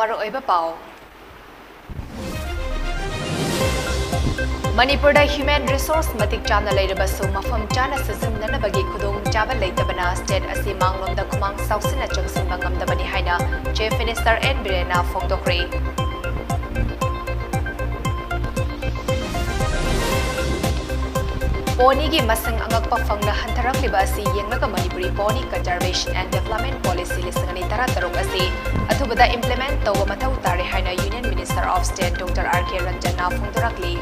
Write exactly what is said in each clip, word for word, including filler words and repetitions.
ꯃꯔꯨꯑꯣꯏꯕ ꯄꯥꯎ꯫ ꯃꯅꯤꯄꯨꯔꯗ human resource ꯃꯇꯤꯛ ꯆꯥꯅ ꯂꯩꯔꯕꯁꯨ ꯃꯐꯝ ꯆꯥꯅ ꯁꯤꯖꯤꯟꯅꯅꯕꯒꯤ ꯈꯨꯗꯣꯡꯆꯥꯕ ꯂꯩꯇꯕꯅ state ꯑꯁꯤ ꯃꯥꯡꯂꯣꯝꯗ ꯈꯨꯃꯥꯡ ꯆꯥꯎꯁꯤꯟꯅ ꯆꯪꯁꯤꯟꯕ ꯉꯝꯗꯕꯅꯤ ꯍꯥꯏꯅ Chief Minister N ꯕꯤꯔꯦꯟꯅ ꯐꯣꯡꯗꯣꯛꯈ꯭ꯔꯦ꯫ Ponyꯒꯤ ꯃꯁꯤꯡ ꯑꯉꯛꯄ ꯐꯪꯅ ꯍꯟꯊꯔꯛꯂꯤꯕ ꯑꯁꯤ ꯌꯦꯡꯂꯒ Manipuri Pony Conservation and Development Policy ꯂꯤꯁꯤꯡ ꯑꯅꯤ ꯇꯔꯥꯇꯔꯨꯛ ꯑꯁꯤ ꯑꯊꯨꯕꯗ implement ꯇꯧꯕ ꯃꯊꯧ ꯇꯥꯔꯦ ꯍꯥꯏꯅ Union Minister of State Doctor R K ꯔꯟꯖꯟꯅ ꯐꯣꯡꯗꯣꯔꯛꯂꯤ꯫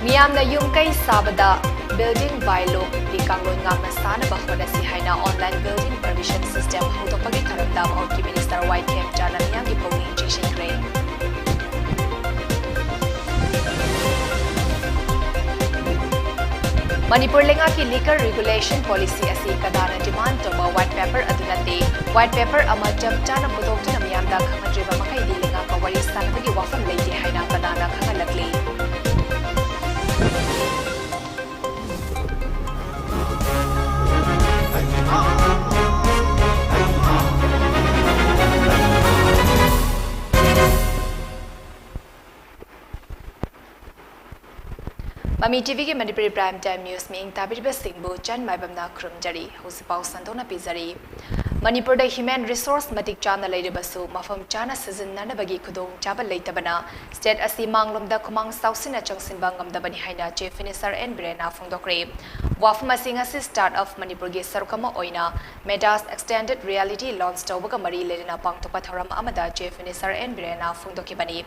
ꯃꯤꯌꯥꯝꯅ ꯌꯨꯝ ꯀꯩ ꯁꯥꯕꯗ building by law ꯒꯤ ꯀꯥꯡꯂꯣꯟ ꯉꯥꯛꯅ ꯁꯥꯅꯕ ꯍꯣꯠꯅꯁꯤ ꯍꯥꯏꯅ online building permission system ꯍꯧꯗꯣꯛꯄꯒꯤ ꯊꯧꯔꯝꯗ ꯃꯍꯨꯠꯀꯤ Minister ꯋꯥꯏ ꯈꯦꯝꯆꯥꯅ ꯃꯤꯌꯥꯝꯒꯤ ꯄꯨꯛꯅꯤꯡ ꯆꯤꯡꯁꯤꯟꯈ꯭ꯔꯦ꯫ ꯃꯅꯤꯄꯨꯔ ꯂꯩꯉꯥꯛꯀꯤ liquor regulation policy ꯑꯁꯤ ꯀꯅꯥꯅ demand ꯇꯧꯕ white paper ꯑꯗꯨ ꯅꯠꯇꯦ꯫ White paper ꯑꯃ ꯆꯞ ꯆꯥꯅ ꯄꯨꯊꯣꯛꯇꯨꯅ ꯃꯤꯌꯥꯝꯗ ꯈꯪꯍꯟꯗ꯭ꯔꯤꯕ ꯃꯈꯩꯗꯤ ꯂꯩꯉꯥꯛꯀ ꯋꯥꯔꯤ ꯁꯥꯅꯕꯒꯤ ꯋꯥꯐꯝ ꯂꯩꯇꯦ ꯍꯥꯏꯅ ꯀꯅꯥꯅ ꯈꯪꯍꯜꯂꯛꯂꯤ? ꯃꯃꯤ ꯇꯤꯚꯤꯒꯤ ꯃꯅꯤꯄꯨꯔꯤ prime time news ꯃꯤꯠꯌꯦꯡ ꯇꯥꯕꯤꯔꯤꯕꯁꯤꯡꯕꯨ ꯆꯟ ꯃꯥꯏꯕꯝꯅ ꯈꯨꯔꯨꯝꯖꯔꯤ꯫ ꯍꯧꯖꯤꯛ ꯄꯥꯎ ꯁꯟꯗꯣꯛꯅ ꯄꯤꯖꯔꯤ꯫ ꯃꯅꯤꯄꯨꯔꯗ human resource ꯃꯇꯤꯛ ꯆꯥꯅ ꯂꯩꯔꯕꯁꯨ ꯃꯐꯝ ꯆꯥꯅ ꯁꯤꯖꯤꯟꯅꯅꯕꯒꯤ ꯈꯨꯗꯣꯡꯆꯥꯕ ꯂꯩꯇꯕꯅ state ꯑꯁꯤ ꯃꯥꯡꯂꯣꯝꯗ ꯈꯨꯃꯥꯡ ꯆꯥꯎꯁꯤꯟꯅ ꯆꯪꯁꯤꯟꯕ ꯉꯝꯗꯕꯅꯤ ꯍꯥꯏꯅ Chief Minister N ꯕꯤꯔꯦꯟꯅ ꯐꯣꯡꯗꯣꯛꯈ꯭ꯔꯦ꯫ ꯋꯥꯐꯝ ꯑꯁꯤ ꯉꯁꯤ Start Up ꯃꯅꯤꯄꯨꯔꯒꯤ ꯁꯔꯨꯛ ꯑꯃ ꯑꯣꯏꯅ Metas Extended Reality launch ꯇꯧꯕꯒ ꯃꯔꯤ ꯂꯩꯅꯅ ꯄꯥꯡꯊꯣꯛꯄ ꯊꯧꯔꯝ ꯑꯃꯗ Chief Minister N ꯕꯤꯔꯦꯟꯅ ꯐꯣꯡꯗꯣꯛꯈꯤꯕꯅꯤ꯫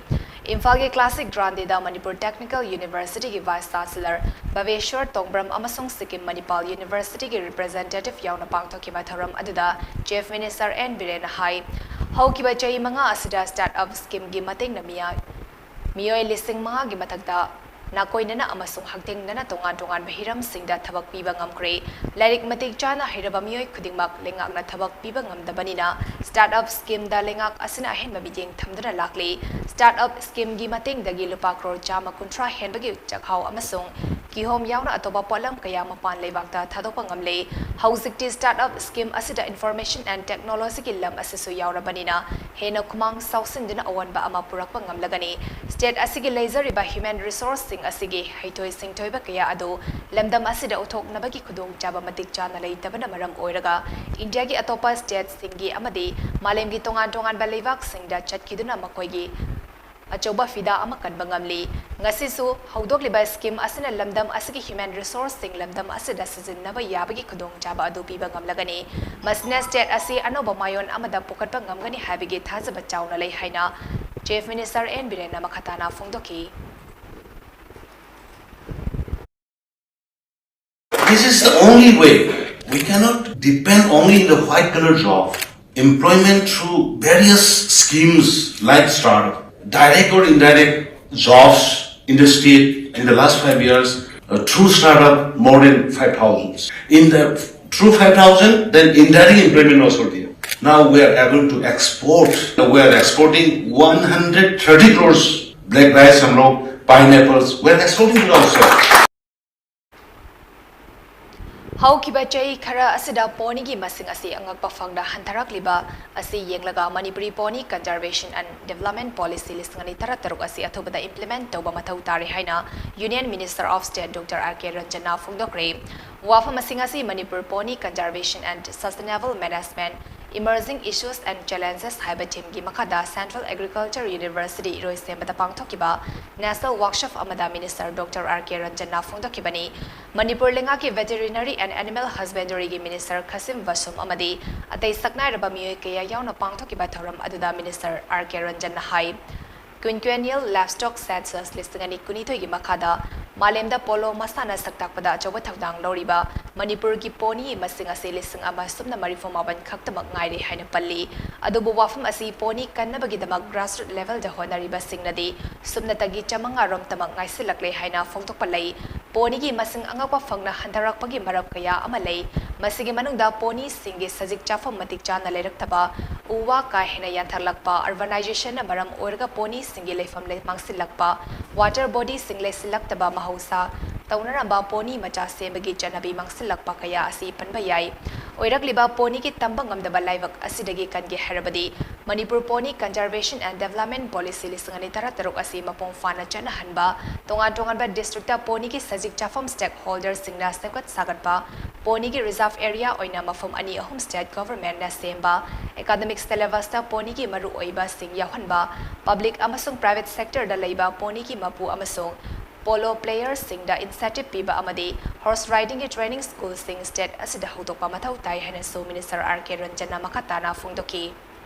ꯏꯝꯐꯥꯜꯒꯤ Classic Grande ꯗ ꯃꯅꯤꯄꯨꯔ Technical University ꯒꯤ Vice Chancellor ꯚꯕꯦꯁ꯭ꯋꯔ ꯇꯣꯡꯕ꯭ꯔꯝ ꯑꯃꯁꯨꯡ ꯁꯤꯛꯀꯤꯝ ꯃꯅꯤꯄꯥꯜ University ꯒꯤ representative ꯌꯥꯎꯅ ꯄꯥꯡꯊꯣꯛꯈꯤꯕ ꯊꯧꯔꯝ ꯑꯗꯨꯗ Chief Minister N ꯕꯤꯔꯦꯟꯅ ꯍꯥꯏ, ꯍꯧꯈꯤꯕ ꯆꯍꯤ ꯃꯉꯥ ꯑꯁꯤꯗ Start Up Scheme ꯒꯤ ꯃꯇꯦꯡꯅ ꯃꯤꯌꯥ-, ꯃꯤꯑꯣꯏ ꯂꯤꯁꯤꯡ ꯃꯉꯥꯒꯤ ꯃꯊꯛꯇ ꯅꯥꯀꯣꯏꯅꯅ ꯑꯃꯁꯨꯡ ꯍꯛꯊꯦꯡꯅꯅ ꯇꯣꯉꯥꯟ ꯇꯣꯉꯥꯟꯕ ꯍꯤꯔꯝꯁꯤꯡꯗ ꯊꯕꯛ ꯄꯤꯕ ꯉꯝꯈ꯭ꯔꯦ꯫ ꯂꯥꯏꯔꯤꯛ ꯃꯇꯤꯛ ꯆꯥꯅ ꯍꯩꯔꯕ ꯃꯤꯑꯣꯏ ꯈꯨꯗꯤꯡꯃꯛ ꯂꯩꯉꯥꯛꯅ ꯊꯕꯛ ꯄꯤꯕ ꯉꯝꯗꯕꯅꯤꯅ Start Up Scheme ꯗ ꯂꯩꯉꯥꯛ ꯑꯁꯤꯅ ꯑꯍꯦꯟꯕ ꯃꯤꯠꯌꯦꯡ ꯊꯝꯗꯨꯅ ꯂꯥꯛꯂꯤ꯫ Start Up Scheme ꯒꯤ ꯃꯇꯦꯡꯗꯒꯤ ꯂꯨꯄꯥ ꯀ꯭ꯔꯣꯔ ꯆꯥꯝꯃ ꯀꯨꯟꯊ꯭ꯔꯥ ꯍꯦꯟꯕꯒꯤ ꯆꯥꯛꯍꯥꯎ ꯑꯃꯁꯨꯡ ꯀꯤꯍꯣꯝ ꯌꯥꯎꯅ ꯑꯇꯣꯞꯄ ꯄꯣꯠꯂꯝ ꯀꯌꯥ ꯃꯄꯥꯟ ꯂꯩꯕꯥꯛꯇ ꯊꯥꯗꯣꯛꯄ ꯉꯝꯂꯦ꯫ ꯍꯧꯖꯤꯛꯇꯤ startup scheme ꯑꯁꯤꯗ information and technologyꯒꯤ ꯂꯝ ꯑꯁꯤꯁꯨ ꯌꯥꯎꯔꯕꯅꯤꯅ ꯍꯦꯟꯅ ꯈꯨꯃꯥꯡ ꯆꯥꯎꯁꯤꯟꯗꯨꯅ ꯑꯑꯣꯟꯕ ꯑꯃ ꯄꯨꯔꯛꯄ ꯉꯝꯂꯒꯅꯤ꯫ State ꯑꯁꯤꯒꯤ ꯂꯩꯖꯔꯤꯕ human resourceꯁꯤꯡ ꯑꯁꯤꯒꯤ ꯍꯩꯊꯣꯏ ꯁꯤꯡꯊꯣꯏꯕ ꯀꯌꯥ ꯑꯗꯨ ꯂꯝꯗꯝ ꯑꯁꯤꯗ ꯎꯠꯊꯣꯛꯅꯕꯒꯤ ꯈꯨꯗꯣꯡꯆꯥꯕ ꯃꯇꯤꯛ ꯆꯥꯅ ꯂꯩꯇꯕꯅ ꯃꯔꯝ ꯑꯣꯏꯔꯒ ꯏꯟꯗꯤꯌꯥꯒꯤ ꯑꯇꯣꯞꯄ stateꯁꯤꯡꯒꯤ ꯑꯃꯗꯤ ꯃꯥꯂꯦꯝꯒꯤ ꯇꯣꯉꯥꯟ ꯇꯣꯉꯥꯟꯕ ꯂꯩꯕꯥꯛꯁꯤꯡꯗ ꯆꯠꯈꯤꯗꯨꯅ ꯃꯈꯣꯏꯒꯤ ꯑꯆꯧꯕ ꯐꯤꯗꯥ ꯑꯃ ꯀꯟꯕ ꯉꯝꯂꯤ꯫ ꯉꯁꯤꯁꯨ ꯍꯧꯗꯣꯛꯂꯤꯕ scheme ꯑꯁꯤꯅ ꯂꯝꯗꯝ ꯑꯁꯤꯒꯤ human resourceꯁꯤꯡ ꯂꯝꯗꯝ ꯑꯁꯤꯗ ꯁꯤꯖꯤꯟꯅꯕ ꯌꯥꯕꯒꯤ ꯈꯨꯗꯣꯡꯆꯥꯕ ꯑꯗꯨ ꯄꯤꯕ ꯉꯝꯂꯒꯅꯤ꯫ ꯃꯁꯤꯅ state ꯑꯁꯤ ꯑꯅꯧꯕ ꯃꯥꯏꯑꯣꯟ ꯑꯃꯗ ꯄꯨꯈꯠꯄ ꯉꯝꯒꯅꯤ ꯍꯥꯏꯕꯒꯤ ꯊꯥꯖꯕ ꯆꯥꯎꯅ ꯂꯩ ꯍꯥꯏꯅ Chief Minister N ꯕꯤꯔꯦꯟꯅ ꯃꯈꯥ ꯇꯥꯅ ꯐꯣꯡꯗꯣꯛꯈꯤ꯫ This is the only way. We cannot depend only on the white collar job. Employment through various schemes like startup, direct or indirect jobs in the state in the last five years, uh, through startup more than five thousand. In the through five thousand, then indirect employment also there. Now we are able to export. We are exporting one hundred thirty crores black rice, samlo, pineapples. We are exporting it also. ꯍꯧꯈꯤꯕ ꯆꯍꯤ ꯈꯔ ꯑꯁꯤꯗ ꯄꯣꯅꯤꯒꯤ ꯃꯁꯤꯡ ꯑꯁꯤ ꯑꯉꯛꯄ ꯐꯪꯅ ꯍꯟꯊꯔꯛꯂꯤꯕ ꯑꯁꯤ ꯌꯦꯡꯂꯒ Manipuri Pony Conservation and Development Policy ꯂꯤꯁꯤꯡ ꯑꯅꯤ ꯇꯔꯥꯇꯔꯨꯛ ꯑꯁꯤ ꯑꯊꯨꯕꯗ implement ꯇꯧꯕ ꯃꯊꯧ ꯇꯥꯔꯦ ꯍꯥꯏꯅ Union Minister of State Doctor R K ꯔꯟꯖꯟꯅ ꯐꯣꯡꯗꯣꯛꯈ꯭ꯔꯦ꯫ ꯋꯥꯐꯝꯁꯤꯡ ꯑꯁꯤ Manipur Pony Conservation and Sustainable Management, Emerging Issues and Challenges ꯍꯥꯏꯕ themeꯒꯤ ꯃꯈꯥꯗ Central Agriculture University ꯏꯔꯣꯏꯁꯦꯝꯕꯗ ꯄꯥꯡꯊꯣꯛꯈꯤꯕ National Workshop ꯑꯃꯗ Minister Doctor R K ꯔꯟꯖꯟꯅ ꯐꯣꯡꯗꯣꯛꯈꯤꯕꯅꯤ꯫ Manipur ꯂꯩꯉꯥꯛꯀꯤ Veterinary and Animal Husbandryꯒꯤ Minister ꯈꯥꯁꯤꯝ ꯕꯁꯨꯝ ꯑꯃꯗꯤ ꯑꯇꯩ ꯁꯛꯅꯥꯏꯔꯕ ꯃꯤꯑꯣꯏ ꯀꯌꯥ ꯌꯥꯎꯅ ꯄꯥꯡꯊꯣꯛꯈꯤꯕ ꯊꯧꯔꯝ ꯑꯗꯨꯗ Minister R K ꯔꯟꯖꯟꯅ ꯍꯥꯏ, Quinquennial Livestock Census ꯂꯤꯁꯤꯡ ꯑꯅꯤ ꯀꯨꯟꯅꯤꯊꯣꯏꯒꯤ ꯃꯈꯥꯗ ꯃꯥꯂꯦꯝꯗ polo ꯃꯁꯥꯟꯅ ꯁꯛꯇꯥꯛꯄꯗ ꯑꯆꯧꯕ ꯊꯧꯗꯥꯡ ꯂꯧꯔꯤꯕ ꯃꯅꯤꯄꯨꯔꯒꯤ pony ꯃꯁꯤꯡ ꯑꯁꯤ ꯂꯤꯁꯤꯡ ꯑꯃ ꯁꯨꯞꯅ ꯃꯔꯤꯐꯨ ꯃꯥꯄꯟ ꯈꯛꯇꯃꯛ ꯉꯥꯏꯔꯦ ꯍꯥꯏꯅ ꯄꯜꯂꯤ꯫ ꯑꯗꯨꯕꯨ ꯋꯥꯐꯝ ꯑꯁꯤ pony ꯀꯟꯅꯕꯒꯤꯗꯃꯛ grassroots levelꯗ ꯍꯣꯠꯅꯔꯤꯕꯁꯤꯡꯅꯗꯤ ꯁꯨꯞꯅꯇꯒꯤ ꯆꯥꯃꯉꯥ ꯔꯣꯝꯇꯃꯛ ꯉꯥꯏꯁꯤꯜꯂꯛꯂꯦ ꯍꯥꯏꯅ ꯐꯣꯡꯗꯣꯛꯄ ꯂꯩ꯫ Ponyꯒꯤ ꯃꯁꯤꯡ ꯑꯉꯛꯄ ꯐꯪꯅ ꯍꯟꯊꯔꯛꯄꯒꯤ ꯃꯔꯝ ꯀꯌꯥ ꯑꯃ ꯂꯩ꯫ ꯃꯁꯤꯒꯤ ꯃꯅꯨꯡꯗ ponyꯁꯤꯡꯒꯤ ꯁꯖꯤꯛ ꯆꯥꯐꯝ ꯃꯇꯤꯛ ꯆꯥꯅ ꯂꯩꯔꯛꯇꯕ, ꯎ ꯋꯥ ꯀꯥ ꯍꯦꯟꯅ ꯌꯥꯟꯊꯠꯂꯛꯄ, urbanization ꯅ ꯃꯔꯝ ꯑꯣꯏꯔꯒ ponyꯁꯤꯡꯒꯤ ꯂꯩꯐꯝ ꯂꯩ-, ꯃꯥꯡꯁꯤꯜꯂꯛꯄ, water bodyꯁꯤꯡ ꯂꯩꯁꯤꯜꯂꯛꯇꯕ, ꯃꯍꯧꯁꯥ ꯇꯧꯅꯔꯝꯕ ꯄꯣꯅꯤ ꯃꯆꯥ ꯁꯦꯝꯕꯒꯤ ꯆꯠꯅꯕꯤ ꯃꯥꯡꯁꯤꯜꯂꯛꯄ ꯀꯌꯥ ꯑꯁꯤ ꯄꯟꯕ ꯌꯥꯏ꯫ ꯑꯣꯏꯔꯛꯂꯤꯕ ꯄꯣꯅꯤꯒꯤ ꯇꯝꯕ ꯉꯝꯗꯕ ꯂꯥꯏꯕꯛ ꯑꯁꯤꯗꯒꯤ ꯀꯟꯒꯦ ꯍꯥꯏꯔꯕꯗꯤ Manipur Pony Conservation and Development Policy ꯂꯤꯁꯤꯡ ꯑꯅꯤ ꯇꯔꯥꯇꯔꯨꯛ ꯑꯁꯤ ꯃꯄꯨꯡ ꯐꯥꯅ ꯆꯠꯅꯍꯟꯕ, ꯇꯣꯉꯥꯟ ꯇꯣꯉꯥꯟꯕ district ꯄꯣꯅꯤꯒꯤ ꯁꯖꯤꯛ ꯆꯥꯐꯝ stakeholder ꯁꯤꯡꯅ ꯁꯦꯝꯒꯠ ꯁꯥꯒꯠꯄ, ꯄꯣꯅꯤꯒꯤ reserve area ꯑꯣꯏꯅ ꯃꯐꯝ ꯑꯅꯤ ꯑꯍꯨꯝ state government ꯅ ꯁꯦꯝꯕ, academic syllabus ꯇ ꯄꯣꯅꯤꯒꯤ ꯃꯔꯨꯑꯣꯏꯕꯁꯤꯡ ꯌꯥꯎꯍꯟꯕ, public ꯑꯃꯁꯨꯡ private sector ꯗ ꯂꯩꯕ ꯄꯣꯅꯤꯒꯤ ꯃꯄꯨ ꯑꯃꯁꯨꯡ polo player ꯁꯤꯡꯗ incentive ꯄꯤꯕ ꯑꯃꯗꯤ horse riding ꯒꯤ training school ꯁꯤꯡ state ꯑꯁꯤꯗ ꯍꯧꯗꯣꯛꯄ ꯃꯊꯧ ꯇꯥꯏ ꯍꯥꯏꯅꯁꯨ Minister R K ꯔꯟꯖꯟꯅ ꯃꯈꯥ ꯇꯥꯅ ꯐꯣꯡꯗꯣꯛꯈꯤ꯫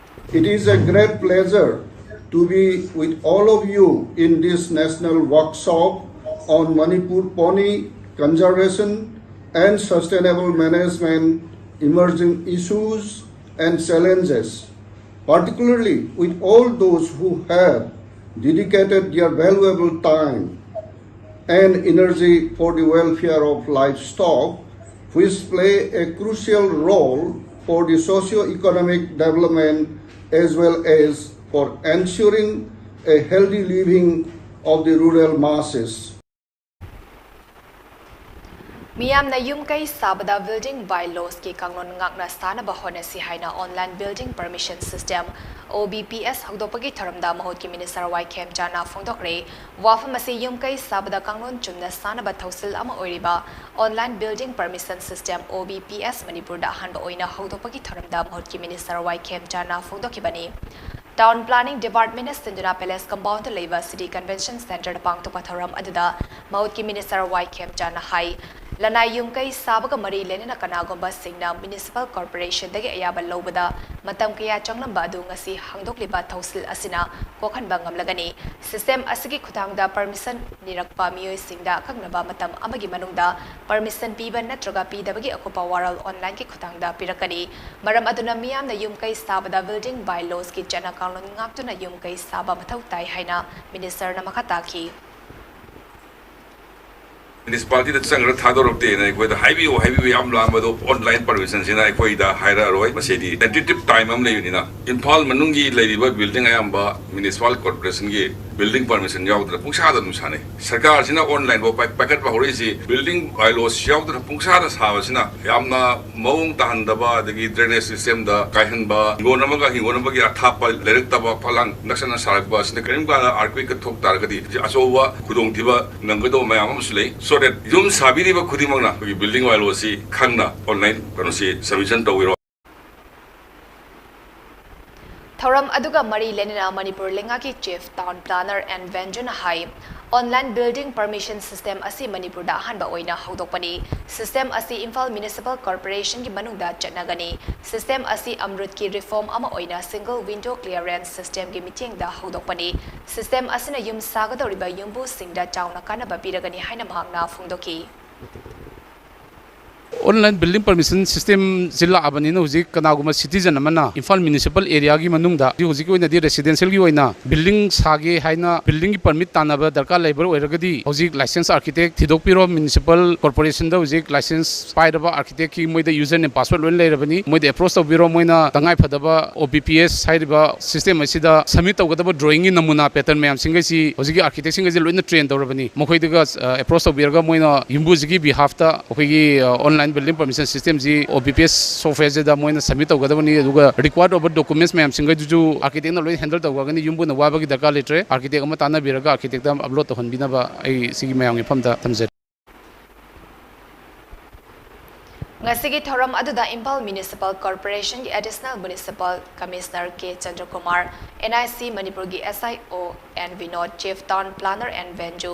It is a great pleasure to be with all of you in this national workshop on Manipur pony conservation and sustainable management, emerging issues and challenges, particularly with all those who have dedicated their valuable time and energy for the welfare of livestock, which play a crucial role for the socio-economic development as well as for ensuring a healthy living of the rural masses. ꯃꯤꯌꯥꯝꯅ ꯌꯨꯝ ꯀꯩ ꯁꯥꯕꯗ building by laws ꯀꯤ ꯀꯥꯡꯂꯣꯟ ꯉꯥꯛꯅ ꯁꯥꯅꯕ ꯍꯣꯠꯅꯁꯤ ꯍꯥꯏꯅ Online Building Permission System, O B P S, ꯍꯧꯗꯣꯛꯄꯒꯤ ꯊꯧꯔꯝꯗ ꯃꯍꯨꯠꯀꯤ Minister ꯋꯥꯏ ꯈꯦꯝꯆꯥꯅ ꯐꯣꯡꯗꯣꯛꯈ꯭ꯔꯦ꯫ ꯋꯥꯐꯝ ꯑꯁꯤ ꯌꯨꯝ ꯀꯩ ꯁꯥꯕꯗ ꯀꯥꯡꯂꯣꯟ ꯆꯨꯝꯅ ꯁꯥꯅꯕ ꯊꯧꯁꯤꯜ ꯑꯃ ꯑꯣꯏꯔꯤꯕ Online Building Permission System, O B P S, ꯃꯅꯤꯄꯨꯔꯗ ꯑꯍꯥꯟꯕ ꯑꯣꯏꯅ ꯍꯧꯗꯣꯛꯄꯒꯤ ꯊꯧꯔꯝꯗ ꯃꯍꯨꯠꯀꯤ Minister ꯋꯥꯏ ꯈꯦꯝꯆꯥꯅ ꯐꯣꯡꯗꯣꯛꯈꯤꯕꯅꯤ꯫ Town Planning Department ꯅ ꯁꯤꯟꯗꯨꯅ Palace Compound ꯗ ꯂꯩꯕ City Convention Centre ꯗ ꯄꯥꯡꯊꯣꯛꯄ ꯊꯧꯔꯝ ꯑꯗꯨꯗ ꯃꯍꯨꯠꯀꯤ Minister ꯋꯥꯏ ꯈꯦꯝꯆꯥꯅ ꯍꯥꯏ, ꯂꯅꯥꯏ ꯌꯨꯝ ꯀꯩ ꯁꯥꯕꯒ ꯃꯔꯤ ꯂꯩꯅꯅ ꯀꯅꯥꯒꯨꯝꯕꯁꯤꯡꯅ Municipal Corporation ꯗꯒꯤ ꯑꯌꯥꯕ ꯂꯧꯕꯗ ꯃꯇꯝ ꯀꯌꯥ ꯆꯪꯂꯝꯕ ꯑꯗꯨ ꯉꯁꯤ ꯍꯥꯡꯗꯣꯛꯂꯤꯕ ꯊꯧꯁꯤꯜ ꯑꯁꯤꯅ ꯀꯣꯛꯍꯟꯕ ꯉꯝꯂꯒꯅꯤ꯫ System ꯑꯁꯤꯒꯤ ꯈꯨꯠꯊꯥꯡꯗ permission ꯅꯤꯔꯛꯄ ꯃꯤꯑꯣꯏꯁꯤꯡꯗ ꯑꯀꯛꯅꯕ ꯃꯇꯝ ꯑꯃꯒꯤ ꯃꯅꯨꯡꯗ permission ꯄꯤꯕ ꯅꯠꯇ꯭ꯔꯒ ꯄꯤꯗꯕꯒꯤ ꯑꯀꯨꯞꯄ ꯋꯥꯔꯣꯜ online ꯒꯤ ꯈꯨꯠꯊꯥꯡꯗ ꯄꯤꯔꯛꯀꯅꯤ꯫ ꯃꯔꯝ ꯑꯗꯨꯅ ꯃꯤꯌꯥꯝꯅ ꯌꯨꯝ ꯀꯩ ꯁꯥꯕꯗ Building by laws ꯀꯤ ꯆꯠꯅ ꯀꯥꯡꯂꯣꯟ ꯉꯥꯛꯇꯨꯅ ꯌꯨꯝ ꯀꯩ ꯁꯥꯕ ꯃꯊꯧ ꯇꯥꯏ ꯍꯥꯏꯅ Minister ꯅ ꯃꯈꯥ ꯇꯥꯈꯤ꯫ ꯃ꯭ꯌꯨꯅꯤꯁꯤꯄꯥꯂꯤꯇꯤꯗ ꯆꯪꯈ꯭ꯔ ꯊꯥꯗꯣꯔꯛꯇꯦꯅ ꯑꯩꯈꯣꯏꯗ ꯍꯥꯏꯕꯤꯌꯨ ꯍꯥꯏꯕꯤꯌꯨ ꯌꯥꯝ ꯂꯥꯝꯕꯗꯣ ꯑꯣꯟꯂꯥꯏꯟ ꯄꯔꯃꯤꯁꯟꯁꯤꯅ ꯑꯩꯈꯣꯏꯗ ꯍꯥꯏꯔꯛꯑꯔꯣꯏ꯫ ꯃꯁꯤꯗꯤ ꯇꯦꯟꯇꯦꯇꯤꯞ ꯇꯥꯏꯝ ꯑꯃ ꯂꯩꯕꯅꯤꯅ ꯏꯝꯐꯥꯜ ꯃꯅꯨꯡꯒꯤ ꯂꯩꯔꯤꯕ ꯕꯤꯜꯗꯤꯡ ꯑꯌꯥꯝꯕ ꯃ꯭ꯌꯨꯅꯤꯁꯤꯄꯥꯜ ꯀꯣꯔꯄꯣꯔꯦꯁꯟꯒꯤ ꯕꯤꯜꯗꯤꯡ ꯄꯔꯃꯤꯁꯟ ꯌꯥꯎꯗꯅ ꯄꯨꯡꯁꯥꯗ ꯑꯗꯨꯝ ꯁꯥꯟꯅꯩ꯫ ꯁꯔꯀꯥꯔꯁꯤꯅ ꯑꯣꯟꯂꯥꯏꯟ ꯐꯥꯎ ꯄꯥꯏ-, ꯄꯥꯏꯈꯠꯄ ꯍꯧꯔꯛꯏꯁꯤ ꯕꯤꯜꯗꯤꯡ ꯕꯥꯏꯂꯣꯁ ꯌꯥꯎꯗꯅ ꯄꯨꯡꯁꯥꯗ ꯁꯥꯕꯁꯤꯅ ꯌꯥꯝꯅ ꯃꯑꯣꯡ ꯇꯥꯍꯟꯗꯕ, ꯑꯗꯒꯤ ꯗ꯭ꯔꯦꯅꯦꯖ ꯁꯤꯁꯇꯦꯝꯗ ꯀꯥꯏꯍꯟꯕ, ꯍꯤꯡꯒꯣꯜ ꯑꯃꯒ ꯍꯤꯡꯒꯣꯜ ꯑꯃꯒꯤ ꯑꯊꯥꯞꯄ ꯂꯩꯔꯛꯇꯕ ꯐꯛꯂꯥꯡ ꯅꯛꯁꯟꯅ ꯁꯥꯔꯛꯄ ꯑꯁꯤꯅ ꯀꯔꯤꯒꯨꯝꯕ ꯀꯥꯟꯗ ꯑꯥꯔꯀ꯭ꯋꯦꯛꯀ ꯊꯣꯛ ꯇꯥꯔꯒꯗꯤ ꯑꯆꯧꯕ ꯈꯨꯗꯣꯡꯊꯤꯕ ꯅꯪꯒꯗꯧꯕ ꯃꯌꯥꯝ ꯑꯃꯁꯨ ꯂꯩ꯫ So that ꯌꯨꯝ ꯁꯥꯕꯤꯔꯤꯕ ꯈꯨꯗꯤꯡꯃꯛꯅ ꯑꯩꯈꯣꯏꯒꯤ ꯕꯤꯜꯗꯤꯡ ꯕꯥꯏꯂꯣꯁꯤ ꯈꯪꯅ ꯑꯣꯟꯂꯥꯏꯟ ꯀꯩꯅꯣꯁꯤ ꯁꯕꯃꯤꯁꯟ ꯇꯧꯕꯤꯔꯣ꯫ ꯊꯧꯔꯝ ꯑꯗꯨꯒ ꯃꯔꯤ ꯂꯩꯅꯅ ꯃꯅꯤꯄꯨꯔ ꯂꯩꯉꯥꯛꯀꯤ Chief Town Planner N ꯕꯦꯟꯖꯨꯅ ꯍꯥꯏ, online building permission system ꯑꯁꯤ ꯃꯅꯤꯄꯨꯔꯗ ꯑꯍꯥꯟꯕ ꯑꯣꯏꯅ ꯍꯧꯗꯣꯛꯄꯅꯤ꯫ System ꯑꯁꯤ ꯏꯝꯐꯥꯜ ꯃ꯭ꯌꯨꯅꯤꯁꯤꯄꯥꯜ ꯀꯣꯔꯄꯣꯔꯦꯁꯟꯒꯤ ꯃꯅꯨꯡꯗ ꯆꯠꯅꯒꯅꯤ꯫ System ꯑꯁꯤ ꯑꯃ꯭ꯔꯨꯠꯀꯤ reform ꯑꯃ ꯑꯣꯏꯅ single window clearance systemꯒꯤ ꯃꯤꯠꯌꯦꯡꯗ ꯍꯧꯗꯣꯛꯄꯅꯤ꯫ System ꯑꯁꯤꯅ ꯌꯨꯝ ꯁꯥꯒꯗꯧꯔꯤꯕ ꯌꯨꯝꯕꯨꯁꯤꯡꯗ ꯆꯥꯎꯅ ꯀꯥꯟꯅꯕ ꯄꯤꯔꯒꯅꯤ ꯍꯥꯏꯅ ꯃꯍꯥꯛꯅ ꯐꯣꯡꯗꯣꯛꯈꯤ꯫ Online building permission systemꯁꯤ ꯂꯥꯛꯑꯕꯅꯤꯅ ꯍꯧꯖꯤꯛ ꯀꯅꯥꯒꯨꯝꯕ citizen ꯑꯃꯅ ꯏꯝꯐꯥꯜ ꯃ꯭ꯌꯨꯅꯤꯁꯤꯄꯥꯜ ꯑꯦꯔꯤꯌꯥꯒꯤ ꯃꯅꯨꯡꯗ ꯍꯧꯖꯤꯛ ꯍꯧꯖꯤꯛꯀꯤ ꯑꯣꯏꯅꯗꯤ residentialꯒꯤ ꯑꯣꯏꯅ building ꯁꯥꯒꯦ ꯍꯥꯏꯅ buildingꯒꯤ permit ꯇꯥꯟꯅꯕ ꯗꯔꯀꯥꯔ ꯂꯩꯕ ꯑꯣꯏꯔꯒꯗꯤ ꯍꯧꯖꯤꯛ licensed architect ꯊꯤꯗꯣꯛꯄꯤꯔꯣ꯫ ꯃ꯭ꯌꯨꯅꯤꯁꯤꯄꯥꯜ ꯀꯣꯔꯄꯣꯔꯦꯁꯟꯗ ꯍꯧꯖꯤꯛ license ꯄꯥꯏꯔꯕ architectꯀꯤ ꯃꯣꯏꯗ username password ꯂꯣꯏꯅ ꯂꯩꯔꯕꯅꯤ꯫ ꯃꯣꯏꯗ approach ꯇꯧꯕꯤꯔꯣ꯫ ꯃꯣꯏꯅ ꯇꯉꯥꯏ ꯐꯗꯕ OBPS ꯍꯥꯏꯔꯤꯕ system ꯑꯁꯤꯗ submit ꯇꯧꯒꯗꯕ drawingꯒꯤ ꯅꯃꯨꯅꯥ pattern ꯃꯌꯥꯝꯁꯤꯡꯈꯩꯁꯤ ꯍꯧꯖꯤꯛꯀꯤ architectꯁꯤꯡꯈꯩꯁꯤ ꯂꯣꯏꯅ train ꯇꯧꯔꯕꯅꯤ꯫ ꯃꯈꯣꯏꯗꯒ approach ꯇꯧꯕꯤꯔꯒ ꯃꯣꯏꯅ ꯌꯨꯝꯕꯨꯁꯤꯒꯤ behalfꯇ ꯑꯩꯈꯣꯏꯒꯤ online building permission systemꯁꯤ OBPS softwareꯁꯤꯗ ꯃꯣꯏꯅ submit ꯇꯧꯒꯗꯕꯅꯤ꯫ ꯑꯗꯨꯒ required ꯑꯣꯏꯕ documents ꯃꯌꯥꯝꯁꯤꯡꯈꯩꯗꯨꯁꯨ architectꯅ ꯂꯣꯏꯅ handle ꯇꯧꯈ꯭ꯔꯒꯅꯤ꯫ ꯌꯨꯝꯕꯨꯅ ꯋꯥꯕꯒꯤ ꯗꯔꯀꯥꯔ ꯂꯩꯇ꯭ꯔꯦ꯫ Architect ꯑꯃ ꯇꯥꯟꯅꯕꯤꯔꯒ architecꯇ upload ꯇꯧꯍꯟꯕꯤꯅꯕ ꯑꯩ ꯁꯤꯒꯤ ꯃꯌꯥꯝꯒꯤ ꯃꯐꯝꯗ ꯊꯝꯖꯔꯤ꯫ ꯉꯁꯤꯒꯤ ꯊꯧꯔꯝ ꯑꯗꯨꯗ ꯏꯝꯐꯥꯜ ꯃ꯭ꯌꯨꯅꯤꯁꯤꯄꯥꯜ ꯀꯣꯔꯄꯣꯔꯦꯁꯟꯒꯤ Additional Municipal Commissioner K Chandrakumar, NIC ꯃꯅꯤꯄꯨꯔꯒꯤ SIO N Binod, Chief Town Planner N Benju,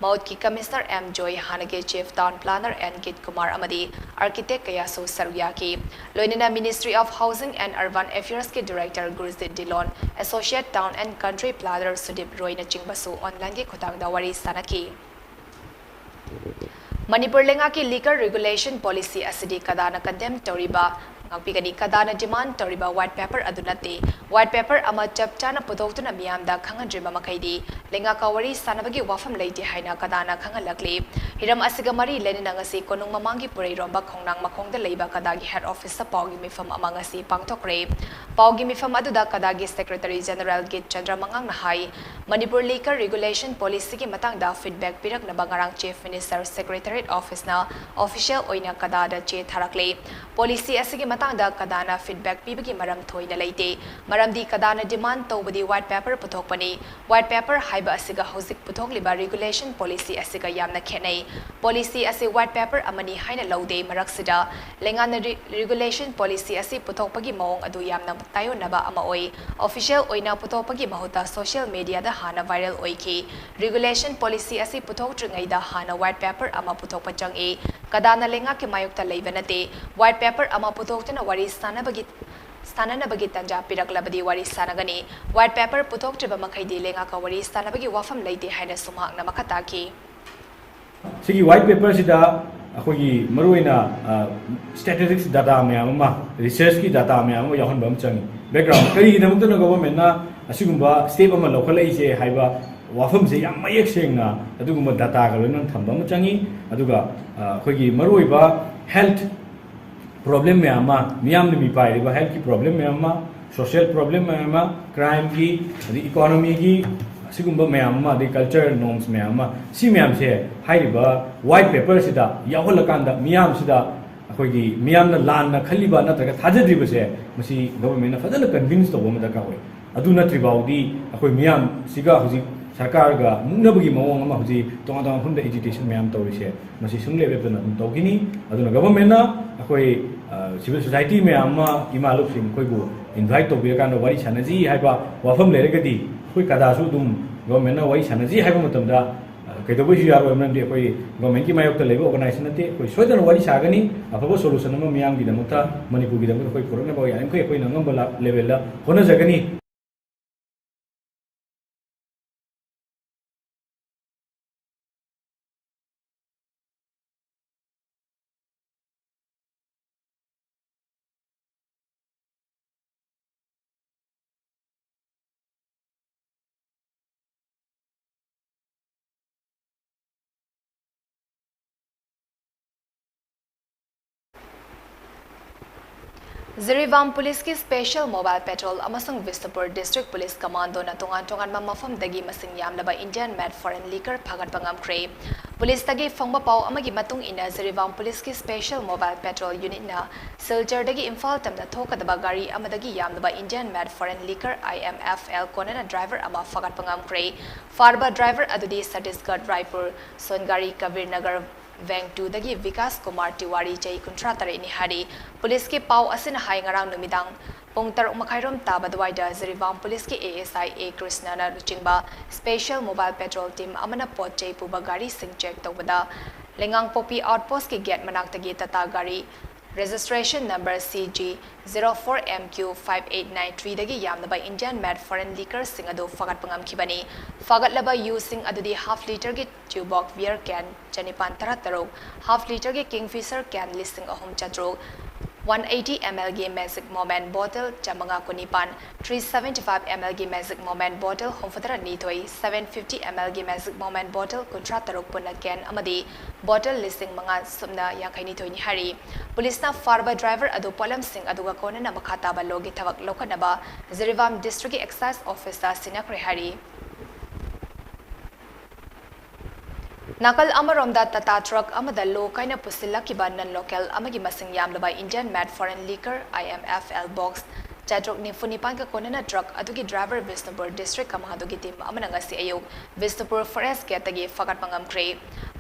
ꯃꯎꯠꯀꯤ Commissioner ꯑꯦꯝ ꯖꯣꯏ, ꯍꯥꯟꯅꯒꯤ Chief Town Planner N Geet Kumar ꯑꯃꯗꯤ architect ꯀꯌꯥꯁꯨ ꯁꯔꯨꯛ ꯌꯥꯈꯤ꯫ ꯂꯣꯏꯅꯅ Ministry of Housing and Urban Affairsꯀꯤ Director ꯒꯨꯔꯖꯤꯠ ꯗꯤꯂꯣꯟ, Associate Town and Country Planner ꯁꯨꯗꯤꯞ ꯔꯣꯏꯅꯆꯤꯡꯕꯁꯨ onlineꯒꯤ ꯈꯨꯠꯊꯥꯡꯗ ꯋꯥꯔꯤ ꯁꯥꯅꯈꯤ꯫ ꯃꯅꯤꯄꯨꯔ ꯂꯩꯉꯥꯛꯀꯤ liquor regulation policy ꯑꯁꯤꯗꯤ ꯀꯗꯥꯅ condemn ꯇꯧꯔꯤꯕ ꯉꯥꯛꯄꯤꯒꯅꯤ꯫ ꯀꯗꯥꯅ demand ꯇꯧꯔꯤꯕ white paper ꯑꯗꯨ ꯅꯠꯇꯦ꯫ White paper ꯑꯃ ꯆꯞ ꯆꯥꯅ ꯄꯨꯊꯣꯛꯇꯨꯅ ꯃꯤꯌꯥꯝꯗ ꯈꯪꯍꯟꯗ꯭ꯔꯤꯕ ꯃꯈꯩꯗꯤ ꯂꯩꯉꯥꯛꯀ ꯋꯥꯔꯤ ꯁꯥꯅꯕꯒꯤ ꯋꯥꯐꯝ ꯂꯩꯇꯦ ꯍꯥꯏꯅ ꯀꯗꯥꯅ ꯈꯪꯍꯜꯂꯛꯂꯤ꯫ ꯍꯤꯔꯝ ꯑꯁꯤꯒ ꯃꯔꯤ ꯂꯩꯅꯅ ꯉꯁꯤ ꯀꯣꯅꯨꯡ ꯃꯃꯥꯡꯒꯤ ꯄꯨꯔꯩꯔꯣꯝꯕ ꯈꯣꯡꯅꯥꯡ ꯃꯈꯣꯡꯗ ꯂꯩꯕ ꯀꯗꯥꯒꯤ head office ꯇ ꯄꯥꯎꯒꯤ ꯃꯤꯐꯝ ꯑꯃ ꯉꯁꯤ ꯄꯥꯡꯊꯣꯛꯈ꯭ꯔꯦ꯫ ꯄꯥꯎꯒꯤ ꯃꯤꯐꯝ ꯑꯗꯨꯗ ꯀꯗꯥꯒꯤ secretary general ꯒꯤꯠ ꯆꯟꯗ꯭ꯔ ꯃꯉꯥꯡꯅ ꯍꯥꯏ, ꯃꯅꯤꯄꯨꯔ liquor regulation policy ꯒꯤ ꯃꯇꯥꯡꯗ feedback ꯄꯤꯔꯛꯅꯕ ꯉꯔꯥꯡ Chief Minister Secretariat Office ꯅ official ꯑꯣꯏꯅ ꯀꯗꯥꯗ ꯆꯦ ꯊꯥꯔꯛꯂꯦ꯫ Policy ꯑꯁꯤꯒꯤ ꯃꯇꯥꯡꯗ ꯀꯗꯥꯅ feedback ꯄꯤꯕꯒꯤ ꯃꯔꯝ ꯊꯣꯏꯅ ꯂꯩꯇꯦ, ꯃꯔꯝꯗꯤ ꯀꯗꯥꯅ demand ꯇꯧꯕꯗꯤ white paper ꯄꯨꯊꯣꯛꯄꯅꯤ꯫ White paper ꯍꯥꯏꯕ ꯑꯁꯤꯒ ꯍꯧꯖꯤꯛ ꯄꯨꯊꯣꯛꯂꯤꯕ regulation policy ꯑꯁꯤꯒ ꯌꯥꯝꯅ ꯈꯦꯠꯅꯩ꯫ Policy ꯑꯁꯤ white paper ꯑꯃꯅꯤ ꯍꯥꯏꯅ ꯂꯧꯗꯦ꯫ ꯃꯔꯛꯁꯤꯗ ꯂꯩꯉꯥꯛꯅ re-, regulation policy ꯑꯁꯤ ꯄꯨꯊꯣꯛꯄꯒꯤ ꯃꯑꯣꯡ ꯑꯗꯨ ꯌꯥꯝꯅ ꯇꯥꯏꯑꯣꯟꯅꯕ ꯑꯃ ꯑꯣꯏ꯫ Official ꯑꯣꯏꯅ ꯄꯨꯊꯣꯛꯄꯒꯤ ꯃꯍꯨꯠꯇ social media ꯗ ꯍꯥꯟꯅ viral ꯑꯣꯏꯈꯤ꯫ Regulation policy ꯑꯁꯤ ꯄꯨꯊꯣꯛꯇ꯭ꯔꯤꯉꯩꯗ ꯍꯥꯟꯅ white paper ꯑꯃ ꯄꯨꯊꯣꯛꯄ ꯆꯪꯏ꯫ ꯀꯗꯥꯅ ꯂꯩꯉꯥꯛꯀꯤ ꯃꯥꯌꯣꯛꯇ ꯂꯩꯕ ꯅꯠꯇꯦ꯫ White paper ꯑꯃ ꯄꯨꯊꯣꯛꯇꯨꯅ ꯋꯥꯔꯤ ꯁꯥꯅꯕꯒꯤ, ꯁꯥꯅꯅꯕꯒꯤ ꯇꯥꯟꯖꯥ ꯄꯤꯔꯛꯂꯕꯗꯤ ꯋꯥꯔꯤ ꯁꯥꯅꯒꯅꯤ꯫ White paper ꯄꯨꯊꯣꯛꯇ꯭ꯔꯤꯕ ꯃꯈꯩꯗꯤ ꯂꯩꯉꯥꯛꯀ ꯋꯥꯔꯤ ꯁꯥꯅꯕꯒꯤ ꯋꯥꯐꯝ ꯂꯩꯇꯦ ꯍꯥꯏꯅꯁꯨ ꯃꯍꯥꯛꯅ ꯃꯈꯥ ꯇꯥꯈꯤ꯫ ꯁꯤꯒꯤ white paper ꯁꯤꯗ ꯑꯩꯈꯣꯏꯒꯤ ꯃꯔꯨꯑꯣꯏꯅ, ꯑ, statistics data ꯃꯌꯥꯝ ꯑꯃ, research ꯀꯤ data ꯃꯌꯥꯝ ꯑꯃ ꯌꯥꯎꯍꯟꯕ ꯑꯃ ꯆꯪꯉꯤ꯫ Background ꯀꯔꯤꯒꯤꯗꯃꯛꯇꯅ government ꯅ ꯑꯁꯤꯒꯨꯝꯕ step ꯑꯃ ꯂꯧꯈꯠꯂꯛꯏꯁꯦ ꯍꯥꯏꯕ ꯋꯥꯐꯝꯁꯦ ꯌꯥꯝ ꯃꯌꯦꯛ ꯁꯦꯡꯅ ꯑꯗꯨꯒꯨꯝꯕ data ꯒ ꯂꯣꯏꯅꯅ ꯊꯝꯕ ꯑꯃ ꯆꯪꯉꯤ꯫ ꯑꯗꯨꯒ, ꯑ, ꯑꯩꯈꯣꯏꯒꯤ ꯃꯔꯨꯑꯣꯏꯕ health problem ꯃꯌꯥꯝ ꯑꯃ, ꯃꯤꯌꯥꯝꯅ ꯃꯤꯄꯥꯏꯔꯤꯕ health ꯀꯤ problem ꯃꯌꯥꯝ ꯑꯃ, social problem ꯃꯌꯥꯝ ꯑꯃ, crime ꯒꯤ, ꯑꯗꯩ economy ꯒꯤ, ꯑꯁꯤꯒꯨꯝꯕ ꯃꯌꯥꯝ ꯑꯃ, ꯑꯗꯩ culture norms ꯃꯌꯥꯝ ꯑꯃ, ꯁꯤ ꯃꯌꯥꯝꯁꯦ ꯍꯥꯏꯔꯤꯕ white paper ꯁꯤꯗ ꯌꯥꯎꯍꯜꯂꯀꯥꯟꯗ ꯃꯤꯌꯥꯝꯁꯤꯗ ꯑꯩꯈꯣꯏꯒꯤ ꯃꯤꯌꯥꯝꯅ ꯂꯥꯟꯅ ꯈꯜꯂꯤꯕ ꯅꯠꯇ꯭ꯔꯒ ꯊꯥꯖꯗ꯭ꯔꯤꯕꯁꯦ ꯃꯁꯤ government ꯅ ꯐꯖꯅ convince ꯇꯧꯕ ꯑꯃ ꯗꯔꯀꯥꯔ ꯑꯣꯏ꯫ ꯑꯗꯨ ꯅꯠꯇ꯭ꯔꯤ ꯐꯥꯎꯗꯤ ꯑꯩꯈꯣꯏ ꯃꯤꯌꯥꯝꯁꯤꯒ ꯍꯧꯖꯤꯛ ꯁꯔꯀꯥꯔꯒ ꯃꯨꯛꯅꯕꯒꯤ ꯃꯑꯣꯡ ꯑꯃ ꯍꯧꯖꯤꯛ ꯇꯣꯉꯥꯟ ꯇꯣꯉꯥꯟ ꯃꯐꯝꯗ agitation ꯃꯌꯥꯝ ꯇꯧꯔꯤꯁꯦ ꯃꯁꯤ ꯁꯨꯡꯂꯦꯞ ꯂꯦꯞꯇꯅ ꯑꯗꯨꯝ ꯇꯧꯈꯤꯅꯤ꯫ ꯑꯗꯨꯅ government ꯅ ꯑꯩꯈꯣꯏ, ꯑ, civil society ꯃꯌꯥꯝ ꯑꯃ, ꯏꯃꯥ ꯂꯨꯞꯁꯤꯡ ꯑꯩꯈꯣꯏꯕꯨ invite ꯇꯧꯕꯤꯔꯀꯥꯟꯗ ꯋꯥꯔꯤ ꯁꯥꯟꯅꯁꯤ ꯍꯥꯏꯕ ꯋꯥꯐꯝ ꯂꯩꯔꯒꯗꯤ ꯑꯩꯈꯣꯏ ꯀꯗꯥꯁꯨ ꯑꯗꯨꯝ government ꯅ ꯋꯥꯔꯤ ꯁꯥꯟꯅꯁꯤ ꯍꯥꯏꯕ ꯃꯇꯝꯗ, ꯑ, ꯀꯩꯗꯧꯕꯩꯁꯨ ꯌꯥꯔꯣꯏ? ꯃꯔꯝꯗꯤ ꯑꯩꯈꯣꯏ government ꯀꯤ ꯃꯥꯌꯣꯛꯇ ꯂꯩꯕ organization ꯅꯠꯇꯦ꯫ ꯑꯩꯈꯣꯏ ꯁꯣꯏꯗꯅ ꯋꯥꯔꯤ ꯁꯥꯒꯅꯤ, ꯑꯐꯕ solution ꯑꯃ ꯃꯤꯌꯥꯝꯒꯤꯗꯃꯛꯇ, ꯃꯅꯤꯄꯨꯔꯒꯤꯗꯃꯛꯇ ꯑꯩꯈꯣꯏ ꯄꯨꯔꯛꯅꯕ ꯌꯥꯔꯤꯃꯈꯩ ꯑꯩꯈꯣꯏꯅ ꯑꯉꯝꯕ ꯂ-, level ꯗ ꯍꯣꯠꯅꯖꯒꯅꯤ꯫ ꯖꯤꯔꯤꯕꯥꯝ ꯄꯨꯂꯤꯁꯀꯤ Special Mobile Patrol ꯑꯃꯁꯨꯡ ꯕꯤꯁꯅꯨꯄꯨꯔ District Police Commando ꯅ ꯇꯣꯉꯥꯟ ꯇꯣꯉꯥꯟꯕ ꯃꯐꯝꯗꯒꯤ ꯃꯁꯤꯡ ꯌꯥꯝꯂꯕ Indian Made Foreign Liquor ꯐꯥꯒꯠꯄ ꯉꯝꯈ꯭ꯔꯦ꯫ ꯄꯨꯂꯤꯁꯇꯒꯤ ꯐꯪꯕ ꯄꯥꯎ ꯑꯃꯒꯤ ꯃꯇꯨꯡ ꯏꯟꯅ, ꯖꯤꯔꯤꯕꯥꯝ ꯄꯨꯂꯤꯁꯀꯤ Special Mobile Patrol Unit ꯅ ꯁꯤꯜꯆꯔꯗꯒꯤ ꯏꯝꯐꯥꯜ ꯇꯝꯅ ꯊꯣꯛꯀꯗꯕ ꯒꯥꯔꯤ ꯑꯃꯗꯒꯤ ꯌꯥꯝꯂꯕ Indian Made Foreign Liquor, I M F L, ꯀꯣꯟꯅꯅ driver ꯑꯃ ꯐꯥꯒꯠꯄ ꯉꯝꯈ꯭ꯔꯦ꯫ ꯐꯥꯔꯕ driver ꯑꯗꯨꯗꯤ ꯁꯇꯤꯁꯒꯔ ꯔꯥꯏꯄꯨꯔ, ꯁꯣꯟꯒꯥꯔꯤ ꯀꯕꯤꯔ ꯅꯒꯔ Wing two ꯗꯒꯤ ꯕꯤꯀꯥꯁ ꯀꯨꯃꯥꯔ ꯇꯤꯋꯥꯔꯤ, ꯆꯍꯤ ꯀꯨꯟꯊ꯭ꯔꯥ ꯇꯔꯦꯠꯅꯤ ꯍꯥꯏꯔꯤ꯫ ꯄꯨꯂꯤꯁꯀꯤ ꯄꯥꯎ ꯑꯁꯤꯅ ꯍꯥꯏ, ꯉꯔꯥꯡ ꯅꯨꯃꯤꯗꯥꯡ ꯄꯨꯡ ꯇꯔꯨꯛ ꯃꯈꯥꯏꯔꯣꯝ ꯇꯥꯕ ꯑꯗꯨꯋꯥꯏꯗ ꯖꯤꯔꯤꯕꯥꯝ ꯄꯨꯂꯤꯁꯀꯤ A S I A ꯀ꯭ꯔꯤꯁꯅꯅ ꯂꯨꯆꯤꯡꯕ Special Mobile Patrol Team ꯑꯃꯅ ꯄꯣꯠ ꯆꯩ ꯄꯨꯕ ꯒꯥꯔꯤꯁꯤꯡ check ꯇꯧꯕꯗ ꯂꯩꯉꯥꯡꯄꯣꯛꯄꯤ outpost ꯀꯤ gate ꯃꯅꯥꯛꯇꯒꯤ Tata ꯒꯥꯔꯤ registration number C G zero four M Q five eight nine three ꯗꯒꯤ ꯌꯥꯝꯂꯕ Indian Made Foreign Liquor ꯁꯤꯡ ꯑꯗꯨ ꯐꯥꯒꯠꯄ ꯉꯝꯈꯤꯕꯅꯤ꯫ ꯐꯥꯒꯠꯂꯕ ꯌꯨꯁꯤꯡ ꯑꯗꯨꯗꯤ half litre ꯒꯤ Tuborg beer can ꯆꯅꯤꯄꯥꯟ ꯇꯔꯥ ꯇꯔꯨꯛ, half litre ꯒꯤ Kingfisher can ꯂꯤꯁꯤꯡ ꯑꯍꯨꯝ ꯆꯥꯇ꯭ꯔꯨꯛ, one eighty M L ꯒꯤ Magic Moment bottle ꯆꯥꯃꯉꯥ ꯀꯨꯟꯅꯤꯄꯥꯟ, three seventy five M L ꯒꯤ Magic Moment bottle ꯍꯨꯝꯐꯨꯇꯔꯥ ꯅꯤꯊꯣꯏ, seven fifty M L ꯒꯤ Magic Moment bottle ꯀꯨꯟꯊ꯭ꯔꯥ ꯇꯔꯨꯛ ꯄꯨꯟꯅ can ꯑꯃꯗꯤ bottle ꯂꯤꯁꯤꯡ ꯃꯉꯥ ꯁꯨꯞꯅ ꯌꯥꯡꯈꯩ ꯅꯤꯊꯣꯏꯅꯤ ꯍꯥꯏꯔꯤ꯫ ꯄꯨꯂꯤꯁꯅ ꯐꯥꯔꯕ driver ꯑꯗꯨ ꯄꯣꯠꯂꯝꯁꯤꯡ ꯑꯗꯨꯒ ꯀꯣꯟꯅꯅ ꯃꯈꯥ ꯇꯥꯕ law ꯒꯤ ꯊꯕꯛ ꯂꯧꯈꯠꯅꯕ ꯖꯤꯔꯤꯕꯥꯝ District ꯀꯤ Excise Office ꯇ ꯁꯤꯟꯅꯈ꯭ꯔꯦ ꯍꯥꯏꯔꯤ꯫ ꯅꯥꯀꯜ ꯑꯃꯔꯣꯝꯗ, Tata truck ꯑꯃꯗ ꯂꯣ ꯀꯥꯏꯅ ꯄꯨꯁꯤꯜꯂꯛꯈꯤꯕ non local ꯑꯃꯒꯤ ꯃꯁꯤꯡ ꯌꯥꯝꯂꯕ Indian Made Foreign Liquor, I M F L, box ꯆꯥꯇ꯭ꯔꯨꯛ ꯅꯤꯐꯨ ꯅꯤꯄꯥꯟꯒ ꯀꯣꯟꯅꯅ truck ꯑꯗꯨꯒꯤ driver ꯕꯤꯁꯅꯨꯄꯨꯔ District Commando ꯒꯤ team ꯑꯃꯅ ꯉꯁꯤ ꯑꯌꯨꯛ ꯕꯤꯁꯅꯨꯄꯨꯔ forest gate ꯇꯒꯤ ꯐꯥꯒꯠꯄ ꯉꯝꯈ꯭ꯔꯦ꯫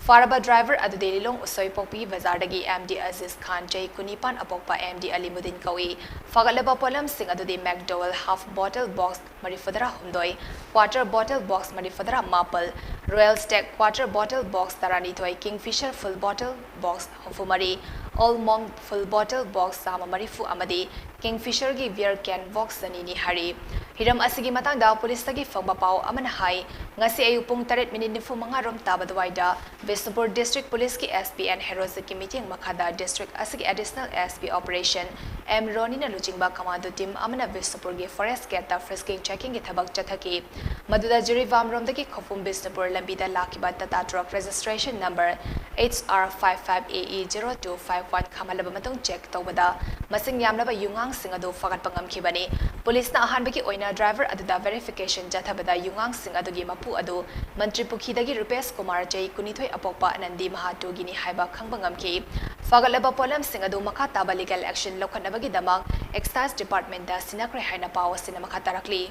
ꯐꯥꯔꯕ driver ꯑꯗꯨꯗꯤ ꯂꯤꯂꯣꯡ ꯎꯁꯣꯏꯄꯣꯛꯄꯤ ꯕꯖꯥꯔꯗꯒꯤ M D ꯑꯖꯤꯖ ꯈꯥꯟ, ꯆꯍꯤ ꯀꯨꯟꯅꯤꯄꯥꯟ, ꯑꯄꯣꯛꯄ M D ꯑꯂꯤꯃꯨꯗꯤꯟ ꯀꯧꯏ꯫ ꯐꯥꯒꯠꯂꯕ ꯄꯣꯠꯂꯝꯁꯤꯡ ꯑꯗꯨꯗꯤ McDowell half bottle box ꯃꯔꯤꯐꯨꯇꯔꯥ ꯍꯨꯝꯗꯣꯏ, quarter bottle box ꯃꯔꯤꯐꯨꯇꯔꯥ ꯃꯥꯄꯜ, Royal Stag quarter bottle box ꯇꯔꯥꯅꯤꯊꯣꯏ, Kingfisher full bottle box ꯍꯨꯝꯐꯨ ꯃꯔꯤ, Old Monk full bottle box ꯆꯥꯝꯃ ꯃꯔꯤꯐꯨ ꯑꯃꯗꯤ Kingfisher ꯒꯤ beer can box ꯑꯅꯤꯅꯤ ꯍꯥꯏꯔꯤ꯫ ꯍꯤꯔꯝ ꯑꯁꯤꯒꯤ ꯃꯇꯥꯡꯗ ꯄꯨꯂꯤꯁꯇꯒꯤ ꯐꯪꯕ ꯄꯥꯎ ꯑꯃꯅ ꯍꯥꯏ, ꯉꯁꯤ ꯑꯌꯨꯛ ꯄꯨꯡ ꯇꯔꯦꯠ ꯃꯤꯅꯤꯠ ꯅꯤꯐꯨ ꯃꯉꯥ ꯔꯣꯝ ꯇꯥꯕ ꯑꯗꯨꯋꯥꯏꯗ ꯕꯤꯁꯅꯨꯄꯨꯔ ꯗꯤꯁꯇ꯭ꯔꯤꯛ ꯄꯨꯂꯤꯁꯀꯤ S P N ꯍꯦꯔꯣꯖꯤꯠꯀꯤ ꯃꯤꯠꯌꯦꯡ ꯃꯈꯥꯗ ꯗꯤꯁꯇ꯭ꯔꯤꯛ ꯑꯁꯤꯒꯤ additional S P Operation M ꯔꯣꯅꯤꯅ ꯂꯨꯆꯤꯡꯕ ꯀꯃꯥꯟꯗꯣ ꯇꯤꯝ ꯑꯃꯅ ꯕꯤꯁꯅꯨꯄꯨꯔꯒꯤ ꯐꯣꯔꯦꯁ ꯒꯦꯠꯇ ꯐ꯭ꯔꯤꯁꯀꯤꯡ ꯆꯦꯀꯤꯡꯒꯤ ꯊꯕꯛ ꯆꯠꯊꯈꯤ꯫ ꯃꯗꯨꯗ ꯖꯤꯔꯤꯕꯥꯝꯔꯣꯝꯗꯒꯤ ꯈꯧꯄꯨꯝ ꯕꯤꯁꯅꯨꯄꯨꯔ ꯂꯝꯕꯤꯗ ꯂꯥꯛꯈꯤꯕ Tata truck registration number H R five five A E zero two five one ꯈꯥꯝꯍꯜꯂꯕ ꯃꯇꯨꯡ ꯆꯦꯛ ꯇꯧꯕꯗ ꯃꯁꯤꯡ ꯌꯥꯝꯂꯕ ꯌꯨꯉꯥꯡꯁꯤꯡ ꯑꯗꯨ ꯐꯥꯒꯠꯄ ꯉꯝꯈꯤꯕꯅꯤ꯫ ꯄꯨꯂꯤꯁꯅ ꯑꯍꯥꯟꯕꯒꯤ ꯑꯣꯏꯅ ꯗ꯭ꯔꯥꯏꯚꯔ ꯑꯗꯨꯗ ꯚꯦꯔꯤꯐꯤꯀꯦꯁꯟ ꯆꯠꯊꯕꯗ ꯌꯨꯉꯥꯡꯁꯤꯡ ꯑꯗꯨꯒꯤ ꯃꯄꯨ ꯑꯗꯨ ꯃꯟꯇ꯭ꯔꯤꯄꯨꯈꯤꯗꯒꯤ ꯔꯨꯄꯦꯁ ꯀꯨꯃꯥꯔ, ꯆꯍꯤ ꯀꯨꯟꯅꯤꯊꯣꯏ, ꯑꯄꯣꯛꯄ ꯑꯅꯟꯗꯤ ꯃꯍꯥꯇꯣꯒꯤꯅꯤ ꯍꯥꯏꯕ ꯈꯪꯕ ꯉꯝꯈꯤ꯫ ꯐꯥꯒꯠꯂꯕ ꯄꯣꯠꯂꯝꯁꯤꯡ ꯑꯗꯨ ꯃꯈꯥ ꯇꯥꯕ ꯂꯤꯒꯦꯜ ꯑꯦꯛꯁꯟ ꯂꯧꯈꯠꯅꯕꯒꯤꯗꯃꯛ ꯑꯦꯛꯁꯥꯏꯖ ꯗꯤꯄꯥꯔꯠꯃꯦꯟꯗ ꯁꯤꯟꯅꯈ꯭ꯔꯦ ꯍꯥꯏꯅ ꯄꯥꯎ ꯑꯁꯤꯅ ꯃꯈꯥ ꯇꯥꯔꯛꯂꯤ꯫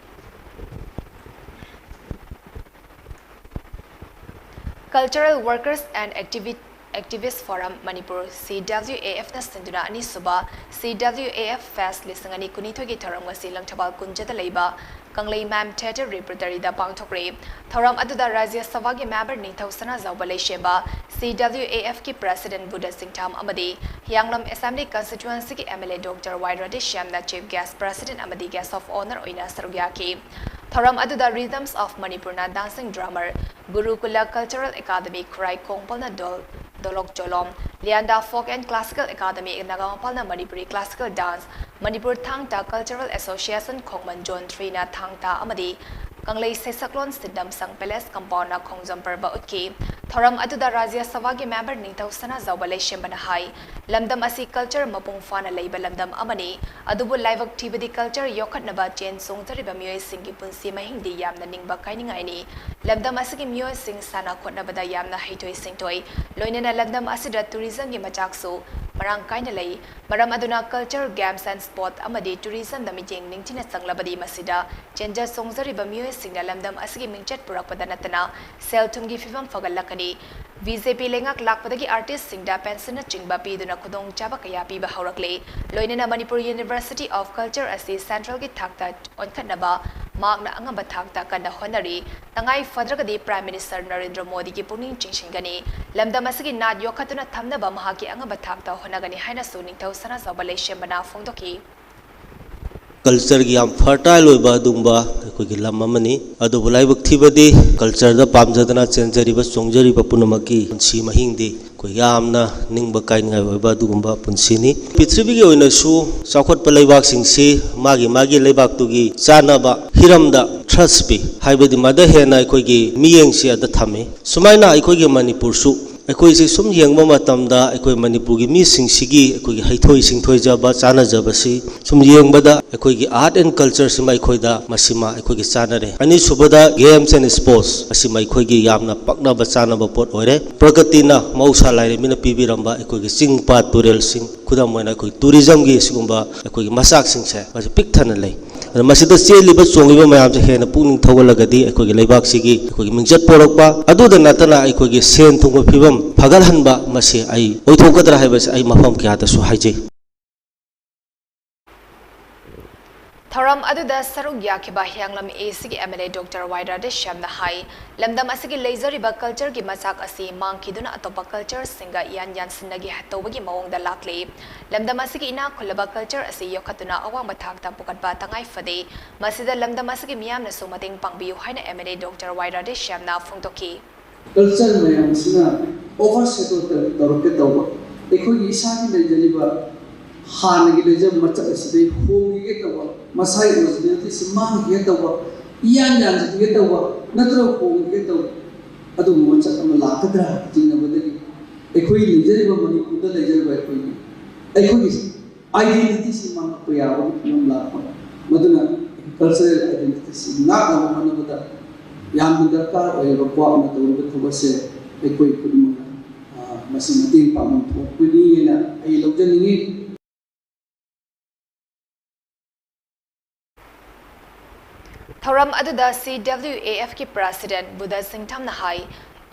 Cultural Workers and Activi-, Activist Forum Manipur, C W A F ꯅ ꯁꯤꯟꯗꯨꯅ ꯑꯅꯤꯁꯨꯕ C W A F Fest ꯂꯤꯁꯤꯡ ꯑꯅꯤ ꯀꯨꯟꯅꯤꯊꯣꯏꯒꯤ ꯊꯧꯔꯝ ꯉꯁꯤ ꯂꯪꯊꯕꯥꯜ ꯀꯨꯟꯖꯗ ꯂꯩꯕ ꯀꯪꯂꯩ ꯃꯦꯝ Theatre Repertory ꯗ ꯄꯥꯡꯊꯣꯛꯈ꯭ꯔꯦ꯫ ꯊꯧꯔꯝ ꯑꯗꯨꯗ ꯔꯥꯖ꯭ꯌ ꯁꯚꯥꯒꯤ ꯃꯦꯝꯕꯔ ꯅꯤꯡꯊꯧ ꯁꯅꯥꯖꯥꯎꯕ ꯂꯩꯁꯦꯝꯕ, C W A F ꯀꯤ ꯄ꯭ꯔꯦꯁꯤꯗꯦꯟꯠ ꯕꯨꯙ ꯁꯤꯡꯊꯥꯝ ꯑꯃꯗꯤ ꯍꯤꯌꯥꯡꯂꯝ Assembly Constituency ꯒꯤ M L A Doctor Y ꯔꯥꯙꯦꯁ꯭ꯌꯥꯝꯅ Chief Guest President ꯑꯃꯗꯤ Guest of Honour ꯑꯣꯏꯅ ꯁꯔꯨꯛ ꯌꯥꯈꯤ꯫ ꯊꯧꯔꯝ ꯑꯗꯨꯗ Rhythms of Manipur ꯅ dancing drummer, ꯒꯨꯔꯨꯀꯨꯂ Cultural Academy Khurai ꯀꯣꯡꯄꯜꯅ ꯗꯣꯜ, ꯗꯣꯂꯣꯛ ꯆꯣꯂꯣꯝ, ꯂꯤꯌꯥꯟꯗꯥ Folk and Classical Academy ꯅꯥꯒꯥꯃꯄꯥꯜꯅ Manipuri classical dance, Manipur ꯊꯥꯡ ꯇꯥ Cultural Association ꯈꯣꯡꯃꯟ Zone three ꯅ ꯊꯥꯡ ꯇꯥ ꯑꯃꯗꯤ ꯀꯪꯂꯩ ꯁꯩꯁꯛꯂꯣꯟ ꯁꯤꯟꯗꯝ ꯁꯪ Palace Compound ꯅ ꯈꯣꯡꯖꯣꯝ ꯄꯔꯕ ꯎꯠꯈꯤ꯫ ꯊꯧꯔꯝ ꯑꯗꯨꯗ ꯔꯥꯖ꯭ꯌ ꯁꯚꯥꯒꯤ ꯃꯦꯝꯕꯔ ꯅꯤꯡꯊꯧ ꯁꯅꯥꯖꯥꯎꯕ ꯂꯩꯁꯦꯝꯕꯅ ꯍꯥꯏ, ꯂꯝꯗꯝ ꯑꯁꯤ culture ꯃꯄꯨꯡ ꯐꯥꯅ ꯂꯩꯕ ꯂꯝꯗꯝ ꯑꯃꯅꯤ, ꯑꯗꯨꯕꯨ ꯂꯥꯏꯕꯛ ꯊꯤꯕꯗꯤ culture ꯌꯣꯛꯈꯠꯅꯕ ꯆꯦꯟ ꯆꯣꯡꯖꯔꯤꯕ ꯃꯤꯑꯣꯏꯁꯤꯡꯒꯤ ꯄꯨꯟꯁꯤ ꯃꯍꯤꯡꯗꯤ ꯌꯥꯝꯅ ꯅꯤꯡꯕ ꯀꯥꯏꯅꯤꯡꯉꯥꯏꯅꯤ꯫ ꯂꯝꯗꯝ ꯑꯁꯤꯒꯤ ꯃꯤꯑꯣꯏꯁꯤꯡ ꯁꯥꯟꯅ ꯈꯣꯠꯅꯕꯗ ꯌꯥꯝꯅ ꯍꯩꯊꯣꯏ ꯁꯤꯡꯊꯣꯏ, ꯂꯣꯏꯅꯅ ꯂꯝꯗꯝ ꯑꯁꯤꯗ tourism ꯒꯤ ꯃꯆꯥꯛꯁꯨ ꯃꯔꯥꯡ ꯀꯥꯏꯅ ꯂꯩ꯫ ꯃꯔꯝ ꯑꯗꯨꯅ culture, games and sport ꯑꯃꯗꯤ tourism ꯗ ꯃꯤꯠꯌꯦꯡ ꯅꯤꯡꯊꯤꯅ ꯆꯪꯂꯕꯗꯤ ꯃꯁꯤꯗ ꯆꯦꯟꯖ ꯆꯣꯡꯖꯔꯤꯕ ꯃꯤꯑꯣꯏꯁꯤꯡꯅ ꯂꯝꯗꯝ ꯑꯁꯤꯒꯤ ꯃꯤꯡꯆꯠ ꯄꯨꯔꯛꯄꯗ ꯅꯠꯇꯅ ꯁꯦꯜ ꯊꯨꯝꯒꯤ ꯐꯤꯕꯝ ꯐꯒꯠꯂꯛꯀꯅꯤ꯫ B J P ꯂꯩꯉꯥꯛ ꯂꯥꯛꯄꯗꯒꯤ artist ꯁꯤꯡꯗ pension ꯅꯆꯤꯡꯕ ꯄꯤꯗꯨꯅ ꯈꯨꯗꯣꯡꯆꯥꯕ ꯀꯌꯥ ꯄꯤꯕ ꯍꯧꯔꯛꯂꯦ꯫ ꯂꯣꯏꯅꯅ Manipur University of Culture ꯑꯁꯤ central ꯒꯤ ꯊꯥꯛꯇ ꯑꯣꯟꯈꯠꯅꯕ ꯃꯍꯥꯛꯅ ꯑꯉꯝꯕ ꯊꯥꯛꯇ ꯀꯟꯅ ꯍꯣꯠꯅꯔꯤ꯫ ꯇꯉꯥꯏ ꯐꯗ꯭ꯔꯒꯗꯤ Prime Minister ꯅꯔꯦꯟꯗ꯭ꯔ ꯃꯣꯗꯤꯒꯤ ꯄꯨꯛꯅꯤꯡ ꯆꯤꯡꯁꯤꯟꯒꯅꯤ꯫ ꯂꯝꯗꯝ ꯑꯁꯤꯒꯤ ꯅꯥꯠ ꯌꯣꯛꯈꯠꯇꯨꯅ ꯊꯝꯅꯕ ꯃꯍꯥꯛꯀꯤ ꯑꯉꯝꯕ ꯊꯥꯛꯇ ꯍꯣꯠꯅꯒꯅꯤ ꯍꯥꯏꯅꯁꯨ ꯅꯤꯡꯊꯧ ꯁꯅꯥꯖꯥꯎꯕ ꯂꯩꯁꯦꯝꯕꯅ ꯐꯣꯡꯗꯣꯛꯈꯤ꯫ ꯀꯜꯆꯔꯒꯤ ꯌꯥꯝ ꯐꯔꯇꯥꯏꯜ ꯑꯣꯏꯕ ꯑꯗꯨꯒꯨꯝꯕ ꯑꯩꯈꯣꯏꯒꯤ ꯂꯝ ꯑꯃꯅꯤ꯫ ꯑꯗꯨꯕꯨ ꯂꯥꯏꯕꯛ ꯊꯤꯕꯗꯤ ꯀꯜꯆꯔꯗ ꯄꯥꯝꯖꯗꯅ ꯆꯦꯟꯖꯔꯤꯕ ꯆꯣꯡꯖꯔꯤꯕ ꯄꯨꯝꯅꯃꯛꯀꯤ ꯄꯨꯟꯁꯤ ꯃꯍꯤꯡꯗꯤ ꯑꯩꯈꯣꯏ ꯌꯥꯝꯅ ꯅꯤꯡꯕ ꯀꯥꯏꯅꯤꯡꯉꯥꯏ ꯑꯣꯏꯕ ꯑꯗꯨꯒꯨꯝꯕ ꯄꯨꯟꯁꯤꯅꯤ꯫ ꯄ꯭ꯔꯤꯊꯤꯕꯤꯒꯤ ꯑꯣꯏꯅꯁꯨ ꯆꯥꯎꯈꯠꯄ ꯂꯩꯕꯥꯛꯁꯤꯡꯁꯤ ꯃꯥꯒꯤ ꯃꯥꯒꯤ ꯂꯩꯕꯥꯛꯇꯨꯒꯤ ꯆꯥꯅꯕ ꯍꯤꯔꯝꯗ ꯊ꯭ꯔꯁ ꯄꯤ, ꯍꯥꯏꯕꯗꯤ ꯃꯗ ꯍꯦꯟꯅ ꯑꯩꯈꯣꯏꯒꯤ ꯃꯤꯠꯌꯦꯡꯁꯤ ꯑꯗ ꯊꯝꯃꯤ꯫ ꯁꯨꯃꯥꯏꯅ ꯑꯩꯈꯣꯏꯒꯤ ꯃꯅꯤꯄꯨꯔꯁꯨ ꯑꯩꯈꯣꯏꯁꯤ ꯁꯨꯝ ꯌꯦꯡꯕ ꯃꯇꯝꯗ ꯑꯩꯈꯣꯏ ꯃꯅꯤꯄꯨꯔꯒꯤ ꯃꯤꯁꯤꯡꯁꯤꯒꯤ ꯑꯩꯈꯣꯏꯒꯤ ꯍꯩꯊꯣꯏ ꯁꯤꯡꯊꯣꯏꯖꯕ ꯆꯥꯅꯖꯕꯁꯤ ꯁꯨꯝ ꯌꯦꯡꯕꯗ ꯑꯩꯈꯣꯏꯒꯤ art and culture ꯁꯤꯃ ꯑꯩꯈꯣꯏꯗ ꯃꯁꯤꯃ ꯑꯩꯈꯣꯏꯒꯤ ꯆꯥꯅꯔꯦ꯫ ꯑꯅꯤꯁꯨꯕꯗ games and sports, ꯃꯁꯤꯃ ꯑꯩꯈꯣꯏꯒꯤ ꯌꯥꯝꯅ ꯄꯛꯅꯕ ꯆꯥꯅꯕ ꯄꯣꯠ ꯑꯣꯏꯔꯦ꯫ ꯄ꯭ꯔꯀꯇꯤꯅ ꯃꯍꯧꯁꯥ ꯂꯥꯏꯔꯦꯝꯕꯤꯅ ꯄꯤꯕꯤꯔꯝꯕ ꯑꯩꯈꯣꯏꯒꯤ ꯆꯤꯡ ꯄꯥꯠ ꯇꯨꯔꯦꯜꯁꯤꯡ, ꯈꯨꯗꯝ ꯑꯣꯏꯅ ꯑꯩꯈꯣꯏ tourism ꯒꯤ ꯁꯤꯒꯨꯝꯕ ꯑꯩꯈꯣꯏꯒꯤ ꯃꯆꯥꯛꯁꯤꯡꯁꯦ ꯃꯁꯤ ꯄꯤꯛ ꯊꯟꯅ ꯂꯩ꯫ ꯑꯗꯣ ꯃꯁꯤꯗ ꯆꯦꯜꯂꯤꯕ ꯆꯣꯡꯂꯤꯕ ꯃꯌꯥꯝꯁꯦ ꯍꯦꯟꯅ ꯄꯨꯛꯅꯤꯡ ꯊꯧꯒꯠꯂꯒꯗꯤ ꯑꯩꯈꯣꯏꯒꯤ ꯂꯩꯕꯥꯛꯁꯤꯒꯤ ꯑꯩꯈꯣꯏꯒꯤ ꯃꯤꯡꯆꯠ ꯄꯣꯔꯛꯄ ꯑꯗꯨꯗ ꯅꯠꯇꯅ ꯑꯩꯈꯣꯏꯒꯤ ꯁꯦꯟ ꯊꯨꯝꯒꯤ ꯐꯤꯕꯝ ꯐꯒꯠꯍꯟꯕ ꯃꯁꯤ ꯑꯩ ꯑꯣꯏꯊꯣꯛꯀꯗ꯭ꯔꯥ ꯍꯥꯏꯕꯁꯤ ꯑꯩ ꯃꯐꯝ ꯀꯌꯥꯗꯁꯨ ꯍꯥꯏꯖꯩ꯫ ꯊꯧꯔꯝ ꯑꯗꯨꯗ ꯁꯔꯨꯛ ꯌꯥꯈꯤꯕ ꯍꯤꯌꯥꯡꯂꯝ A C ꯒꯤ M L A Doctor Y ꯔꯥꯙꯦꯁ꯭ꯌꯥꯝꯅ ꯍꯥꯏ, ꯂꯝꯗꯝ ꯑꯁꯤꯒꯤ ꯂꯩꯖꯔꯤꯕ culture ꯒꯤ ꯃꯆꯥꯛ ꯑꯁꯤ ꯃꯥꯡꯈꯤꯗꯨꯅ ꯑꯇꯣꯞꯄ culture ꯁꯤꯡꯒ ꯏꯌꯥꯟ ꯌꯥꯟꯁꯤꯟꯅꯒꯦ ꯇꯧꯕꯒꯤ ꯃꯑꯣꯡꯗ ꯂꯥꯛꯂꯤ꯫ ꯂꯝꯗꯝ ꯑꯁꯤꯒꯤ ꯏꯅꯥꯛ ꯈꯨꯜꯂꯕ culture ꯑꯁꯤ ꯌꯣꯛꯈꯠꯇꯨꯅ ꯑꯋꯥꯡꯕ ꯊꯥꯛꯇ ꯄꯨꯈꯠꯄ ꯇꯉꯥꯏ ꯐꯗꯦ꯫ ꯃꯁꯤꯗ ꯂꯝꯗꯝ ꯑꯁꯤꯒꯤ ꯃꯤꯌꯥꯝꯅꯁꯨ ꯃꯇꯦꯡ ꯄꯥꯡꯕꯤꯌꯨ ꯍꯥꯏꯅ M L A Doctor Y ꯔꯥꯙꯦꯁ꯭ꯌꯥꯝꯅ ꯐꯣꯡꯗꯣꯛꯈꯤ꯫ Culture ꯃꯌꯥꯝ ꯑꯁꯤꯅ overshadow ꯇꯧꯔꯛꯀꯦ ꯇꯧꯕ, ꯑꯩꯈꯣꯏꯒꯤ ꯏꯁꯥꯒꯤ ꯂꯩꯖꯔꯤꯕ ꯍꯥꯟꯅꯒꯤ ꯂꯩꯖꯕ ꯃꯆꯠ ꯑꯁꯤꯗꯩ ꯍꯣꯡꯈꯤꯒꯦ ꯇꯧꯕ, ꯃꯁꯥꯒꯤ originality ꯁꯤ ꯃꯥꯡꯈꯤꯒꯦ ꯇꯧꯕ, ꯏꯌꯥꯟ ꯌꯥꯟꯁꯤꯟꯈꯤꯒꯦ ꯇꯧꯕ, ꯅꯠꯇ꯭ꯔꯒ ꯍꯣꯡꯈꯤꯒꯦ ꯇꯧꯕ, ꯑꯗꯨꯒꯨꯝꯕ ꯃꯆꯠ ꯑꯃ ꯂꯥꯛꯀꯗ꯭ꯔꯥ ꯆꯤꯡꯅꯕꯗꯒꯤ ꯑꯩꯈꯣꯏ ꯂꯩꯖꯔꯤꯕ ꯃꯅꯤꯄꯨꯔꯗ ꯂꯩꯖꯔꯤꯕ ꯑꯩꯈꯣꯏꯒꯤ, ꯑꯩꯈꯣꯏꯒꯤ identity ꯁꯤ ꯃꯥꯡꯂꯛꯄ ꯌꯥꯕꯒꯤ ꯐꯤꯕꯝ ꯂꯥꯛꯄ꯫ ꯃꯗꯨꯅ cultural identity ꯁꯤ ꯉꯥꯛꯅꯕ ꯍꯣꯠꯅꯕꯗ ꯌꯥꯝꯅ ꯗꯔꯀꯥꯔ ꯑꯣꯏꯔꯕ ꯀ꯭ꯋꯥꯛꯅ ꯇꯧꯔꯤꯕ ꯊꯕꯛꯁꯦ ꯑꯩꯈꯣꯏ ꯈꯨꯗꯤꯡꯃꯛꯅ, ꯑ, ꯃꯁꯤ ꯃꯇꯦꯡ ꯄꯥꯡꯐꯝ ꯊꯣꯛꯄꯅꯤ ꯍꯥꯏꯅ ꯑꯩ ꯂꯧꯖꯅꯤꯡꯏ꯫ ꯊꯧꯔꯝ ꯑꯗꯨꯗ C W A F ꯀꯤ President ꯕꯨꯙ ꯁꯤꯡꯊꯝꯅ ꯍꯥꯏ,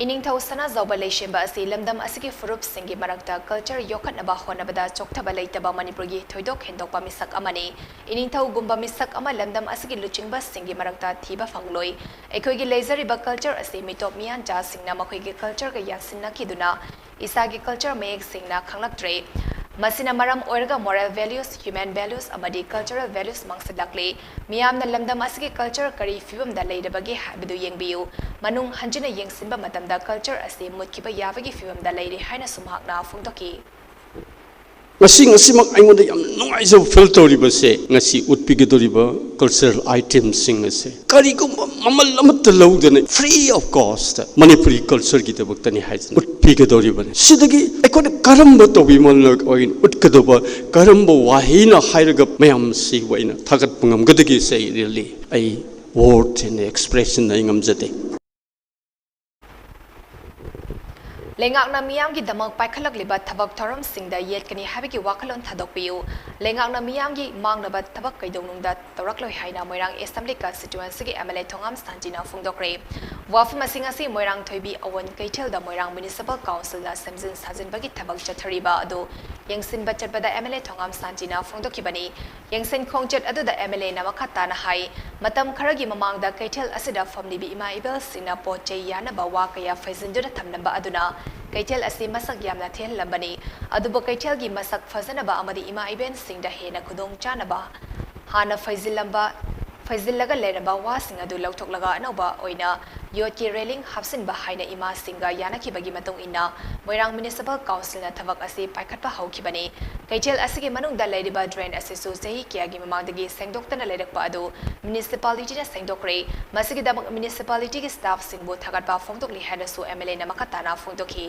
ꯏꯅꯤꯡꯊꯧ ꯁꯅꯥꯖꯥꯎꯕ ꯂꯩꯁꯦꯝꯕ ꯑꯁꯤ ꯂꯝꯗꯝ ꯑꯁꯤꯒꯤ ꯐꯨꯔꯨꯞꯁꯤꯡꯒꯤ ꯃꯔꯛꯇ culture ꯌꯣꯛꯈꯠꯅꯕ ꯍꯣꯠꯅꯕꯗ ꯆꯣꯛꯊꯕ ꯂꯩꯇꯕ ꯃꯅꯤꯄꯨꯔꯒꯤ ꯊꯣꯏꯗꯣꯛ ꯍꯦꯟꯗꯣꯛꯄ ꯃꯤꯁꯛ ꯑꯃꯅꯤ꯫ ꯏꯅꯤꯡꯊꯧꯒꯨꯝꯕ ꯃꯤꯁꯛ ꯑꯃ ꯂꯝꯗꯝ ꯑꯁꯤꯒꯤ ꯂꯨꯆꯤꯡꯕꯁꯤꯡꯒꯤ ꯃꯔꯛꯇ ꯊꯤꯕ ꯐꯪꯂꯣꯏ꯫ ꯑꯩꯈꯣꯏꯒꯤ ꯂꯩꯖꯔꯤꯕ culture ꯑꯁꯤ ꯃꯤꯇꯣꯞ ꯃꯤꯌꯥꯟꯆꯥꯁꯤꯡꯅ ꯃꯈꯣꯏꯒꯤ culture ꯒ ꯌꯥꯟꯁꯤꯟꯅꯈꯤꯗꯨꯅ ꯏꯁꯥꯒꯤ culture ꯃꯌꯦꯛ ꯁꯦꯡꯅ ꯈꯪꯂꯛꯇ꯭ꯔꯦ꯫ ꯃꯁꯤꯅ ꯃꯔꯝ ꯑꯣꯏꯔꯒ moral values, human values ꯑꯃꯗꯤ cultural values ꯃꯥꯡꯁꯤꯜꯂꯛꯂꯤ꯫ ꯃꯤꯌꯥꯝꯅ ꯂꯝꯗꯝ ꯑꯁꯤꯒꯤ culture ꯀꯔꯤ ꯐꯤꯕꯝꯗ ꯂꯩꯔꯕꯒꯦ ꯍꯥꯏꯕꯗꯨ ꯌꯦꯡꯕꯤꯌꯨ꯫ ꯃꯅꯨꯡ ꯍꯟꯖꯤꯟꯅ ꯌꯦꯡꯁꯤꯟꯕ ꯃꯇꯝꯗ culture ꯑꯁꯤ ꯃꯨꯠꯈꯤꯕ ꯌꯥꯕꯒꯤ ꯐꯤꯕꯝꯗ ꯂꯩꯔꯦ ꯍꯥꯏꯅꯁꯨ ꯃꯍꯥꯛꯅ ꯐꯣꯡꯗꯣꯛꯈꯤ꯫ ꯉꯁꯤ, ꯉꯁꯤꯃꯛ ꯑꯩꯉꯣꯟꯗ ꯌꯥꯝ ꯅꯨꯡꯉꯥꯏꯖꯕ feel ꯇꯧꯔꯤꯕꯁꯦ, ꯉꯁꯤ ꯎꯠꯄꯤꯒꯗꯧꯔꯤꯕ cultural itemꯁꯤꯡ ꯑꯁꯦ ꯀꯔꯤꯒꯨꯝꯕ ꯃꯃꯜ ꯑꯃꯠꯇ ꯂꯧꯗꯅ free of cost Manipuri cultureꯒꯤꯗꯃꯛꯇꯅꯤ ꯍꯥꯏꯗꯅ ꯎꯠꯄꯤꯒꯗꯧꯔꯤꯕꯅꯤ꯫ ꯁꯤꯗꯒꯤ ꯑꯩꯈꯣꯏꯅ ꯀꯔꯝꯕ ꯇꯧꯕꯤꯃꯜ ꯑꯣꯏꯅ ꯎꯠꯀꯗꯕ, ꯀꯔꯝꯕ ꯋꯥꯍꯩꯅ ꯍꯥꯏꯔꯒ ꯃꯌꯥꯝꯁꯤꯕꯨ ꯑꯩꯅ ꯊꯥꯒꯠꯄ ꯉꯝꯒꯗꯒꯦꯁꯦ ꯑꯩ really, ꯑꯩ word and expression ꯑꯩ ꯉꯝꯖꯗꯦ꯫ ꯂꯩꯉꯥꯛꯅ ꯃꯤꯌꯥꯝꯒꯤꯗꯃꯛ ꯄꯥꯏꯈꯠꯂꯛꯂꯤꯕ ꯊꯕꯛ ꯊꯧꯔꯝꯁꯤꯡꯗ ꯌꯦꯠꯀꯅꯤ ꯍꯥꯏꯕꯒꯤ ꯋꯥꯈꯜꯂꯣꯟ ꯊꯥꯗꯣꯛꯄꯤꯌꯨ꯫ ꯂꯩꯉꯥꯛꯅ ꯃꯤꯌꯥꯝꯒꯤ ꯃꯥꯡꯅꯕ ꯊꯕꯛ ꯀꯩꯗꯧꯅꯨꯡꯗ ꯇꯧꯔꯛꯂꯣꯏ ꯍꯥꯏꯅ ꯃꯣꯏꯔꯥꯡ Assembly Constituencyꯒꯤ MLA ꯊꯣꯉꯥꯝ ꯁꯥꯟꯇꯤꯅ ꯐꯣꯡꯗꯣꯛꯈ꯭ꯔꯦ꯫ ꯋꯥꯐꯝ ꯑꯁꯤ ꯉꯁꯤ ꯃꯣꯏꯔꯥꯡ ꯊꯣꯏꯕꯤ ꯑꯋꯣꯟ ꯀꯩꯊꯦꯜꯗ ꯃꯣꯏꯔꯥꯡ Municipal Councilꯅ ꯁꯦꯝꯖꯤꯟ ꯁꯥꯖꯤꯟꯕꯒꯤ ꯊꯕꯛ ꯆꯠꯊꯔꯤꯕ ꯑꯗꯨ ꯌꯦꯡꯁꯤꯟꯕ ꯆꯠꯄꯗ MLA ꯊꯣꯉꯥꯝ ꯁꯥꯟꯇꯤꯅ ꯐꯣꯡꯗꯣꯛꯈꯤꯕꯅꯤ꯫ ꯌꯦꯡꯁꯤꯟ ꯈꯣꯡꯆꯠ ꯑꯗꯨꯗ MLAꯅ ꯃꯈꯥ ꯇꯥꯅ ꯍꯥꯏ, ꯃꯇꯝ ꯈꯔꯒꯤ ꯃꯃꯥꯡꯗ ꯀꯩꯊꯦꯜ ꯑꯁꯤꯗ ꯐꯝꯂꯤꯕ ꯏꯃꯥ ꯏꯕꯦꯜꯁꯤꯡꯅ ꯄꯣꯠ ꯆꯩ ꯌꯥꯟꯅꯕ ꯋꯥ ꯀꯌꯥ ꯐꯩꯖꯤꯟꯗꯨꯅ ꯊꯝꯂꯝꯕ ꯑꯗꯨꯅ ꯀꯩꯊꯦꯜ ꯑꯁꯤ ꯃꯁꯛ ꯌꯥꯝꯅ ꯊꯤꯍꯜꯂꯝꯕꯅꯤ꯫ ꯑꯗꯨꯕꯨ ꯀꯩꯊꯦꯜꯒꯤ ꯃꯁꯛ ꯐꯖꯅꯕ ꯑꯃꯗꯤ ꯏꯃꯥ ꯏꯕꯦꯜꯁꯤꯡꯗ ꯍꯦꯟꯅ ꯈꯨꯗꯣꯡ ꯆꯥꯅꯕ ꯍꯥꯟꯅ ꯐꯩꯖꯤꯜꯂꯝꯕ, ꯐꯩꯖꯤꯜꯂꯒ ꯂꯩꯔꯝꯕ ꯋꯥꯁꯤꯡ ꯑꯗꯨ ꯂꯧꯊꯣꯛꯂꯒ ꯑꯅꯧꯕ ꯑꯣꯏꯅ ꯌꯣꯠꯀꯤ railing ꯍꯥꯞꯆꯤꯟꯕ ꯍꯥꯏꯅ ꯏꯃꯥꯁꯤꯡꯒ ꯌꯥꯅꯈꯤꯕꯒꯤ ꯃꯇꯨꯡ ꯏꯟꯅ ꯃꯣꯏꯔꯥꯡ Municipal Councilꯅ ꯊꯕꯛ ꯑꯁꯤ ꯄꯥꯏꯈꯠꯄ ꯍꯧꯈꯤꯕꯅꯤ꯫ ꯀꯩꯊꯦꯜ ꯑꯁꯤꯒꯤ ꯃꯅꯨꯡꯗ ꯂꯩꯔꯤꯕ drain ꯑꯁꯤꯁꯨ ꯆꯍꯤ ꯀꯌꯥꯒꯤ ꯃꯃꯥꯡꯗꯒꯤ ꯁꯦꯡꯗꯣꯛꯇꯅ ꯂꯩꯔꯛꯄ ꯑꯗꯨ municipalityꯅ ꯁꯦꯡꯗꯣꯛꯈ꯭ꯔꯦ꯫ ꯃꯁꯤꯒꯤꯗꯃꯛ municipalityꯒꯤ staffꯁꯤꯡꯕꯨ ꯊꯥꯒꯠꯄ ꯐꯣꯡꯗꯣꯛꯂꯤ ꯍꯥꯏꯅꯁꯨ MLAꯅ ꯃꯈꯥ ꯇꯥꯅ ꯐꯣꯡꯗꯣꯛꯈꯤ꯫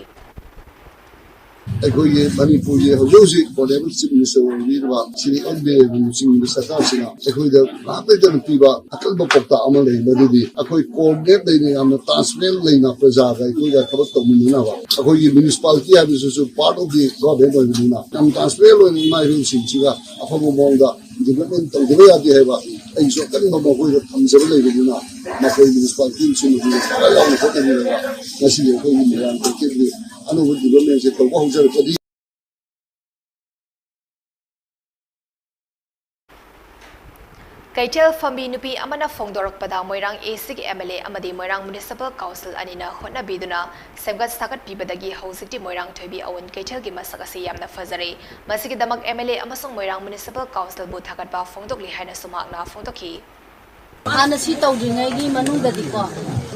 ꯑꯩꯈꯣꯏꯒꯤ ꯃꯅꯤꯄꯨꯔꯒꯤ ꯍꯧꯖꯤꯛ ꯍꯧꯖꯤꯛ Honourable Chief Minister ꯑꯣꯏꯕꯤꯔꯤꯕ ꯁ꯭ꯔꯤ ꯑꯦꯟ ꯕꯤꯔꯦꯟ ꯂꯨꯆꯤꯡꯕ ꯁꯔꯀꯥꯔꯁꯤꯅ ꯑꯩꯈꯣꯏꯗ ꯉꯥꯛ ꯂꯩꯇꯅ ꯄꯤꯕ ꯑꯀꯟꯕ ꯄꯥꯎꯇꯥꯛ ꯑꯃ ꯂꯩ, ꯃꯗꯨꯗꯤ ꯑꯩꯈꯣꯏ coordinate ꯂꯩꯅ, ꯌꯥꯝꯅ transparent ꯂꯩꯅ ꯄ꯭ꯔꯖꯥꯒ ꯑꯩꯈꯣꯏꯒ ꯊꯕꯛ ꯇꯧꯃꯤꯟꯅꯅꯕ꯫ ꯑꯩꯈꯣꯏꯒꯤ municipality ꯍꯥꯏꯕꯁꯤꯁꯨ part of the government ꯑꯣꯏꯕꯅꯤꯅ, ꯌꯥꯝ transparent ꯑꯣꯏꯅ ꯏꯃꯥ ꯏꯕꯦꯜꯁꯤꯡꯁꯤꯒ ꯑꯐꯕ ꯃꯑꯣꯡꯗ development ꯇꯧꯗꯕ ꯌꯥꯗꯦ ꯍꯥꯏꯕ ꯑꯩꯒꯤꯁꯨ ꯑꯀꯟꯕ ꯃꯈꯣꯏꯗ ꯊꯝꯖꯕ ꯂꯩꯕꯅꯤꯅ, ꯃꯈꯣꯏ municipalityꯁꯤꯡ ꯑꯗꯨ ꯁꯔꯀꯥꯔ ꯌꯥꯎꯅ ꯍꯣꯠꯅꯕꯤꯔꯒ ꯉꯁꯤꯒꯤ ꯑꯩꯈꯣꯏꯒꯤ ꯃꯣꯏꯔꯥꯡ ꯀꯩꯊꯦꯜꯒꯤ ꯑꯅꯧꯕ developmentꯁꯦ ꯇꯧꯕ ꯍꯧꯖꯔꯛꯄꯗꯤ꯫ ꯀꯩꯊꯦꯜ ꯐꯝꯕꯤ ꯅꯨꯄꯤ ꯑꯃꯅ ꯐꯣꯡꯗꯣꯔꯛꯄꯗ, ꯃꯣꯏꯔꯥꯡ A C ꯒꯤ M L A ꯑꯃꯗꯤ ꯃꯣꯏꯔꯥꯡ Municipal Council ꯑꯅꯤꯅ ꯍꯣꯠꯅꯕꯤꯗꯨꯅ ꯁꯦꯝꯒꯠ ꯁꯥꯒꯠꯄꯤꯕꯗꯒꯤ ꯍꯧꯖꯤꯛꯇꯤ ꯃꯣꯏꯔꯥꯡ ꯊꯣꯏꯕꯤ ꯑꯋꯨꯟ ꯀꯩꯊꯦꯜꯒꯤ ꯃꯁꯛ ꯑꯁꯤ ꯌꯥꯝꯅ ꯐꯖꯔꯦ꯫ ꯃꯁꯤꯒꯤꯗꯃꯛ M L A ꯑꯃꯁꯨꯡ ꯃꯣꯏꯔꯥꯡ Municipal Council ꯕꯨ ꯊꯥꯒꯠꯄ ꯐꯣꯡꯗꯣꯛꯂꯤ ꯍꯥꯏꯅꯁꯨ ꯃꯍꯥꯛꯅ ꯐꯣꯡꯗꯣꯛꯈꯤ꯫ ꯍꯥꯟꯅ ꯁꯤ ꯇꯧꯗ꯭ꯔꯤꯉꯩꯒꯤ ꯃꯅꯨꯡꯗꯗꯤꯀꯣ,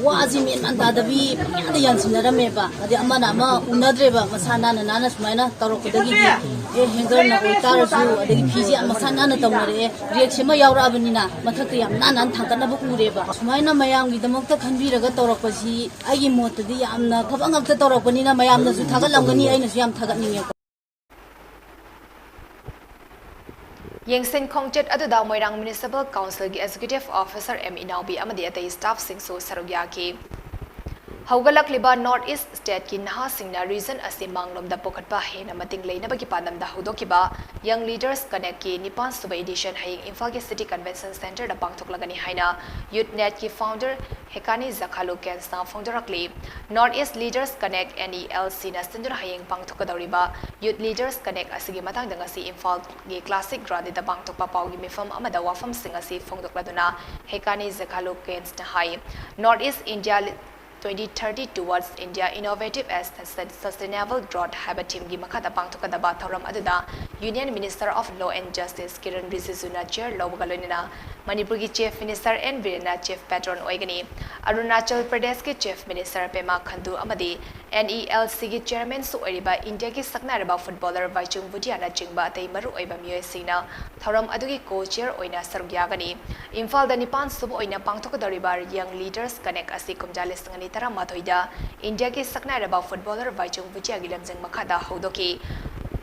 ꯋꯥꯁꯤ ꯃꯦꯟ ꯃꯥꯟ ꯇꯥꯗꯕꯤ ꯄꯪꯌꯥꯟꯗ ꯌꯥꯟꯁꯤꯟꯅꯔꯝꯃꯦꯕ꯫ ꯑꯗꯩ ꯑꯃꯅ ꯑꯃ ꯎꯅꯗ꯭ꯔꯦꯕ, ꯃꯁꯥ ꯅꯥꯟꯅ ꯅꯥꯟꯅ ꯁꯨꯃꯥꯏꯅ ꯇꯧꯔꯛꯄꯗꯒꯤꯗꯤ꯫ ꯑꯦ, hanger ꯅ ꯑꯣꯏꯇꯥꯔꯁꯨ, ꯑꯗꯒꯤ ꯐꯤꯁꯦ ꯌꯥꯝ ꯃꯁꯥ ꯅꯥꯟꯅ ꯇꯧꯅꯔꯛꯑꯦ꯫ Rake ꯁꯤꯃ ꯌꯥꯎꯔꯛꯑꯕꯅꯤꯅ ꯃꯊꯛꯇ ꯌꯥꯝ ꯅꯥꯟꯅ ꯅꯥꯟꯅ ꯊꯥꯡꯒꯠꯅꯕ ꯎꯔꯦꯕ꯫ ꯁꯨꯃꯥꯏꯅ ꯃꯌꯥꯝꯒꯤꯗꯃꯛꯇ ꯈꯟꯕꯤꯔꯒ ꯇꯧꯔꯛꯄꯁꯤ ꯑꯩꯒꯤ ꯃꯣꯠꯇꯗꯤ ꯌꯥꯝꯅ ꯊꯕꯛ ꯉꯥꯛꯇ ꯇꯧꯔꯛꯄꯅꯤꯅ ꯃꯌꯥꯝꯅꯁꯨ ꯊꯥꯒꯠꯂꯝꯒꯅꯤ, ꯑꯩꯅꯁꯨ ꯌꯥꯝ ꯊꯥꯒꯠꯅꯤꯡꯉꯦꯀꯣ꯫ ꯌꯦꯡꯁꯤꯟ ꯈꯣꯡꯆꯠ ꯑꯗꯨꯗ ꯃꯣꯏꯔꯥꯡ Municipal Council ꯒꯤ Executive Officer M ꯏꯅꯥꯎꯕꯤ ꯑꯃꯗꯤ ꯑꯇꯩ staff ꯁꯤꯡꯁꯨ ꯁꯔꯨꯛ ꯌꯥꯈꯤ꯫ ꯍꯧꯒꯠꯂꯛꯂꯤꯕ North East state ꯀꯤ ꯅꯍꯥꯁꯤꯡꯅ region ꯑꯁꯤ ꯃꯥꯡꯂꯣꯝꯗ ꯄꯨꯈꯠꯄ ꯍꯦꯟꯅ ꯃꯇꯤꯡ ꯂꯩꯅꯕꯒꯤ ꯄꯥꯟꯗꯝꯗ ꯍꯧꯗꯣꯛꯈꯤꯕ Young Leaders Connect ꯀꯤ ꯅꯤꯄꯥꯟ ꯁꯨꯕ edition ꯍꯌꯦꯡ ꯏꯝꯐꯥꯜꯒꯤ City Convention Centre ꯗ ꯄꯥꯡꯊꯣꯛꯂꯒꯅꯤ ꯍꯥꯏꯅ Youth Net ꯀꯤ founder ꯍꯦꯀꯥꯅꯤ ꯖꯈꯥꯂꯨ ꯀꯦꯟꯁꯅ ꯐꯣꯡꯗꯣꯔꯛꯂꯤ꯫ North East Leaders Connect N E L C ꯅ ꯁꯤꯟꯗꯨꯅ ꯍꯌꯦꯡ ꯄꯥꯡꯊꯣꯛꯀꯗꯧꯔꯤꯕ Youth Leaders Connect ꯑꯁꯤꯒꯤ ꯃꯇꯥꯡꯗ ꯉꯁꯤ ꯏꯝꯐꯥꯜꯒꯤ Classic Ground ꯗ ꯄꯥꯡꯊꯣꯛꯄ ꯄꯥꯎꯒꯤ ꯃꯤꯐꯝ ꯑꯃꯗ ꯋꯥꯐꯝꯁꯤꯡ ꯑꯁꯤ ꯐꯣꯡꯗꯣꯛꯂꯗꯨꯅ ꯍꯦꯀꯥꯅꯤ ꯖꯈꯥꯂꯨ ꯀꯦꯟꯁꯅ ꯍꯥꯏ, North East India twenty thirty Towards India Innovative and Sustainable Growth ꯍꯥꯏꯕ theme ꯒꯤ ꯃꯈꯥꯗ ꯄꯥꯡꯊꯣꯛꯀꯗꯕ ꯊꯧꯔꯝ ꯑꯗꯨꯗ Union Minister of Law and Justice Kiran ꯔꯤꯖꯤꯖꯨꯅ chair ꯂꯧꯕꯒ ꯂꯣꯏꯅꯅ ꯃꯅꯤꯄꯨꯔꯒꯤ Chief Minister N ꯕꯤꯔꯦꯟꯅ Chief Patron ꯑꯣꯏꯒꯅꯤ꯫ ꯑꯔꯨꯅꯥꯆꯜ ꯄ꯭ꯔꯗꯦꯁꯀꯤ Chief Minister ꯄꯦꯃꯥ ꯈꯟꯗꯨ ꯑꯃꯗꯤ N E L C ꯒꯤ chairman ꯁꯨ ꯑꯣꯏꯔꯤꯕ ꯏꯟꯗꯤꯌꯥꯒꯤ ꯁꯛꯅꯥꯏꯔꯕ footballer ꯚꯥꯏꯆꯨꯡ ꯚꯨꯇꯤꯌꯥꯅꯆꯤꯡꯕ ꯑꯇꯩ ꯃꯔꯨꯑꯣꯏꯕ ꯃꯤꯑꯣꯏꯁꯤꯡꯅ ꯊꯧꯔꯝ ꯑꯗꯨꯒꯤ co-chair ꯑꯣꯏꯅ ꯁꯔꯨꯛ ꯌꯥꯒꯅꯤ꯫ ꯏꯝꯐꯥꯜꯗ ꯅꯤꯄꯥꯟ ꯁꯨꯕ ꯑꯣꯏꯅ ꯄꯥꯡꯊꯣꯛꯀꯗꯧꯔꯤꯕ Young Leaders Connect ꯑꯁꯤ ꯀꯨꯝꯖꯥ ꯂꯤꯁꯤꯡ ꯑꯅꯤ ꯇꯔꯥꯃꯥꯊꯣꯏꯗ ꯏꯟꯗꯤꯌꯥꯒꯤ ꯁꯛꯅꯥꯏꯔꯕ footballer ꯚꯥꯏꯆꯨꯡ ꯚꯨꯇꯤꯌꯥꯒꯤ ꯂꯝꯖꯤꯡ ꯃꯈꯥꯗ ꯍꯧꯗꯣꯛꯈꯤ꯫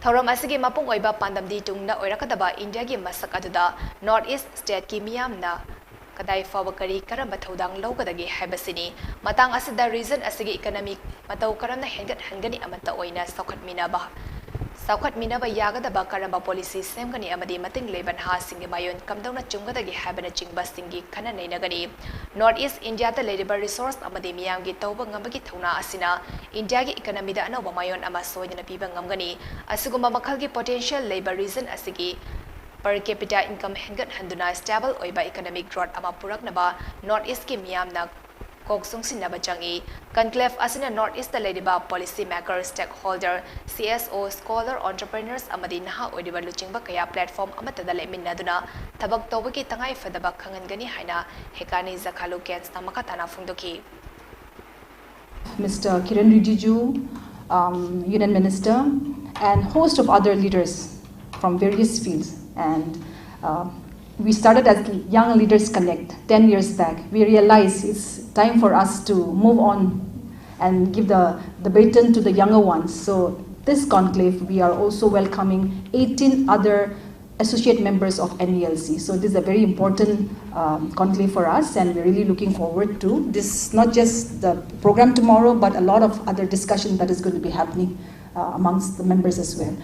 ꯊꯧꯔꯝ ꯑꯁꯤꯒꯤ ꯃꯄꯨꯡ ꯑꯣꯏꯕ ꯄꯥꯟꯗꯝꯗꯤ ꯇꯨꯡꯗ ꯑꯣꯏꯔꯛꯀꯗꯕ ꯏꯟꯗꯤꯌꯥꯒꯤ ꯃꯁꯛ ꯑꯗꯨꯗ North East state ꯀꯤ ꯃꯤꯌꯥꯝꯅ ꯀꯗꯥꯏ ꯐꯥꯎꯕ ꯀꯔꯤ ꯀꯔꯝꯕ ꯊꯧꯗꯥꯡ ꯂꯧꯒꯗꯒꯦ ꯍꯥꯏꯕꯁꯤꯅꯤ꯫ ꯃꯇꯥꯡ ꯑꯁꯤꯗ region ꯑꯁꯤꯒꯤ economy ꯃꯇꯧ ꯀꯔꯝꯅ ꯍꯦꯟꯒꯠꯍꯟꯒꯅꯤ ꯑꯃꯠꯇ ꯑꯣꯏꯅ ꯆꯥꯎꯈꯠꯃꯤꯟꯅꯕ, ꯆꯥꯎꯈꯠꯃꯤꯟꯅꯕ ꯌꯥꯒꯗꯕ ꯀꯔꯝꯕ policy ꯁꯦꯝꯒꯅꯤ ꯑꯃꯗꯤ ꯃꯇꯤꯡ ꯂꯩꯕ ꯅꯍꯥꯁꯤꯡꯒꯤ ꯃꯌꯣꯟ ꯀꯝꯗꯧꯅ ꯆꯨꯝꯒꯗꯒꯦ ꯍꯥꯏꯕꯅꯆꯤꯡꯕꯁꯤꯡꯒꯤ ꯈꯟꯅ ꯅꯩꯅꯒꯅꯤ꯫ North East India ꯗ ꯂꯩꯔꯤꯕ resource ꯑꯃꯗꯤ ꯃꯤꯌꯥꯝꯒꯤ ꯇꯧꯕ ꯉꯝꯕꯒꯤ ꯊꯧꯅꯥ ꯑꯁꯤꯅ ꯏꯟꯗꯤꯌꯥꯒꯤ economy ꯗ ꯑꯅꯧꯕ ꯃꯌꯣꯟ ꯑꯃ ꯁꯣꯏꯗꯅ ꯄꯤꯕ ꯉꯝꯒꯅꯤ꯫ ꯑꯁꯤꯒꯨꯝꯕ ꯃꯈꯜꯒꯤ potential ꯂꯩꯕ region ꯑꯁꯤꯒꯤ Per capita income ꯍꯦꯟꯒꯠꯍꯟꯗꯨꯅ stable ꯑꯣꯏꯕ economic growth ꯑꯃ ꯄꯨꯔꯛꯅꯕ North East ꯀꯤ ꯃꯤꯌꯥꯝꯅ ꯀꯣꯛ ꯆꯨꯡꯁꯤꯟꯅꯕ ꯆꯪꯏ꯫ Conclave ꯑꯁꯤꯅ North East ꯇ ꯂꯩꯔꯤꯕ policy maker, stakeholder, C S O, scholar, entrepreneurs ꯑꯃꯗꯤ ꯅꯍꯥ ꯑꯣꯏꯔꯤꯕ ꯂꯨꯆꯤꯡꯕ ꯀꯌꯥ platform ꯑꯃꯠꯇꯗ ꯂꯦꯞꯃꯤꯟꯅꯗꯨꯅ ꯊꯕꯛ ꯇꯧꯕꯒꯤ ꯇꯉꯥꯏ ꯐꯗꯕ ꯈꯪꯍꯟꯒꯅꯤ ꯍꯥꯏꯅ ꯍꯦꯀꯥꯅꯤ ꯖꯈꯥꯂꯨ ꯀꯦꯟꯁꯅ ꯃꯈꯥ ꯇꯥꯅ ꯐꯣꯡꯗꯣꯛꯈꯤ꯫ Mister Kiren Rijiju, um, Union Minister, and host of other leaders from various fields. And uh, we started as Young Leaders Connect ten years back. We realized it's time for us to move on and give the, the baton to the younger ones. So this conclave, we are also welcoming eighteen other associate members of N E L C. So this is a very important um, conclave for us, and we're really looking forward to this, not just the program tomorrow, but a lot of other discussion that is going to be happening uh, amongst the members as well.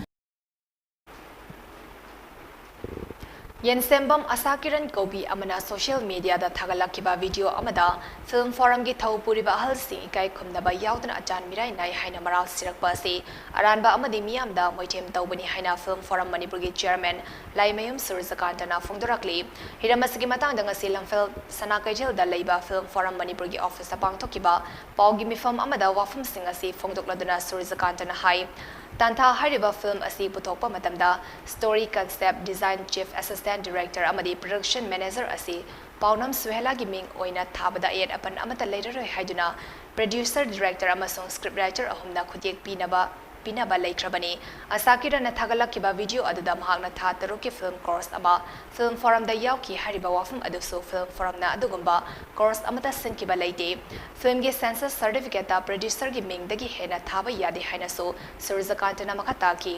ꯌꯦꯟꯁꯦꯝꯕꯝ ꯑꯁꯥ ꯀꯤꯔꯟ ꯀꯧꯕꯤ ꯑꯃꯅ social media ꯗ ꯊꯥꯒꯠꯂꯛꯈꯤꯕ video ꯑꯃꯗ film forum ꯒꯤ ꯊꯧ ꯄꯨꯔꯤꯕ ꯑꯍꯜꯁꯤꯡ ꯏꯀꯥꯏ ꯈꯨꯝꯅꯕ ꯌꯥꯎꯗꯅ ꯑꯆꯥꯟ ꯃꯤꯔꯥꯏ ꯅꯥꯏ ꯍꯥꯏꯅ ꯃꯔꯥꯜ ꯁꯤꯔꯛꯄ ꯑꯁꯤ ꯑꯔꯥꯟꯕ ꯑꯃꯗꯤ ꯃꯤꯌꯥꯝꯗ ꯃꯣꯏꯊꯦꯝ ꯇꯧꯕꯅꯤ ꯍꯥꯏꯅ Film Forum ꯃꯅꯤꯄꯨꯔꯒꯤ chairman ꯂꯥꯏꯃꯌꯨꯝ ꯁꯨꯔꯖꯀꯥꯟꯇꯅ ꯐꯣꯡꯗꯣꯔꯛꯂꯤ꯫ ꯍꯤꯔꯝ ꯑꯁꯤꯒꯤ ꯃꯇꯥꯡꯗ ꯉꯁꯤ ꯂꯝꯐꯦꯜ ꯁꯅꯥ ꯀꯩꯊꯦꯜꯗ ꯂꯩꯕ Film Forum ꯃꯅꯤꯄꯨꯔꯒꯤ office ꯇ ꯄꯥꯡꯊꯣꯛꯈꯤꯕ ꯄꯥꯎꯒꯤ ꯃꯤꯐꯝ ꯑꯃꯗ ꯋꯥꯐꯝꯁꯤꯡ ꯑꯁꯤ ꯐꯣꯡꯗꯣꯛꯂꯗꯨꯅ ꯁꯨꯔꯖꯀꯥꯟꯇꯅ ꯍꯥꯏ, ꯇꯥꯟꯊꯥ ꯍꯥꯏꯔꯤꯕ film ꯑꯁꯤ ꯄꯨꯊꯣꯛꯄ ꯃꯇꯝꯗ story concept, design, chief assistant director ꯑꯃꯗꯤ production manager ꯑꯁꯤ ꯄꯥꯎꯅꯝ ꯁꯨꯍꯦꯂꯥꯒꯤ ꯃꯤꯡ ꯑꯣꯏꯅ ꯊꯥꯕꯗ ꯑꯌꯦꯠ ꯑꯄꯟ ꯑꯃꯠꯇ ꯂꯩꯔꯔꯣꯏ ꯍꯥꯏꯗꯨꯅ producer, director ꯑꯃꯁꯨꯡ script writer ꯑꯍꯨꯝꯅ ꯈꯨꯠꯌꯦꯛ ꯄꯤꯅꯕ ꯄꯤꯅꯕ ꯂꯩꯈ꯭ꯔꯕꯅꯤ꯫ ꯑꯁꯥ ꯀꯤꯔꯟꯅ ꯊꯥꯒꯠꯂꯛꯈꯤꯕ video ꯑꯗꯨꯗ ꯃꯍꯥꯛꯅ ꯊꯥ ꯇꯔꯨꯛꯀꯤ film course ꯑꯃ Film Forum ꯗ ꯌꯥꯎꯈꯤ ꯍꯥꯏꯔꯤꯕ ꯋꯥꯐꯝ ꯑꯗꯨꯁꯨ Film Forum ꯅ ꯑꯗꯨꯒꯨꯝꯕ course ꯑꯃꯠꯇ ꯁꯤꯟꯈꯤꯕ ꯂꯩꯇꯦ꯫ Film ꯒꯤ census certificate ꯇ producer ꯒꯤ ꯃꯤꯡꯗꯒꯤ ꯍꯦꯟꯅ ꯊꯥꯕ ꯌꯥꯗꯦ ꯍꯥꯏꯅꯁꯨ ꯁꯨꯔꯖꯀꯥꯟꯇꯅ ꯃꯈꯥ ꯇꯥꯈꯤ꯫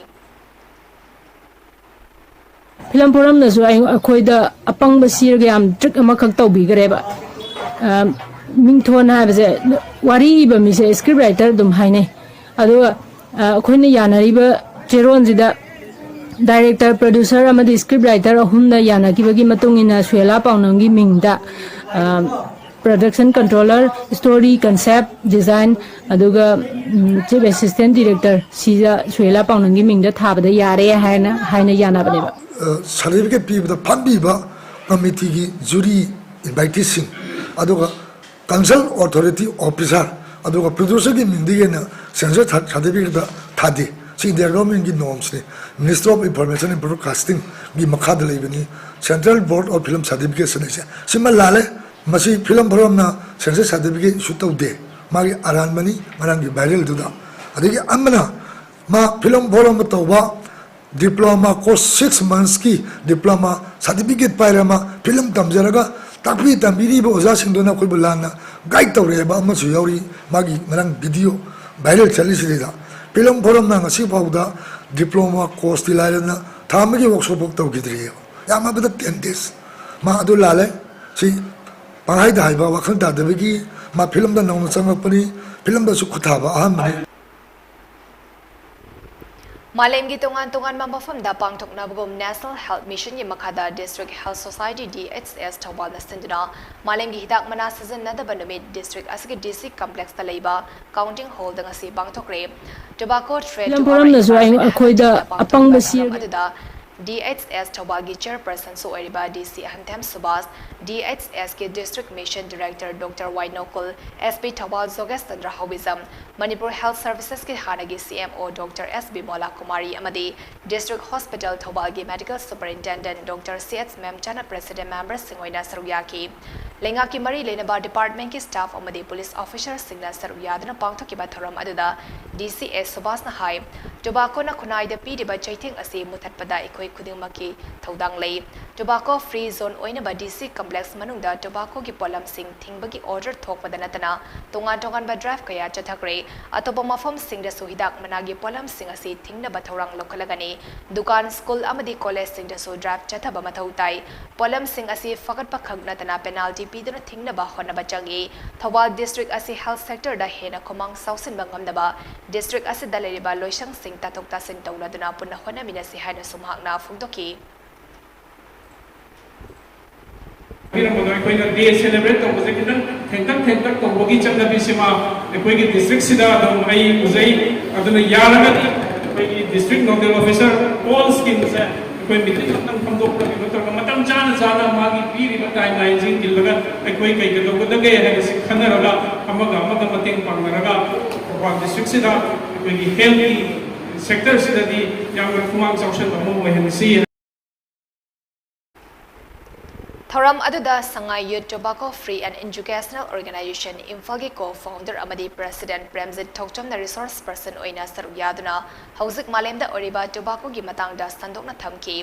Film Forum ꯅꯁꯨ ꯑꯩ-, ꯑꯩꯈꯣꯏꯗ ꯑꯄꯪꯕ ꯁꯤꯔꯒ ꯌꯥꯝ trick ꯑꯃꯈꯛ ꯇꯧꯕꯤꯈ꯭ꯔꯦꯕ꯫ ꯑ, ꯃꯤꯡꯊꯣꯟ ꯍꯥꯏꯕꯁꯦ ꯋꯥꯔꯤ ꯏꯕ ꯃꯤꯁꯦ script writer ꯑꯗꯨꯝ ꯍꯥꯏꯅꯩ꯫ ꯑꯗꯨꯒ, ꯑ, ꯑꯩꯈꯣꯏꯅ ꯌꯥꯅꯔꯤꯕ ꯆꯦꯔꯣꯟꯁꯤꯗ director, producer ꯑꯃꯗꯤ script writer ꯑꯍꯨꯝꯅ ꯌꯥꯅꯈꯤꯕꯒꯤ ꯃꯇꯨꯡ ꯏꯟꯅ ꯁꯨꯍꯦꯂꯥ ꯄꯥꯎꯅꯝꯒꯤ ꯃꯤꯡꯗ, ꯑ, production controller, story concept, design, ꯑꯗꯨꯒ, ꯎꯝ, chief assistant director ꯁꯤꯗ ꯁꯨꯍꯦꯂꯥ ꯄꯥꯎꯅꯝꯒꯤ ꯃꯤꯡꯗ ꯊꯥꯕꯗ ꯌꯥꯔꯦ ꯍꯥꯏꯅ, ꯍꯥꯏꯅ ꯌꯥꯅꯕꯅꯦꯕ꯫ ꯁꯥꯔꯇꯤꯐꯤꯀꯦꯠ ꯄꯤꯕꯗ ꯐꯝꯕꯤꯕ ꯀꯃꯤꯇꯤꯒꯤ ꯖꯨꯔꯤ ꯏꯟꯚꯥꯏꯇꯤꯁꯁꯤꯡ, ꯑꯗꯨꯒ ꯀꯟꯁꯔꯟ ꯑꯣꯊꯣꯔꯤꯇꯤ ꯑꯣꯐꯤꯁꯥꯔ, ꯑꯗꯨꯒ ꯄ꯭ꯔꯗ꯭ꯌꯨꯁꯔꯒꯤ ꯃꯤꯡꯗꯒꯤ ꯍꯦꯟꯅ ꯁꯦꯟꯁꯔ ꯁꯥꯔꯇꯤꯐꯤꯀꯦꯠꯇ ꯊꯥꯗꯦ꯫ ꯁꯤ ꯏꯟꯗꯤꯌꯥ ꯒꯚꯔꯟꯃꯦꯟꯠꯀꯤ ꯅꯣꯔꯝꯁꯅꯤ, ꯃꯤꯅꯤꯁꯇ꯭ꯔꯤ ꯑꯣꯐ ꯏꯟꯐꯣꯔꯃꯦꯁꯟ ꯑꯦꯟ ꯕ꯭ꯔꯣꯗꯀꯥꯁꯇꯤꯡꯒꯤ ꯃꯈꯥꯗ ꯂꯩꯕꯅꯤ, central board of film certification ꯍꯥꯏꯁꯦ꯫ ꯁꯤꯃ ꯂꯥꯜꯂꯦ꯫ ꯃꯁꯤ ꯐꯤꯂꯝ ꯐꯣꯔꯝꯅ ꯁꯦꯟꯁꯔ ꯁꯥꯔꯇꯤꯐꯤꯀꯦꯠ ꯏꯁꯨ ꯇꯧꯗꯦ꯫ ꯃꯥꯒꯤ ꯑꯔꯥꯟꯕꯅꯤ ꯉꯔꯥꯡꯒꯤ ꯚꯥꯏꯔꯦꯜꯗꯨꯗ꯫ ꯑꯗꯒꯤ ꯑꯃꯅ ꯃꯥ ꯐꯤꯂꯝ ꯐꯣꯔꯝ ꯑꯃ ꯇꯧꯕ, ꯗꯤꯄ꯭ꯂꯣꯃꯥ ꯀꯣꯔꯁ ꯁꯤꯛꯁ ꯃꯟꯁꯀꯤ ꯗꯤꯄ꯭ꯂꯣꯃꯥ ꯁꯥꯔꯇꯤꯐꯤꯀꯦꯠ ꯄꯥꯏꯔ ꯑꯃ ꯐꯤꯂꯝ ꯇꯝꯖꯔꯒ ꯇꯥꯛꯄꯤ ꯇꯝꯕꯤꯔꯤꯕ ꯑꯣꯖꯥꯁꯤꯡꯗꯨꯅ ꯑꯩꯈꯣꯏꯕꯨ ꯂꯥꯟꯅ ꯒꯥꯏꯗ ꯇꯧꯔꯛꯑꯦꯕ ꯑꯃꯁꯨ ꯌꯥꯎꯔꯤ꯫ ꯃꯥꯒꯤ ꯉꯔꯥꯡ ꯚꯤꯗꯤꯑꯣ ꯚꯥꯏꯔꯦꯜ ꯆꯠꯂꯤꯁꯤꯗꯩꯗ ꯐꯤꯂꯝ ꯐꯣꯔꯝꯅ ꯉꯁꯤ ꯐꯥꯎꯕꯗ ꯗꯤꯄ꯭ꯂꯣꯃꯥ ꯀꯣꯔꯁꯇꯤ ꯂꯥꯏꯔꯗꯅ ꯊꯥ ꯑꯃꯒꯤ ꯋꯥꯛꯁꯣꯞ ꯐꯥꯎ ꯇꯧꯈꯤꯗ꯭ꯔꯤꯑꯕ꯫ ꯌꯥꯝꯃꯕꯗ ꯇꯦꯟ ꯗꯦꯖ꯫ ꯃꯥ ꯑꯗꯨ ꯂꯥꯜꯂꯦ꯫ ꯁꯤ ꯄꯪꯍꯥꯏꯗ ꯍꯥꯏꯕ ꯋꯥꯈꯜ ꯇꯥꯗꯕꯒꯤ ꯃꯥ ꯐꯤꯂꯝꯗ ꯅꯧꯅ ꯆꯪꯂꯛꯄꯅꯤ, ꯐꯤꯂꯝꯗꯁꯨ ꯈꯨꯠ ꯊꯥꯕ ꯑꯍꯥꯟꯕꯅꯤ꯫ ꯃꯥꯂꯦꯝꯒꯤ ꯇꯣꯉꯥꯟ ꯇꯣꯉꯥꯟꯕ ꯃꯐꯝꯗ ꯄꯥꯡꯊꯣꯛꯅꯕꯒꯨꯝ National Health Missionꯒꯤ ꯃꯈꯥꯗ District Health Society, D H S, ꯊꯧꯕꯥꯜꯅ ꯁꯤꯟꯗꯨꯅ ꯃꯥꯂꯦꯝꯒꯤ ꯍꯤꯗꯥꯛ ꯃꯅꯥ ꯁꯤꯖꯤꯟꯅꯗꯕ ꯅꯨꯃꯤꯠ district ꯑꯁꯤꯒꯤ D C complexꯇ ꯂꯩꯕ counting hallꯗ ꯉꯁꯤ ꯄꯥꯡꯊꯣꯛꯈ꯭ꯔꯦ꯫ Tobacco threat to our environment ꯍꯥꯏꯕ ꯊꯤꯝꯗ ꯄꯥꯡꯊꯣꯛꯈꯤꯕ ꯊꯧꯔꯝ ꯑꯗꯨꯗ D H S ꯊꯧꯕꯥꯜꯒꯤ chairpersonꯁꯨ ꯑꯣꯏꯔꯤꯕ D C ꯑꯍꯟꯊꯦꯝ Subhas, D H Sꯀꯤ District Mission Director Doctor ꯋꯥꯏ ꯅꯣꯀꯨꯜ, S P Thoubal ꯖꯣꯒꯦꯁ Chandra ꯍꯥꯎꯕꯤꯖꯝ, Manipur Health Servicesꯀꯤ ꯍꯥꯟꯅꯒꯤ C M O Doctor S Bimola Kumari ꯑꯃꯗꯤ District Hospital ꯊꯧꯕꯥꯜꯒꯤ Medical Superintendent Doctor C H ꯃꯦꯝꯆꯥꯅ President memberꯁꯤꯡ ꯑꯣꯏꯅ ꯁꯔꯨꯛ ꯌꯥꯈꯤ꯫ ꯂꯩꯉꯥꯛꯀꯤ ꯃꯔꯤ ꯂꯩꯅꯕ departmentꯀꯤ staff ꯑꯃꯗꯤ police officerꯁꯤꯡꯅ ꯁꯔꯨꯛ ꯌꯥꯗꯨꯅ ꯄꯥꯡꯊꯣꯛꯈꯤꯕ ꯊꯧꯔꯝ ꯑꯗꯨꯗ D C S ꯁꯨꯕꯥꯁꯅ ꯍꯥꯏ, tobaccoꯅ ꯈꯨꯟꯅꯥꯏꯗ ꯄꯤꯔꯤꯕ ꯆꯩꯊꯦꯡ ꯑꯁꯤ ꯃꯨꯊꯠꯄꯗ ꯑꯩꯈꯣꯏ ꯈꯨꯗꯤꯡꯃꯛꯀꯤ ꯊꯧꯗꯥꯡ ꯂꯩ꯫ Tobacco free zone ꯑꯣꯏꯅꯕ D C complex ꯃꯅꯨꯡꯗ tobaccoꯒꯤ ꯄꯣꯠꯂꯝꯁꯤꯡ ꯊꯤꯡꯕꯒꯤ order ꯊꯣꯛꯄꯗ ꯅꯠꯇꯅ ꯇꯣꯉꯥꯟ ꯇꯣꯉꯥꯟꯕ drive ꯀꯌꯥ ꯆꯠꯊꯈ꯭ꯔꯦ꯫ ꯑꯇꯣꯞꯄ ꯃꯐꯝꯁꯤꯡꯗꯁꯨ ꯍꯤꯗꯥꯛ ꯃꯅꯥꯒꯤ ꯄꯣꯠꯂꯝꯁꯤꯡ ꯑꯁꯤ ꯊꯤꯡꯅꯕ ꯊꯧꯔꯥꯡ ꯂꯧꯈꯠꯂꯒꯅꯤ꯫ ꯗꯨꯀꯥꯟ, school ꯑꯃꯗꯤ collegeꯁꯤꯡꯗꯁꯨ drive ꯆꯠꯊꯕ ꯃꯊꯧ ꯇꯥꯏ꯫ ꯄꯣꯠꯂꯝꯁꯤꯡ ꯑꯁꯤ ꯐꯒꯠꯄ ꯈꯛ ꯅꯠꯇꯅ penalty ꯄꯤꯗꯨꯅ ꯊꯤꯡꯅꯕ ꯍꯣꯠꯅꯕ ꯆꯪꯏ꯫ ꯊꯧꯕꯥꯜ district ꯑꯁꯤ health sectorꯗ ꯍꯦꯟꯅ ꯈꯨꯃꯥꯡ ꯆꯥꯎꯁꯤꯟꯕ ꯉꯝꯅꯕ district ꯑꯁꯤꯗ ꯂꯩꯔꯤꯕ ꯂꯣꯏꯁꯪꯁꯤꯡ ꯇꯥꯊꯣꯛ ꯇꯥꯁꯤꯟ ꯇꯧꯅꯗꯨꯅ ꯄꯨꯟꯅ ꯍꯣꯠꯅꯃꯤꯟꯅꯁꯤ ꯍꯥꯏꯅꯁꯨ ꯃꯍꯥꯛꯅ ꯐꯣꯡꯗꯣꯛꯈꯤ꯫ ꯄꯤꯔꯝꯕꯗꯣ ꯑꯩꯈꯣꯏꯅ day celebrate ꯇꯧꯕꯁꯦ ꯈꯤꯇꯪ ꯊꯦꯡꯇꯛ ꯊꯦꯡꯇꯛ ꯇꯧꯕꯒꯤ ꯆꯠꯅꯕꯤꯁꯤꯃ ꯑꯩꯈꯣꯏꯒꯤ districtꯁꯤꯗ ꯑꯗꯨꯝ ꯑꯩ ꯎꯖꯩ꯫ ꯑꯗꯨꯅ ꯌꯥꯔꯒꯗꯤ ꯑꯩꯈꯣꯏꯒꯤ district nodal officer all schemeꯁꯦ ꯑꯩꯈꯣꯏ ꯃꯤꯇꯤꯡ ꯑꯃꯇꯪ ꯐꯝꯗꯣꯛꯄ꯭ꯔꯥ ꯀꯩꯅꯣ ꯇꯧꯔꯒ ꯃꯇꯝ ꯆꯥꯅ ꯆꯥꯅ ꯃꯥꯒꯤ ꯄꯤꯔꯤꯕ ꯇꯥꯏꯝꯂꯥꯏꯟꯁꯤꯡ ꯏꯜꯂꯒ ꯑꯩꯈꯣꯏ ꯀꯩ ꯀꯩꯗꯧꯒꯗꯒꯦ ꯍꯥꯏꯕꯁꯤ ꯈꯟꯅꯔꯒ ꯑꯃꯒ ꯑꯃꯒ ꯃꯇꯦꯡ ꯄꯥꯡꯅꯔꯒ ꯊꯧꯕꯥꯜ ꯗꯤꯁꯇ꯭ꯔꯤꯛꯁꯤꯗ ꯑꯩꯈꯣꯏꯒꯤ ꯍꯦꯜꯊꯀꯤ ꯁꯦꯛꯇꯔꯁꯤꯗꯗꯤ ꯌꯥꯝꯅ ꯈꯨꯃꯥꯡ ꯆꯥꯎꯁꯟꯕ ꯑꯃ ꯑꯣꯏꯍꯟꯁꯤ꯫ ꯊꯧꯔꯝ ꯑꯗꯨꯗ Sangai Youth Tobacco Free and Educational Organization ꯏꯝꯐꯥꯜꯒꯤ co-founder ꯑꯃꯗꯤ president ꯄ꯭ꯔꯦꯝꯖꯤꯠ ꯊꯣꯛꯆꯝꯅ resource person ꯑꯣꯏꯅ ꯁꯔꯨꯛ ꯌꯥꯗꯨꯅ ꯍꯧꯖꯤꯛ ꯃꯥꯂꯦꯝꯗ ꯑꯣꯏꯔꯤꯕ ꯇꯣꯕꯥꯀꯣꯒꯤ ꯃꯇꯥꯡꯗ ꯁꯟꯗꯣꯛꯅ ꯊꯝꯈꯤ꯫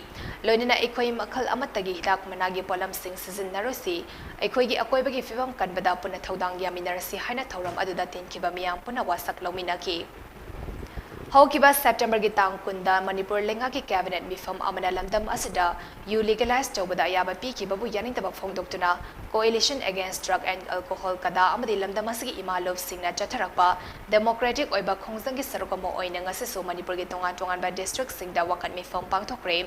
ꯂꯣꯏꯅꯅ ꯑꯩꯈꯣꯏ ꯃꯈꯜ ꯑꯃꯠꯇꯒꯤ ꯍꯤꯗꯥꯛ ꯃꯅꯥꯒꯤ ꯄꯣꯠꯂꯝꯁꯤꯡ ꯁꯤꯖꯤꯟꯅꯔꯨꯁꯤ, ꯑꯩꯈꯣꯏꯒꯤ ꯑꯀꯣꯏꯕꯒꯤ ꯐꯤꯕꯝ ꯀꯟꯕꯗ ꯄꯨꯟꯅ ꯊꯧꯗꯥꯡ ꯌꯥꯃꯤꯟꯅꯔꯁꯤ ꯍꯥꯏꯅ ꯊꯧꯔꯝ ꯑꯗꯨꯗ ꯇꯤꯟꯈꯤꯕ ꯃꯤꯌꯥꯝ ꯄꯨꯟꯅ ꯋꯥꯁꯛ ꯂꯧꯃꯤꯟꯅꯈꯤ꯫ ꯍꯧꯈꯤꯕ ꯁꯦꯞꯇꯦꯝꯕꯔꯒꯤ ꯇꯥꯡ ꯀꯨꯟꯗ ꯃꯅꯤꯄꯨꯔ ꯂꯩꯉꯥꯛꯀꯤ cabinet ꯃꯤꯐꯝ ꯑꯃꯅ ꯂꯝꯗꯝ ꯑꯁꯤꯗ ꯌꯨ legalize ꯇꯧꯕꯗ ꯑꯌꯥꯕ ꯄꯤꯈꯤꯕꯕꯨ ꯌꯥꯅꯤꯡꯗꯕ ꯐꯣꯡꯗꯣꯛꯇꯨꯅ Coalition Against Drug and Alcohol, ꯀꯗꯥ ꯑꯃꯗꯤ ꯂꯝꯗꯝ ꯑꯁꯤꯒꯤ ꯏꯃꯥ ꯂꯣꯞꯁꯤꯡꯅ ꯆꯠꯊꯔꯛꯄ democratic ꯑꯣꯏꯕ ꯈꯣꯡꯖꯪꯒꯤ ꯁꯔꯨꯛ ꯑꯃ ꯑꯣꯏꯅ ꯉꯁꯤꯁꯨ ꯃꯅꯤꯄꯨꯔꯒꯤ ꯇꯣꯉꯥꯟ ꯇꯣꯉꯥꯟꯕ districtꯁꯤꯡꯗ ꯋꯥꯀꯠ ꯃꯤꯐꯝ ꯄꯥꯡꯊꯣꯛꯈ꯭ꯔꯦ꯫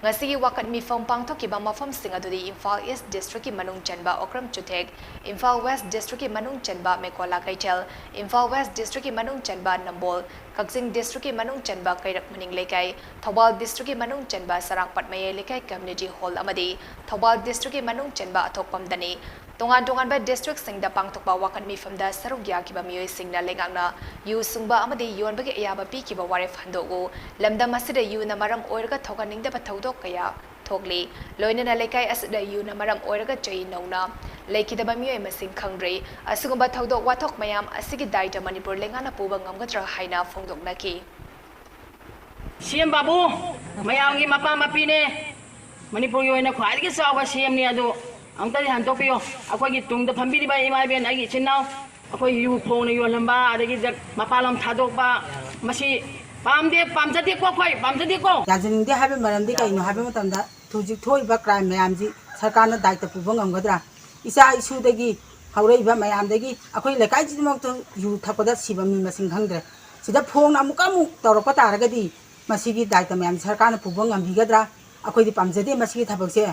ꯉꯁꯤꯒꯤ ꯋꯥꯀꯠ ꯃꯤꯐꯝ ꯄꯥꯡꯊꯣꯛꯈꯤꯕ ꯃꯐꯝꯁꯤꯡ ꯑꯗꯨꯗꯤ ꯏꯝꯐꯥꯜ East districtꯀꯤ ꯃꯅꯨꯡ ꯆꯟꯕ ꯑꯣꯀ꯭ꯔꯝ ꯆꯨꯊꯦꯛ, ꯏꯝꯐꯥꯜ West districtꯀꯤ ꯃꯅꯨꯡ ꯆꯟꯕ ꯃꯦꯀꯣꯂꯥ ꯀꯩꯊꯦꯜ, ꯏꯝꯐꯥꯜ West districtꯀꯤ ꯃꯅꯨꯡ ꯆꯟꯕ ꯅꯝꯕꯣꯜ, ꯀꯛꯆꯤꯡ districtꯀꯤ ꯃꯅꯨꯡ ꯆꯟꯕ ꯀꯩꯔꯛ ꯃꯅꯤꯡ ꯂꯩꯀꯥꯏ, ꯊꯧꯕꯥꯜ districtꯀꯤ ꯃꯅꯨꯡ ꯆꯟꯕ ꯆꯔꯥꯡꯄꯥꯠ ꯃꯌꯥꯏ ꯂꯩꯀꯥꯏ community hall ꯑꯃꯗꯤ ꯊꯧꯕꯥꯜ districtꯀꯤ ꯃꯅꯨꯡ ꯆꯟꯕ ꯑꯊꯣꯛꯄꯝꯗꯅꯤ꯫ ꯇꯣꯉꯥꯟ ꯇꯣꯉꯥꯟꯕ districtꯁꯤꯡꯗ ꯄꯥꯡꯊꯣꯛꯄ ꯋꯥꯀꯠ ꯃꯤꯐꯝꯗ ꯁꯔꯨꯛ ꯌꯥꯈꯤꯕ ꯃꯤꯑꯣꯏꯁꯤꯡꯅ ꯂꯩꯉꯥꯛꯅ ꯌꯨ ꯁꯨꯡꯕ ꯑꯃꯗꯤ ꯌꯣꯟꯕꯒꯤ ꯑꯌꯥꯕ ꯄꯤꯈꯤꯕ ꯋꯥꯔꯦꯞ ꯍꯟꯗꯣꯛꯎ, ꯂꯝꯗꯝ ꯑꯁꯤꯗ ꯌꯨꯅ ꯃꯔꯝ ꯑꯣꯏꯔꯒ ꯊꯣꯛꯍꯟꯅꯤꯡꯗꯕ ꯊꯧꯗꯣꯛ ꯀꯌꯥ ꯊꯣꯛꯂꯤ꯫ ꯂꯣꯏꯅꯅ ꯂꯩꯀꯥꯏ ꯑꯁꯤꯗ ꯌꯨꯅ ꯃꯔꯝ ꯑꯣꯏꯔꯒ ꯆꯍꯤ ꯅꯧꯅ ꯂꯩꯈꯤꯗꯕ ꯃꯤꯑꯣꯏ ꯃꯁꯤꯡ ꯈꯪꯗ꯭ꯔꯤ꯫ ꯑꯁꯤꯒꯨꯝꯕ ꯊꯧꯗꯣꯛ ꯋꯥꯊꯣꯛ ꯃꯌꯥꯝ ꯑꯁꯤꯒꯤ ꯗꯥꯏꯇ ꯃꯅꯤꯄꯨꯔ ꯂꯩꯉꯥꯛꯅ ꯄꯨꯕ ꯉꯝꯒꯗ꯭ꯔꯥ ꯍꯥꯏꯅ ꯐꯣꯡꯗꯣꯛꯅꯈꯤ꯫ ꯁꯤ ꯑꯦꯝ ꯕꯥꯕꯨ ꯃꯌꯥꯝꯒꯤ ꯃꯄꯥ ꯃꯄꯤꯅꯦ, ꯃꯅꯤꯄꯨꯔꯒꯤ ꯑꯣꯏꯅ ꯈ꯭ꯋꯥꯏꯗꯒꯤ ꯆꯥꯎꯕ ꯁꯤ ꯑꯦꯝꯅꯤ꯫ ꯑꯗꯨ ꯑꯃꯨꯛꯇꯗꯤ ꯍꯟꯗꯣꯛꯄꯤꯌꯨ꯫ ꯑꯩꯈꯣꯏꯒꯤ ꯇꯨꯡꯗ ꯐꯝꯕꯤꯔꯤꯕ ꯏꯃꯥ ꯏꯕꯦꯟ, ꯑꯩꯒꯤ ꯏꯆꯤꯟ ꯏꯅꯥꯎ, ꯑꯩꯈꯣꯏ ꯌꯨ ꯐꯣꯡꯅ ꯌꯣꯜꯍꯟꯕ, ꯑꯗꯒꯤ ꯗ꯭ꯔꯒ ꯃꯄꯥꯟꯂꯣꯝ ꯊꯥꯗꯣꯛꯄ, ꯃꯁꯤ ꯄꯥꯝꯗꯦ, ꯄꯥꯝꯖꯗꯦꯀꯣ, ꯑꯩꯈꯣꯏ ꯄꯥꯝꯖꯗꯦꯀꯣ꯫ ꯌꯥꯖꯅꯤꯡꯗꯦ ꯍꯥꯏꯕ ꯃꯔꯝꯗꯤ ꯀꯩꯅꯣ ꯍꯥꯏꯕ ꯃꯇꯝꯗ, ꯍꯧꯖꯤꯛ ꯊꯣꯛꯏꯕ ꯀ꯭ꯔꯥꯏꯝ ꯃꯌꯥꯝꯁꯤ ꯁꯔꯀꯥꯔꯅ ꯗꯥꯏꯇ ꯄꯨꯕ ꯉꯝꯒꯗ꯭ꯔꯥ? ꯏꯆꯥ ꯏꯁꯨꯗꯒꯤ ꯍꯧꯔꯛꯏꯕ ꯃꯌꯥꯝꯗꯒꯤ ꯑꯩꯈꯣꯏ ꯂꯩꯀꯥꯏꯁꯤꯗꯃꯛꯇ ꯌꯨ ꯊꯛꯄꯗ ꯁꯤꯕ ꯃꯤ ꯃꯁꯤꯡ ꯈꯪꯗ꯭ꯔꯦ꯫ ꯁꯤꯗ ꯐꯣꯡꯅ ꯑꯃꯨꯛꯀ ꯑꯃꯨꯛ ꯇꯧꯔꯛꯄ ꯇꯥꯔꯒꯗꯤ ꯃꯁꯤꯒꯤ ꯗꯥꯏꯇ ꯃꯌꯥꯝꯁꯤ ꯁꯔꯀꯥꯔꯅ ꯄꯨꯕ ꯉꯝꯕꯤꯒꯗ꯭ꯔꯥ? ꯑꯩꯈꯣꯏꯗꯤ ꯄꯥꯝꯖꯗꯦ ꯃꯁꯤꯒꯤ ꯊꯕꯛꯁꯦ꯫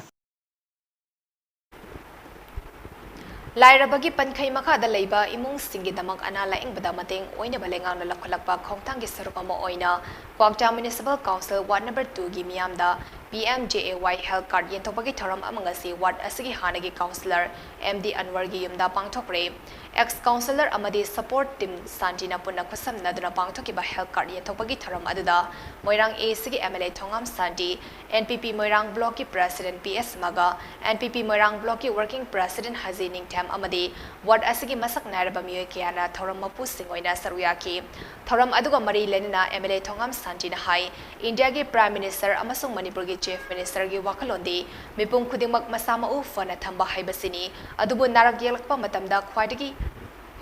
ꯂꯥꯏꯔꯕꯒꯤ ꯄꯟꯈꯩ ꯃꯈꯥꯗ ꯂꯩꯕ ꯏꯃꯨꯡꯁꯤꯡꯒꯤꯗꯃꯛ ꯑꯅꯥ ꯂꯥꯌꯦꯡꯕꯗ ꯃꯇꯦꯡ ꯑꯣꯏꯅꯕ ꯂꯩꯉꯥꯛꯅ ꯂꯧꯈꯠꯂꯛꯄ ꯈꯣꯡꯊꯥꯡꯒꯤ ꯁꯔꯨꯛ ꯑꯃ ꯑꯣꯏꯅ ꯀ꯭ꯋꯥꯛꯇꯥ Municipal Council Ward Number Two ꯒꯤ ꯃꯤꯌꯥꯝꯗ P M J A Y health card ꯌꯦꯟꯊꯣꯛꯄꯒꯤ ꯊꯧꯔꯝ ꯑꯃ ꯉꯁꯤ ward ꯑꯁꯤꯒꯤ ꯍꯥꯟꯅꯒꯤ councillor M D Anwar ꯒꯤ ꯌꯨꯝꯗ ꯄꯥꯡꯊꯣꯛꯈ꯭ꯔꯦ꯫ Ex councillor ꯑꯃꯗꯤ support team ꯁꯥꯟꯇꯤꯅ ꯄꯨꯟꯅ ꯈꯨꯠꯁꯝꯅꯗꯨꯅ ꯄꯥꯡꯊꯣꯛꯈꯤꯕ health card ꯌꯦꯟꯊꯣꯛꯄꯒꯤ ꯊꯧꯔꯝ ꯑꯗꯨꯗ ꯃꯣꯏꯔꯥꯡ A C ꯒꯤ M L A Thongam Shanti, N P P Moirang Block ꯀꯤ President P S mug, N P P ꯃꯣꯏꯔꯥꯡ Block ꯀꯤ Working President ꯍꯖꯤ ꯅꯤꯡꯊꯦꯝ ꯑꯃꯗꯤ ward ꯑꯁꯤꯒꯤ ꯃꯁꯛ ꯅꯥꯏꯔꯕ ꯃꯤꯑꯣꯏ ꯀꯌꯥꯅ ꯊꯧꯔꯝ ꯃꯄꯨꯁꯤꯡ ꯑꯣꯏꯅ ꯁꯔꯨꯛ ꯌꯥꯈꯤ꯫ ꯊꯧꯔꯝ ꯑꯗꯨꯒ ꯃꯔꯤ ꯂꯩꯅꯅ M L A ꯊꯣꯉꯥꯝ ꯁꯥꯟꯇꯤꯅ ꯍꯥꯏ, ꯏꯟꯗꯤꯌꯥꯒꯤ Prime Minister ꯑꯃꯁꯨꯡ ꯃꯅꯤꯄꯨꯔꯒꯤ Chief Minister ꯒꯤ ꯋꯥꯈꯜꯂꯣꯟꯗꯤ ꯃꯤꯄꯨꯝ ꯈꯨꯗꯤꯡꯃꯛ ꯃꯁꯥ ꯃꯎ ꯐꯅ ꯊꯝꯕ ꯍꯥꯏꯕꯁꯤꯅꯤ꯫ ꯑꯗꯨꯕꯨ ꯅꯥꯔꯛ ꯌꯦꯛꯂꯛꯄ ꯃꯇꯝꯗ ꯈ꯭ꯋꯥꯏꯗꯒꯤ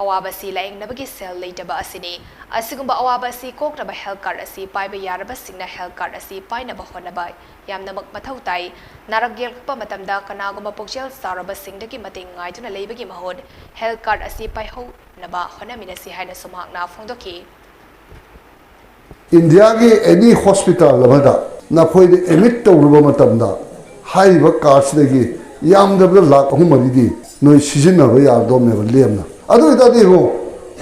ꯑꯋꯥꯕꯁꯤ ꯂꯥꯌꯦꯡꯅꯕꯒꯤ ꯁꯦꯜ ꯂꯩꯇꯕ ꯑꯁꯤꯅꯤ꯫ ꯑꯁꯤꯒꯨꯝꯕ ꯑꯋꯥꯕ ꯑꯁꯤ ꯀꯣꯛꯅꯕ health card ꯑꯁꯤ ꯄꯥꯏꯕ ꯌꯥꯔꯕꯁꯤꯡꯅ health card ꯑꯁꯤ ꯄꯥꯏꯅꯕ ꯍꯣꯠꯅꯕ ꯌꯥꯝꯅꯃꯛ ꯃꯊꯧ ꯇꯥꯏ꯫ ꯅꯥꯔꯛ ꯌꯦꯛꯂꯛꯄ ꯃꯇꯝꯗ ꯀꯅꯥꯒꯨꯝꯕ ꯄꯨꯛꯆꯦꯜ ꯆꯥꯎꯔꯕꯁꯤꯡꯗꯒꯤ ꯃꯇꯦꯡ ꯉꯥꯏꯗꯨꯅ ꯂꯩꯕꯒꯤ ꯃꯍꯨꯠ health card ꯑꯁꯤ ꯄꯥꯏꯍꯧꯅꯕ ꯍꯣꯠꯅꯃꯤꯟꯅꯁꯤ ꯍꯥꯏꯅꯁꯨ ꯃꯍꯥꯛꯅ ꯐꯣꯡꯗꯣꯛꯈꯤ꯫ ꯏꯟꯗꯤꯌꯥꯒꯤ any hospital ꯑꯃꯗ ꯅꯈꯣꯏꯅ admit ꯇꯧꯔꯨꯕ ꯃꯇꯝꯗ ꯍꯥꯏꯔꯤꯕ card ꯁꯤꯗꯒꯤ ꯌꯥꯝꯗ꯭ꯔꯕꯗ ꯂꯥꯈ ꯑꯍꯨꯝ ꯃꯔꯤꯗꯤ ꯅꯣꯏ ꯁꯤꯖꯤꯟꯅꯕ ꯌꯥꯔꯗꯧꯅꯦꯕ ꯂꯦꯝꯅ꯫ ꯑꯗꯨ ꯑꯣꯏꯇꯥꯔꯗꯤ ꯌꯦꯡꯉꯣ,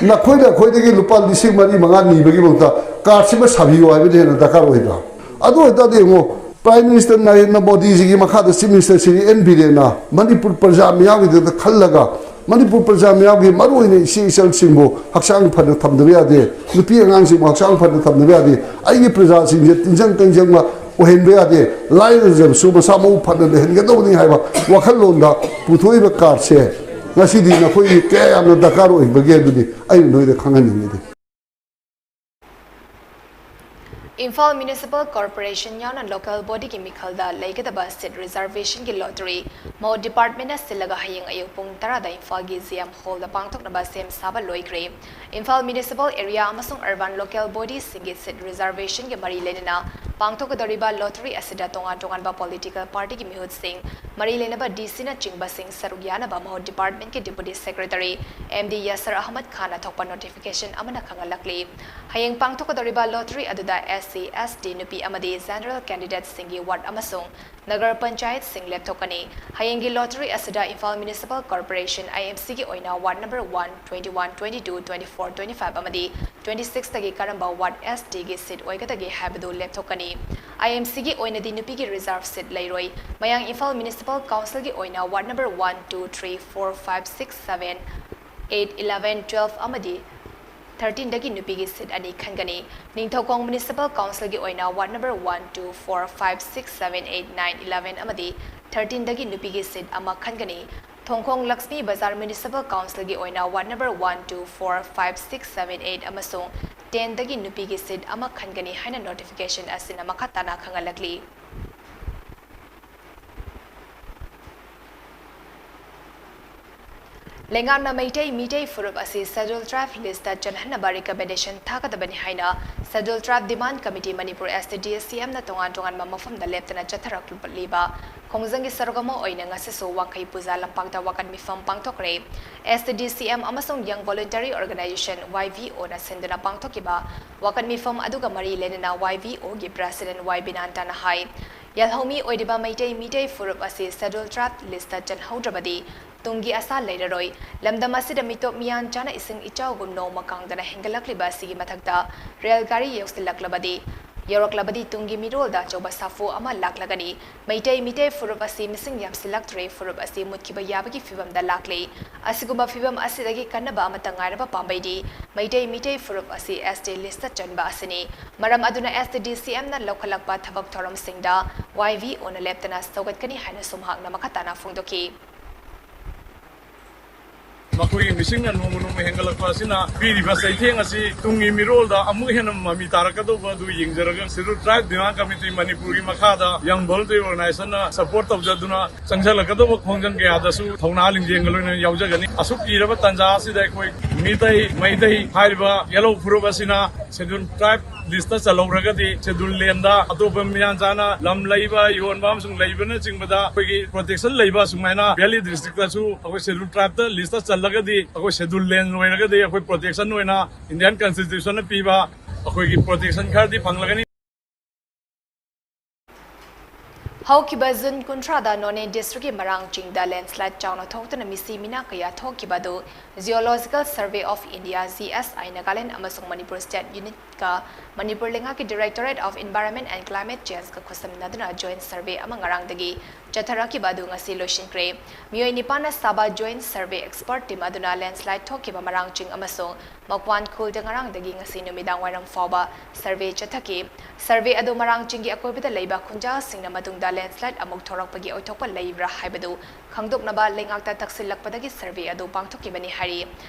ꯅꯈꯣꯏꯅ ꯑꯩꯈꯣꯏꯗꯒꯤ ꯂꯨꯄꯥ ꯂꯤꯁꯤꯡ ꯃꯔꯤ ꯃꯉꯥ ꯅꯤꯕꯒꯤ ꯃꯍꯨꯠꯇ card ꯁꯤꯃ ꯁꯥꯕꯤꯌꯨ ꯍꯥꯏꯕꯅ ꯍꯦꯟꯅ ꯗꯔꯀꯥꯔ ꯑꯣꯏꯗ꯭ꯔꯥ? ꯑꯗꯨ ꯑꯣꯏꯇꯥꯔꯗꯤ ꯌꯦꯡꯉꯣ, Prime Minister ꯅꯔꯦꯟꯗ꯭ꯔ ꯃꯣꯗꯤꯖꯤꯒꯤ ꯃꯈꯥꯗ Chief Minister ꯁ꯭ꯔꯤ ꯑꯦꯟ ꯕꯤꯔꯦꯟꯅ ꯃꯅꯤꯄꯨꯔ ꯄ꯭ꯔꯖꯥ ꯃꯤꯌꯥꯝꯒꯤꯗꯃꯛꯇ ꯈꯜꯂꯒ, ꯃꯅꯤꯄꯨꯔ ꯄ꯭ꯔꯖꯥ ꯃꯤꯌꯥꯝꯒꯤ ꯃꯔꯨꯑꯣꯏꯅ ꯏꯆꯦ ꯏꯆꯜꯁꯤꯡꯕꯨ ꯍꯛꯆꯥꯡ ꯐꯅ ꯊꯝꯗꯕ ꯌꯥꯗꯦ, ꯅꯨꯄꯤ ꯑꯉꯥꯡꯁꯤꯡꯕꯨ ꯍꯛꯆꯥꯡ ꯐꯅ ꯊꯝꯗꯕ ꯌꯥꯗꯦ, ꯑꯩꯒꯤ ꯄ꯭ꯔꯖꯥꯁꯤꯡꯁꯦ ꯇꯤꯟꯖꯪ ꯀꯩꯖꯪꯕ ꯑꯣꯏꯍꯟꯕ ꯌꯥꯗꯦ, ꯂꯥꯏꯔꯖꯕꯁꯨ ꯃꯁꯥ ꯃꯎ ꯐꯅ ꯂꯩꯍꯟꯒꯗꯧꯕꯅꯤ ꯍꯥꯏꯕ ꯋꯥꯈꯜꯂꯣꯟꯗ ꯄꯨꯊꯣꯛꯏꯕ card ꯁꯦ ꯉꯁꯤꯗꯤ ꯅꯈꯣꯏꯒꯤ ꯀꯌꯥ ꯌꯥꯝꯅ ꯗꯔꯀꯥꯔ ꯑꯣꯏꯕꯒꯦ ꯍꯥꯏꯕꯗꯨꯗꯤ ꯑꯩꯅ ꯅꯣꯏꯗ ꯈꯪꯍꯟꯅꯤꯡꯉꯤꯗꯤ꯫ ꯏꯝꯐꯥꯜ Municipal Corporation ꯌꯥꯎꯅ local body ꯒꯤ ꯃꯤꯈꯜꯗ ꯂꯩꯒꯗꯕ seat reservation ꯒꯤ lottery ꯃꯧ department ꯅ ꯁꯤꯜꯂꯒ ꯍꯌꯦꯡ ꯑꯌꯨꯛ ꯄꯨꯡ ꯇꯔꯥꯗ ꯏꯝꯐꯥꯜꯒꯤ G M hall ꯗ ꯄꯥꯡꯊꯣꯛꯅꯕ ꯁꯦꯝ ꯁꯥꯕ ꯂꯣꯏꯈ꯭ꯔꯦ꯫ ꯏꯝꯐꯥꯜ municipal area ꯑꯃꯁꯨꯡ urban local body ꯁꯤꯡꯒꯤ seat reservation ꯒꯤ ꯃꯔꯤ ꯂꯩꯅꯅ ꯄꯥꯡꯊꯣꯛꯀꯗꯧꯔꯤꯕ ꯂꯣꯇꯔꯤ ꯑꯁꯤꯗ ꯇꯣꯉꯥꯟ ꯇꯣꯉꯥꯟꯕ ꯄꯣꯂꯤꯇꯤꯀꯦꯜ ꯄꯥꯔꯇꯤꯒꯤ ꯃꯤꯍꯨꯠꯁꯤꯡ, ꯃꯔꯤ ꯂꯩꯅꯕ ꯗꯤ ꯁꯤꯅꯆꯤꯡꯕꯁꯤꯡ ꯁꯔꯨꯛ ꯌꯥꯅꯕ ꯃꯍꯨꯠ ꯗꯤꯄꯥꯔꯠꯃꯦꯟꯠꯀꯤ deputy secretary M D ꯌꯥꯁꯔ Ahmad ꯈꯥꯟꯅ ꯊꯣꯛꯄ ꯅꯣꯇꯤꯐꯤꯀꯦꯁꯟ ꯑꯃꯅ ꯈꯪꯍꯜꯂꯛꯂꯤ꯫ ꯍꯌꯦꯡ ꯄꯥꯡꯊꯣꯛꯀꯗꯧꯔꯤꯕ ꯂꯣꯇꯔꯤ ꯑꯗꯨꯗ ꯑꯦꯁ ꯁꯤ, ꯑꯦꯁ ꯇꯤ, ꯅꯨꯄꯤ ꯑꯃꯗꯤ ꯖꯦꯅꯔꯦꯜ ꯀꯦꯟꯗꯤꯗꯦꯠꯁꯤꯡꯒꯤ ꯋꯥꯔꯗ ꯑꯃꯁꯨꯡ ꯅꯒꯔ ꯄꯟꯆꯥꯌꯠꯁꯤꯡ ꯂꯦꯞꯊꯣꯛꯀꯅꯤ꯫ ꯍꯌꯦꯡꯒꯤ ꯂꯣꯇꯔꯤ ꯑꯁꯤꯗ Imphal municipal corporation, I M ꯁꯤꯒꯤ ꯑꯣꯏꯅ ward number one, twenty one, twenty two, twenty four, twenty five ꯑꯃꯗꯤ ꯇ꯭ꯋꯦꯟꯇꯤ ꯁꯤꯛꯁꯇꯒꯤ ꯀꯔꯝꯕ ꯋꯥꯔꯗ ꯑꯦꯁ ꯇꯤꯒꯤ ꯁꯤꯠ ꯑꯣꯏꯒꯗꯒꯦ ꯍꯥꯏꯕꯗꯨ ꯂꯦꯞꯊꯣꯛꯀꯅꯤ꯫ ꯑꯥꯏ ꯑꯦꯝ ꯁꯤꯒꯤ ꯑꯣꯏꯅꯗꯤ ꯅꯨꯄꯤꯒꯤ ꯔꯤꯖꯥꯔꯚ ꯁꯤꯠ ꯂꯩꯔꯣꯏ꯫ ꯃꯌꯥꯡ ꯏꯝꯐꯥꯜ ꯃ꯭ꯌꯨꯅꯤꯁꯤꯄꯥꯜ ꯀꯥꯎꯟꯁꯤꯜꯒꯤ ꯑꯣꯏꯅ ward number one, two, three, four, five, six, seven, eight, eleven, twelve ꯑꯃꯗꯤ ꯊꯥꯔꯇꯤꯟꯗꯒꯤ ꯅꯨꯄꯤꯒꯤ ꯁꯤꯠ ꯑꯅꯤ ꯈꯟꯒꯅꯤ꯫ ꯅꯤꯡꯊꯧꯈꯣꯡ ꯃ꯭ꯌꯨꯅꯤꯁꯤꯄꯥꯜ ꯀꯥꯎꯟꯁꯤꯜꯒꯤ ꯑꯣꯏꯅ ward number one, two, four, five, six, seven, eight, nine, eleven ꯑꯃꯗꯤ ꯊꯥꯔꯇꯤꯟꯗꯒꯤ ꯅꯨꯄꯤꯒꯤ ꯁꯤꯠ ꯑꯃ ꯈꯟꯒꯅꯤ꯫ ꯊꯣꯡꯈꯣꯡ ꯂꯛꯁꯃꯤ ꯕꯖꯥꯔ ꯃ꯭ꯌꯨꯅꯤꯁꯤꯄꯥꯜ ꯀꯥꯎꯟꯁꯤꯜꯒꯤ ꯑꯣꯏꯅ ward number one, two, four, five, six, seven, eight ꯑꯃꯁꯨꯡ ꯇꯦꯟꯗꯒꯤ ꯅꯨꯄꯤꯒꯤ ꯁꯤꯠ ꯑꯃ ꯈꯟꯒꯅꯤ ꯍꯥꯏꯅ ꯅꯣꯇꯤꯐꯤꯀꯦꯁꯟ ꯑꯁꯤꯅ ꯃꯈꯥ ꯇꯥꯅ ꯈꯪꯍꯜꯂꯛꯂꯤ꯫ ꯂꯩꯉꯥꯛꯅ ꯃꯩꯇꯩ ꯃꯤꯇꯩ ꯐꯨꯔꯨꯞ ꯑꯁꯤ ꯁꯦꯗ꯭ꯌꯨꯜ ꯇ꯭ꯔꯥꯏꯕ ꯂꯤꯁꯇ ꯆꯜꯍꯟꯅꯕ ꯔꯤꯀꯃꯦꯟꯗꯦꯁꯟ ꯊꯥꯒꯗꯕꯅꯤ ꯍꯥꯏꯅ ꯁꯦꯗ꯭ꯌꯨꯜ ꯇ꯭ꯔꯥꯏꯕ ꯗꯤꯃꯥꯟꯗ ꯀꯃꯤꯇꯤ ꯃꯅꯤꯄꯨꯔ, ꯑꯦꯁ ꯇꯤ ꯗꯤ ꯑꯦꯁ ꯁꯤ ꯑꯦꯝꯅ ꯇꯣꯉꯥꯟ ꯇꯣꯉꯥꯟꯕ ꯃꯐꯝꯗ ꯂꯦꯞꯇꯅ ꯆꯠꯊꯔꯛꯂꯤꯕ ꯈꯣꯡꯖꯪꯒꯤ ꯁꯔꯨꯛ ꯑꯃ ꯑꯣꯏꯅ ꯉꯁꯤꯁꯨ ꯋꯥꯡꯈꯩ ꯄꯨꯖꯥ ꯂꯝꯄꯥꯛꯇ ꯋꯥꯀꯠ ꯃꯤꯐꯝ ꯄꯥꯡꯊꯣꯛꯈ꯭ꯔꯦ꯫ ꯑꯦꯁ T D S C M ꯑꯃꯁꯨꯡ ꯌꯪ ꯚꯣꯂꯨꯟꯇꯔꯤ ꯑꯣꯔꯒꯅꯥꯏꯖꯦꯁꯟ, ꯋꯥꯏ ꯚꯤ ꯑꯣꯅ ꯁꯤꯟꯗꯨꯅ ꯄꯥꯡꯊꯣꯛꯈꯤꯕ ꯋꯥꯀꯠ ꯃꯤꯐꯝ ꯑꯗꯨꯒ ꯃꯔꯤ ꯂꯩꯅꯅ ꯋꯥꯏ ꯚꯤ ꯑꯣꯒꯤ ꯄ꯭ꯔꯦꯁꯤꯗꯦꯟꯠ ꯋꯥꯏ ꯕꯤꯅꯥꯟꯇꯅ ꯍꯥꯏ, ꯌꯦꯜꯍꯧꯃꯤ ꯑꯣꯏꯔꯤꯕ ꯃꯩꯇꯩ ꯃꯤꯇꯩ ꯐꯨꯔꯨꯞ ꯑꯁꯤ ꯁꯦꯗ꯭ꯌꯨꯜ ꯇ꯭ꯔꯥꯏꯕ ꯂꯤꯁꯇ ꯆꯜꯍꯧꯗ꯭ꯔꯕꯗꯤ ꯇꯨꯡꯒꯤ ꯑꯁꯥ ꯂꯩꯔꯔꯣꯏ꯫ ꯂꯝꯗꯝ ꯑꯁꯤꯗ ꯃꯤꯇꯣꯞ ꯃꯤꯌꯥꯟ ꯆꯥꯅ ꯏꯁꯤꯡ ꯏꯆꯥꯎꯒꯨꯝ ꯅꯣꯡꯃ ꯀꯥꯡꯗꯅ ꯍꯦꯟꯒꯠꯂꯛꯂꯤꯕ ꯑꯁꯤꯒꯤ ꯃꯊꯛꯇ ꯔꯦꯜ ꯒꯥꯔꯤ ꯌꯧꯁꯤꯜꯂꯛꯂꯕꯗꯤ, ꯌꯧꯔꯛꯂꯕꯗꯤ ꯇꯨꯡꯒꯤ ꯃꯤꯔꯣꯜꯗ ꯑꯆꯧꯕ ꯁꯥꯐꯨ ꯑꯃ ꯂꯥꯛꯂꯒꯅꯤ꯫ ꯃꯩꯇꯩ ꯃꯤꯇꯩ ꯐꯨꯔꯨꯞ ꯑꯁꯤ ꯃꯤꯁꯤꯡ ꯌꯥꯝꯁꯤꯜꯂꯛꯇ꯭ꯔꯦ꯫ ꯐꯨꯔꯨꯞ ꯑꯁꯤ ꯃꯨꯠꯈꯤꯕ ꯌꯥꯕꯒꯤ ꯐꯤꯕꯝꯗ ꯂꯥꯛꯂꯤ꯫ ꯑꯁꯤꯒꯨꯝꯕ ꯐꯤꯕꯝ ꯑꯁꯤꯗꯒꯤ ꯀꯟꯅꯕ ꯑꯃꯠꯇ ꯉꯥꯏꯔꯕ ꯄꯥꯝꯕꯩꯗꯤ ꯃꯩꯇꯩ ꯃꯤꯇꯩ ꯐꯨꯔꯨꯞ ꯑꯁꯤ ꯑꯦꯁ ꯇꯤ ꯂꯤꯁꯇ ꯆꯟꯕ ꯑꯁꯤꯅꯤ꯫ ꯃꯔꯝ ꯑꯗꯨꯅ ꯑꯦꯁ ꯇꯤ ꯗꯤ ꯑꯦꯁ ꯁꯤ ꯑꯦꯝꯅ ꯂꯧꯈꯠꯂꯛꯄ ꯊꯕꯛ ꯊꯧꯔꯝꯁꯤꯡꯗ ꯋꯥꯏ ꯚꯤ ꯑꯣꯅ ꯂꯦꯞꯇꯅ ꯁꯧꯒꯠꯀꯅꯤ ꯍꯥꯏꯅꯁꯨ ꯃꯍꯥꯛꯅ ꯃꯈꯥ ꯇꯥꯅ ꯐꯣꯡꯗꯣꯛꯈꯤ꯫ ꯃꯈꯣꯏꯒꯤ ꯃꯤꯁꯤꯡꯅ ꯅꯣꯡꯃ ꯅꯣꯡꯃ ꯍꯦꯟꯒꯠꯂꯛꯄ ꯑꯁꯤꯅ ꯄꯤꯔꯤꯕ ꯆꯩꯊꯦꯡ ꯑꯁꯤ ꯇꯨꯡꯒꯤ ꯃꯤꯔꯣꯜꯗ ꯑꯃꯨꯛ ꯍꯦꯟꯅ ꯃꯃꯤ ꯇꯥꯔꯛꯀꯗꯧꯕ ꯑꯗꯨ ꯌꯦꯡꯖꯔꯒ, ꯁꯦꯗ꯭ꯌꯨꯜ ꯇ꯭ꯔꯥꯏꯕ ꯗꯤꯃꯥꯟꯗ ꯀꯃꯤꯇꯤ ꯃꯅꯤꯄꯨꯔꯒꯤ ꯃꯈꯥꯗ ꯌꯪ ꯚꯣꯂꯨꯟꯇꯔꯤ ꯑꯣꯔꯒꯅꯥꯏꯖꯦꯁꯟꯅ ꯁꯄꯣꯔꯠ ꯇꯧꯖꯗꯨꯅ ꯆꯪꯁꯤꯜꯂꯛꯀꯗꯧꯕ ꯈꯣꯡꯖꯪ ꯀꯌꯥꯗꯁꯨ ꯊꯧꯅꯥ ꯂꯤꯡꯖꯦꯜꯒ ꯂꯣꯏꯅꯅ ꯌꯥꯎꯖꯒꯅꯤ꯫ ꯑꯁꯨꯛ ꯀꯤꯔꯕ ꯇꯥꯟꯖꯥ ꯑꯁꯤꯗ ꯑꯩꯈꯣꯏ ꯃꯤꯇꯩ, ꯃꯩꯇꯩ ꯍꯥꯏꯔꯤꯕ ꯌꯦꯜꯍꯧ ꯐꯨꯔꯨꯞ ꯑꯁꯤꯅ ꯁꯦꯗ꯭ꯌꯨꯜ ꯇ꯭ꯔꯥꯏꯕ ꯂꯤꯁꯇ ꯆꯜꯍꯧꯔꯒꯗꯤ ꯁꯦꯗꯨꯜ ꯂꯦꯟꯗ ꯑꯇꯣꯞꯄ ꯃꯤꯌꯥꯟ ꯆꯥꯅ ꯂꯝ ꯂꯩꯕ, ꯌꯣꯟꯕ ꯑꯃꯁꯨꯡ ꯂꯩꯕꯅꯆꯤꯡꯕꯗ ꯑꯩꯈꯣꯏꯒꯤ ꯄ꯭ꯔꯣꯇꯦꯛꯁꯟ ꯂꯩꯕ, ꯁꯨꯃꯥꯏꯅ ꯚꯦꯂꯤ ꯗꯤꯁꯇ꯭ꯔꯤꯛꯇꯁꯨ ꯑꯩꯈꯣꯏ ꯁꯦꯗꯨꯜ ꯇ꯭ꯔꯥꯏꯕꯇ ꯂꯤꯁꯇ ꯆꯜꯂꯒꯗꯤ, ꯑꯩꯈꯣꯏ ꯁꯦꯗꯨꯜ ꯂꯦꯟ ꯑꯣꯏꯔꯒꯗꯤ ꯑꯩꯈꯣꯏ ꯄ꯭ꯔꯣꯇꯦꯛꯁꯟ ꯑꯣꯏꯅ ꯏꯟꯗꯤꯌꯥꯟ ꯀꯟꯁꯇꯤꯇ꯭ꯌꯨꯁꯟꯅ ꯄꯤꯕ ꯑꯩꯈꯣꯏꯒꯤ ꯄ꯭ꯔꯣꯇꯦꯛꯁꯟ ꯈꯔꯗꯤ ꯐꯪꯂꯒꯅꯤ꯫ ꯍꯧꯈꯤꯕ ꯖꯨꯟ ꯀꯨꯟꯊ꯭ꯔꯥꯗ ꯅꯣꯅꯦ ꯗꯤꯁꯇ꯭ꯔꯤꯛꯀꯤ ꯃꯔꯥꯡ ꯆꯤꯡꯗ ꯂꯦꯟꯁ꯭ꯂꯥꯏꯗ ꯆꯥꯎꯅ ꯊꯣꯛꯇꯨꯅ ꯃꯤꯁꯤ ꯃꯤꯅꯥ ꯀꯌꯥ ꯊꯣꯛꯈꯤꯕ ꯑꯗꯨ Geological Survey of India, G S I, Nagaland ꯑꯃꯁꯨꯡ ꯃꯅꯤꯄꯨꯔ ꯁ꯭ꯇꯦꯠ ꯌꯨꯅꯤꯠꯀ ꯃꯅꯤꯄꯨꯔ ꯂꯩꯉꯥꯛꯀꯤ Directorate of Environment and Climate Changeꯀ ꯈꯨꯠꯁꯝꯅꯗꯨꯅ ꯖꯣꯏꯟ ꯁꯔꯚꯦ ꯑꯃ ꯉꯔꯥꯡꯗꯒꯤ ꯆꯠꯊꯔꯛꯈꯤꯕ ꯑꯗꯨ ꯉꯁꯤ ꯂꯣꯏꯁꯤꯟꯈ꯭ꯔꯦ꯫ ꯃꯤꯑꯣꯏ ꯅꯤꯄꯥꯟꯅ ꯁꯥꯕ ꯖꯣꯏꯟ ꯁꯔꯚꯦ ꯑꯦꯛꯁꯄꯔꯠ ꯇꯤꯝ ꯑꯗꯨꯅ ꯂꯦꯟꯁ꯭ꯂꯥꯏꯗ ꯊꯣꯛꯈꯤꯕ ꯃꯔꯥꯡ ꯆꯤꯡ ꯑꯃꯁꯨꯡ ꯃꯛꯋꯥꯟ ꯈꯨꯜꯗ ꯉꯔꯥꯡꯗꯒꯤ ꯉꯁꯤ ꯅꯨꯃꯤꯗꯥꯡ ꯋꯥꯏꯔꯝ ꯐꯥꯎꯕ ꯁꯔꯚꯦ ꯆꯠꯊꯈꯤ꯫ ꯁꯔꯚꯦ ꯑꯗꯨ ꯃꯔꯥꯡ ꯆꯤꯡꯒꯤ ꯑꯀꯣꯏꯕꯗ ꯂꯩꯕ ꯈꯨꯟꯖꯥꯁꯤꯡꯅ ꯃꯇꯨꯡꯗ ꯂꯦꯟꯁ꯭ꯂꯥꯏꯗ ꯑꯃꯨꯛ ꯊꯣꯔꯛꯄꯒꯤ ꯑꯣꯏꯊꯣꯛꯄ ꯂꯩꯕ꯭ꯔꯥ ꯍꯥꯏꯕꯗꯨ ꯈꯪꯗꯣꯛꯅꯕ ꯂꯩꯉꯥꯛꯇ ꯇꯛꯁꯤꯜꯂꯛꯄꯗꯒꯤ ꯁꯔꯚꯦ ꯑꯗꯨ ꯄꯥꯡꯊꯣꯛꯈꯤꯕꯅꯤ ꯍꯥꯏꯔꯤ꯫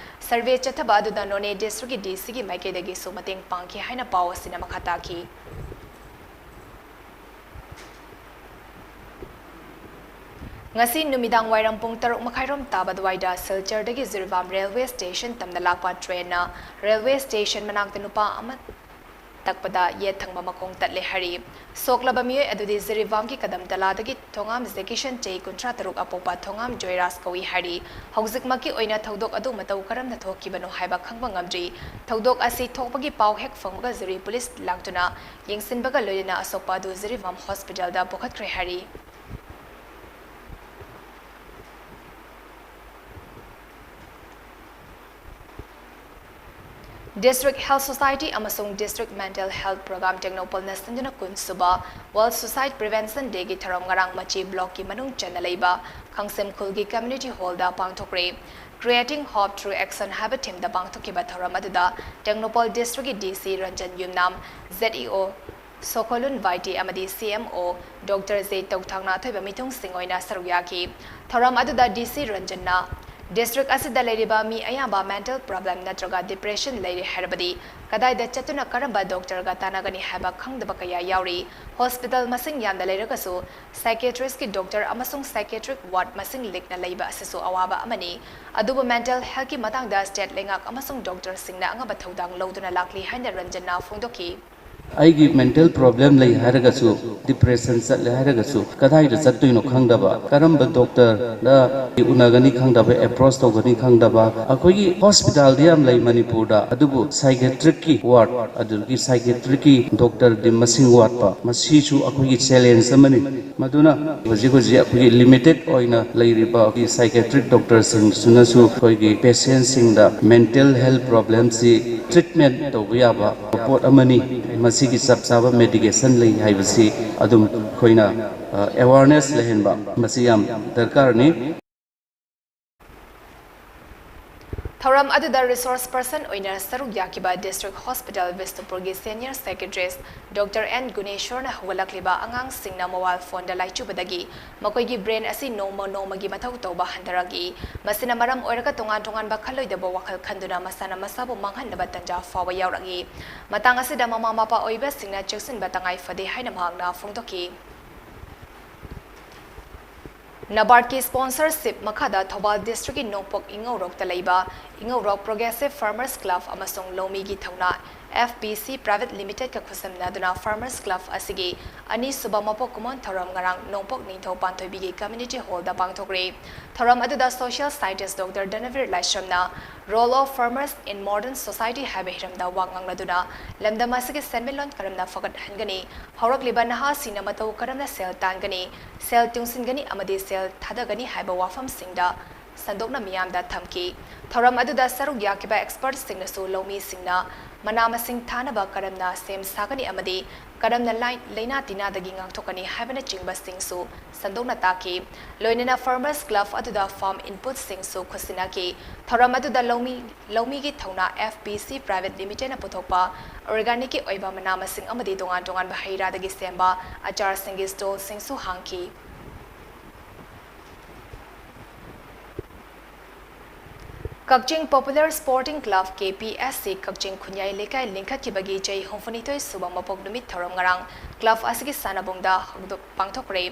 ꯁꯔꯚꯦ ꯆꯠꯊꯕ ꯑꯗꯨꯗ ꯅꯣꯅꯦ ꯗꯤꯁꯇ꯭ꯔꯤꯛꯀꯤ ꯗꯤ ꯁꯤꯒꯤ ꯃꯥꯏꯀꯩꯗꯒꯤꯁꯨ ꯃꯇꯦꯡ ꯄꯥꯡꯈꯤ ꯍꯥꯏꯅ ꯄꯥꯎ ꯑꯁꯤꯅ ꯃꯈꯥ ꯇꯥꯈꯤ꯫ ꯉꯁꯤ ꯅꯨꯃꯤꯗꯥꯡ ꯋꯥꯏꯔꯝ ꯄꯨꯡ ꯇꯔꯨꯛ ꯃꯈꯥꯏꯔꯣꯝ ꯇꯥꯕ ꯑꯗꯨꯋꯥꯏꯗ ꯁꯤꯜꯆꯔꯗꯒꯤ ꯖꯤꯔꯤꯕꯥꯝ ꯔꯦꯜꯋꯦ ꯁ꯭ꯇꯦꯁꯟ ꯇꯝꯅ ꯂꯥꯛꯄ ꯇ꯭ꯔꯦꯟꯅ ꯔꯦꯜꯋꯦ ꯁ꯭ꯇꯦꯁꯟ ꯃꯅꯥꯛꯇ ꯅꯨꯄꯥ ꯑꯃ ꯇꯛꯄꯗ ꯌꯦꯠ ꯊꯪꯕ ꯃꯈꯣꯡ ꯇꯠꯂꯦ ꯍꯥꯏꯔꯤ꯫ ꯁꯣꯛꯂꯕ ꯃꯤꯑꯣꯏ ꯑꯗꯨꯗꯤ ꯖꯤꯔꯤꯕꯥꯝꯒꯤ ꯀꯗꯝꯇꯂꯥꯗꯒꯤ ꯊꯣꯉꯥꯝ ꯖꯦꯀꯤꯁꯟ, ꯆꯍꯤ ꯀꯨꯟꯊ꯭ꯔꯥ ꯇꯔꯨꯛ, ꯑꯄꯣꯛꯄ ꯊꯣꯉꯥꯝ ꯖꯣꯏꯔꯥꯖ ꯀꯧꯏ ꯍꯥꯏꯔꯤ꯫ ꯍꯧꯖꯤꯛꯃꯛꯀꯤ ꯑꯣꯏꯅ ꯊꯧꯗꯣꯛ ꯑꯗꯨ ꯃꯇꯧ ꯀꯔꯝꯅ ꯊꯣꯛꯈꯤꯕꯅꯣ ꯍꯥꯏꯕ ꯈꯪꯕ ꯉꯝꯗ꯭ꯔꯤ꯫ ꯊꯧꯗꯣꯛ ꯑꯁꯤ ꯊꯣꯛꯄꯒꯤ ꯄꯥꯎ ꯍꯦꯛ ꯐꯪꯕꯒ ꯖꯤꯔꯤ ꯄꯨꯂꯤꯁ ꯂꯥꯛꯇꯨꯅ ꯌꯦꯡꯁꯤꯟꯕꯒ ꯂꯣꯏꯅꯅ ꯑꯁꯣꯛꯄ ꯑꯗꯨ ꯖꯤꯔꯤꯕꯥꯝ ꯍꯣꯁꯄꯤꯇꯥꯜꯗ ꯄꯨꯈꯠꯈ꯭ꯔꯦ ꯍꯥꯏꯔꯤ꯫ District Health Society ꯑꯃꯁꯨꯡ District Mental Health Program ꯇꯦꯡꯅꯧꯄꯜꯅ ꯁꯤꯟꯗꯨꯅ ꯀꯨꯟ ꯁꯨꯕ World Suicide Prevention Dayꯒꯤ ꯊꯧꯔꯝ ꯉꯔꯥꯡ ꯃꯆꯤ ꯕ꯭ꯂꯣꯛꯀꯤ ꯃꯅꯨꯡ ꯆꯟꯅ ꯂꯩꯕ ꯈꯥꯡꯁꯦꯝ ꯈꯨꯜꯒꯤ Community Hallꯗ ꯄꯥꯡꯊꯣꯛꯈ꯭ꯔꯦ꯫ Creating Hope Through Action ꯍꯥꯏꯕ themeꯗ ꯄꯥꯡꯊꯣꯛꯈꯤꯕ ꯊꯧꯔꯝ ꯑꯗꯨꯗ ꯇꯦꯡꯅꯧꯄꯜ ꯗꯤꯁꯇ꯭ꯔꯤꯛꯀꯤ ꯗꯤ ꯁꯤ ꯔꯟꯖꯟ ꯌꯨꯝꯅꯥꯝ, ꯖꯦꯠ ꯏ ꯑꯣ ꯁꯣꯀꯣꯂꯨꯟ ꯚꯥꯏꯇꯤ ꯑꯃꯗꯤ ꯁꯤ ꯑꯦꯝ ꯑꯣ ꯗꯣꯛꯇꯔ ꯖꯦ ꯇꯧꯊꯥꯡꯅ ꯑꯊꯣꯏꯕ ꯃꯤꯊꯨꯡꯁꯤꯡ ꯑꯣꯏꯅ ꯁꯔꯨꯛ ꯌꯥꯈꯤ꯫ ꯊꯧꯔꯝ ꯑꯗꯨꯗ ꯗꯤ ꯁꯤ ꯔꯟꯖꯟꯅ ꯗꯤꯁꯇ꯭ꯔꯤꯛ ꯑꯁꯤꯗ ꯂꯩꯔꯤꯕ ꯃꯤ ꯑꯌꯥꯝꯕ mental problem ꯅꯠꯇ꯭ꯔꯒ depression ꯂꯩꯔꯦ ꯍꯥꯏꯔꯕꯗꯤ ꯀꯗꯥꯏꯗ ꯆꯠꯇꯨꯅ ꯀꯔꯝꯕ ꯗꯣꯛꯇꯔꯒ ꯇꯥꯟꯅꯒꯅꯤ ꯍꯥꯏꯕ ꯈꯪꯗꯕ ꯀꯌꯥ ꯌꯥꯎꯔꯤ꯫ ꯍꯣꯁꯄꯤꯇꯥꯜ ꯃꯁꯤꯡ ꯌꯥꯝꯅ ꯂꯩꯔꯒꯁꯨ psychiatristꯀꯤ ꯗꯣꯛꯇꯔ ꯑꯃꯁꯨꯡ psychiatric ward ꯃꯁꯤꯡ ꯂꯤꯛꯅ ꯂꯩꯕ ꯑꯁꯤꯁꯨ ꯑꯋꯥꯕ ꯑꯃꯅꯤ꯫ ꯑꯗꯨꯕꯨ mental healthꯀꯤ ꯃꯇꯥꯡꯗ ꯁ꯭ꯇꯦꯠ ꯂꯩꯉꯥꯛ ꯑꯃꯁꯨꯡ ꯗꯣꯛꯇꯔꯁꯤꯡꯅ ꯑꯉꯝꯕ ꯊꯧꯗꯥꯡ ꯂꯧꯗꯨꯅ ꯂꯥꯛꯂꯤ ꯍꯥꯏꯅ ꯔꯟꯖꯟꯅ ꯐꯣꯡꯗꯣꯛꯈꯤ꯫ ꯑꯩꯒꯤ ꯃꯦꯟꯇꯦꯜ ꯄ꯭ꯔꯣꯕ꯭ꯂꯦꯝ ꯂꯩ ꯍꯥꯏꯔꯒꯁꯨ, ꯗꯤꯄ꯭ꯔꯦꯁꯟ ꯆꯠꯂꯦ ꯍꯥꯏꯔꯒꯁꯨ, ꯀꯗꯥꯏꯗ ꯆꯠꯇꯣꯏꯅꯣ ꯈꯪꯗꯕ, ꯀꯔꯝꯕ ꯗꯣꯛꯇꯔꯗ ꯎꯅꯒꯅꯤ ꯈꯪꯗꯕ, ꯑꯦꯄ꯭ꯔꯣꯁ ꯇꯧꯒꯅꯤ ꯈꯪꯗꯕ, ꯑꯩꯈꯣꯏꯒꯤ ꯍꯣꯁꯄꯤꯇꯥꯜꯗꯤ ꯌꯥꯝ ꯂꯩ ꯃꯅꯤꯄꯨꯔꯗ, ꯑꯗꯨꯕꯨ ꯁꯥꯏꯀꯦꯇ꯭ꯔꯤꯛꯀꯤ ꯋꯥꯔꯗ, ꯑꯗꯨꯗꯒꯤ ꯁꯥꯏꯀꯦꯇ꯭ꯔꯤꯛꯀꯤ ꯗꯣꯛꯇꯔꯗꯤ ꯃꯁꯤꯡ ꯋꯥꯠꯄ, ꯃꯁꯤꯁꯨ ꯑꯩꯈꯣꯏꯒꯤ ꯆꯦꯂꯦꯟꯖ ꯑꯃꯅꯤ꯫ ꯃꯗꯨꯅ ꯍꯧꯖꯤꯛ ꯍꯧꯖꯤꯛ ꯑꯩꯈꯣꯏꯒꯤ ꯂꯤꯃꯤꯇꯦꯠ ꯑꯣꯏꯅ ꯂꯩꯔꯤꯕ ꯑꯩꯈꯣꯏꯒꯤ ꯁꯥꯏꯀꯦꯇ꯭ꯔꯤꯛ ꯗꯣꯛꯇꯔꯁꯤꯡꯁꯤꯅꯁꯨ ꯑꯩꯈꯣꯏꯒꯤ ꯄꯦꯁꯦꯟꯁꯤꯡꯗ ꯃꯦꯟꯇꯦꯜ ꯍꯦꯜꯊ ꯄ꯭ꯔꯣꯕ꯭ꯂꯦꯝꯁꯤ ꯇ꯭ꯔꯤꯠꯃꯦꯟ ꯇꯧꯕ ꯌꯥꯕ ꯄꯣꯠ ꯑꯃꯅꯤ꯫ ꯃꯁꯤꯒꯤ ꯆꯞ ꯆꯥꯕ ꯃꯦꯗꯤꯀꯦꯁꯟ ꯂꯩ ꯍꯥꯏꯕꯁꯤ ꯑꯗꯨꯝ ꯑꯩꯈꯣꯏꯅ ꯑꯦꯋꯥꯔꯅꯦꯁ ꯂꯩꯍꯟꯕ ꯃꯁꯤ ꯌꯥꯝ ꯗꯔꯀꯥꯔꯅꯤ꯫ ꯊꯧꯔꯝ ꯑꯗꯨꯗ ꯔꯤꯁꯣꯔꯁ ꯄꯔꯁꯟ ꯑꯣꯏꯅ ꯁꯔꯨꯛ ꯌꯥꯈꯤꯕ ꯗꯤꯁꯇ꯭ꯔꯤꯛ ꯍꯣꯁꯄꯤꯇꯥꯜ ꯕꯤꯁꯅꯨꯄꯨꯔꯒꯤ ꯁꯦꯅꯤꯌꯔ ꯁꯥꯏꯀꯦꯇ꯭ꯔꯤꯁ ꯗꯣꯛꯇꯔ ꯑꯦꯟ ꯒꯨꯅꯦꯁꯣꯔꯅ ꯍꯧꯒꯠꯂꯛꯂꯤꯕ ꯑꯉꯥꯡꯁꯤꯡꯅ ꯃꯣꯕꯥꯏꯜ ꯐꯣꯟꯗ ꯂꯥꯏꯆꯨꯕꯗꯒꯤ ꯃꯈꯣꯏꯒꯤ ꯕ꯭ꯔꯦꯟ ꯑꯁꯤ ꯅꯣꯡꯃ ꯅꯣꯡꯃꯒꯤ ꯃꯊꯧ ꯇꯧꯕ ꯍꯟꯊꯔꯛꯏ꯫ ꯃꯁꯤꯅ ꯃꯔꯝ ꯑꯣꯏꯔꯒ ꯇꯣꯉꯥꯟ ꯇꯣꯉꯥꯟꯕ ꯈꯜꯂꯣꯏꯗꯕ ꯋꯥꯈꯜ ꯈꯟꯗꯨꯅ ꯃꯁꯥꯅ ꯃꯁꯥꯕꯨ ꯃꯥꯡꯍꯟꯅꯕ ꯇꯟꯖꯥ ꯐꯥꯎꯕ ꯌꯥꯎꯔꯛꯏ꯫ ꯃꯇꯥꯡ ꯑꯁꯤꯗ ꯃꯃꯥ ꯃꯄꯥ ꯑꯣꯏꯕꯁꯤꯡꯅ ꯆꯦꯛꯁꯤꯟꯕ ꯇꯉꯥꯏ ꯐꯗꯦ ꯍꯥꯏꯅ ꯃꯍꯥꯛꯅ ꯐꯣꯡꯗꯣꯛꯈꯤ꯫ ꯅꯕꯥꯔꯗꯀꯤ ꯁ꯭ꯄꯣꯟꯁꯔꯁꯤꯞ ꯃꯈꯥꯗ ꯊꯧꯕꯥꯜ ꯗꯤꯁꯇ꯭ꯔꯤꯛꯀꯤ ꯅꯣꯡꯄꯣꯛ ꯏꯉꯧꯔꯣꯛꯇ ꯂꯩꯕ ꯏꯉꯧꯔꯣꯛ ꯄ꯭ꯔꯣꯒ꯭ꯔꯦꯁꯤꯚ ꯐꯥꯔꯃꯔꯁ ꯀ꯭ꯂꯕ ꯑꯃꯁꯨꯡ ꯂꯧꯃꯤꯒꯤ ꯊꯧꯅꯥ, ꯑꯦꯐ ꯄꯤ ꯁꯤ ꯄ꯭ꯔꯥꯏꯚꯦꯠ ꯂꯤꯃꯤꯇꯦꯗꯀ ꯈꯨꯠꯁꯝꯅꯗꯨꯅ ꯐꯥꯔꯃꯔꯁ ꯀ꯭ꯂꯕ ꯑꯁꯤꯒꯤ ꯑꯅꯤꯁꯨꯕ ꯃꯄꯣꯛ ꯀꯨꯝꯑꯣꯟ ꯊꯧꯔꯝ ꯉꯔꯥꯡ ꯅꯣꯡꯄꯣꯛ ꯅꯤꯡꯊꯧ ꯄꯥꯟꯊꯣꯏꯕꯤꯒꯤ ꯀꯝꯃ꯭ꯌꯨꯅꯤꯇꯤ ꯍꯣꯜꯗ ꯄꯥꯡꯊꯣꯛꯈ꯭ꯔꯦ꯫ ꯊꯧꯔꯝ ꯑꯗꯨꯗ ꯁꯣꯁꯤꯌꯦꯜ ꯁꯥꯏꯟꯇꯤꯁ꯭ꯠ ꯗꯣꯛꯇꯔ ꯙꯅꯕꯤꯔ ꯂꯥꯏꯁ꯭ꯔꯝꯅ Role of Farmers in Modern Society ꯍꯥꯏꯕ ꯍꯤꯔꯝꯗ ꯋꯥ ꯉꯥꯡꯂꯗꯨꯅ ꯂꯝꯗꯝ ꯑꯁꯤꯒꯤ ꯁꯦꯟꯃꯤꯠꯂꯣꯟ ꯀꯔꯝꯅ ꯐꯒꯠꯍꯟꯒꯅꯤ, ꯍꯧꯔꯛꯂꯤꯕ ꯅꯍꯥꯁꯤꯡꯅ ꯃꯇꯧ ꯀꯔꯝꯅ ꯁꯦꯜ ꯇꯥꯟꯒꯅꯤ, ꯁꯦꯜ ꯇꯨꯡꯁꯤꯟꯒꯅꯤ ꯑꯃꯗꯤ ꯁꯦꯜ ꯊꯥꯗꯒꯅꯤ ꯍꯥꯏꯕ ꯋꯥꯐꯝꯁꯤꯡꯗ ꯁꯟꯗꯣꯛꯅ ꯃꯤꯌꯥꯝꯗ ꯊꯝꯈꯤ꯫ ꯊꯧꯔꯝ ꯑꯗꯨꯗ ꯁꯔꯨꯛ ꯌꯥꯈꯤꯕ ꯑꯦꯛꯁꯄꯔꯠꯁꯤꯡꯅꯁꯨ ꯂꯧꯃꯤꯁꯤꯡꯅ ꯃꯅꯥ ꯃꯁꯤꯡ ꯊꯥꯅꯕ ꯀꯔꯝꯅ ꯁꯦꯝ ꯁꯥꯒꯅꯤ ꯑꯃꯗꯤ ꯀꯔꯝꯅ ꯂꯥꯏ-, ꯂꯥꯏꯅꯥ ꯇꯤꯟꯅꯥꯗꯒꯤ ꯉꯥꯛꯊꯣꯛꯀꯅꯤ ꯍꯥꯏꯕꯅꯆꯤꯡꯕꯁꯤꯡꯁꯨ ꯁꯟꯗꯣꯛꯅ ꯇꯥꯛꯈꯤ꯫ ꯂꯣꯏꯅꯅ ꯐꯥꯔꯃꯔꯁ ꯀ꯭ꯂꯕ ꯑꯗꯨꯗ ꯐꯥꯔꯝ ꯏꯟꯄꯨꯠꯁꯤꯡꯁꯨ ꯈꯨꯠꯁꯤꯟꯅꯈꯤ꯫ ꯊꯧꯔꯝ ꯑꯗꯨꯗ ꯂꯧꯃꯤ, ꯂꯧꯃꯤꯒꯤ ꯊꯧꯅꯥ ꯑꯦꯐ ꯄꯤ ꯁꯤ ꯄ꯭ꯔꯥꯏꯚꯦꯠ ꯂꯤꯃꯤꯇꯦꯗꯅ ꯄꯨꯊꯣꯛꯄ ꯑꯣꯔꯒꯥꯅꯤꯛꯀꯤ ꯑꯣꯏꯕ ꯃꯅꯥ ꯃꯁꯤꯡ ꯑꯃꯗꯤ ꯇꯣꯉꯥꯟ ꯇꯣꯉꯥꯟꯕ ꯍꯩ ꯔꯥꯗꯒꯤ ꯁꯦꯝꯕ ꯑꯆꯥꯔꯁꯤꯡꯒꯤ ꯁ꯭ꯇꯣꯜꯁꯤꯡꯁꯨ ꯍꯥꯡꯈꯤ꯫ ꯀꯛꯆꯤꯡ Popular Sporting Club, K P S C, ꯀꯛꯆꯤꯡ ꯈꯨꯟꯌꯥꯏ ꯂꯩꯀꯥꯏ ꯂꯤꯡꯈꯠꯈꯤꯕꯒꯤ ꯆꯍꯤ ꯍꯨꯝꯐꯨꯅꯤꯊꯣꯏ ꯁꯨꯕ ꯃꯄꯣꯛ ꯅꯨꯃꯤꯠ ꯊꯧꯔꯝ ꯉꯔꯥꯡ club ꯑꯁꯤꯒꯤ ꯁꯥꯟꯅꯕꯨꯡꯗ ꯍꯧꯗꯣꯛ-, ꯄꯥꯡꯊꯣꯛꯈ꯭ꯔꯦ꯫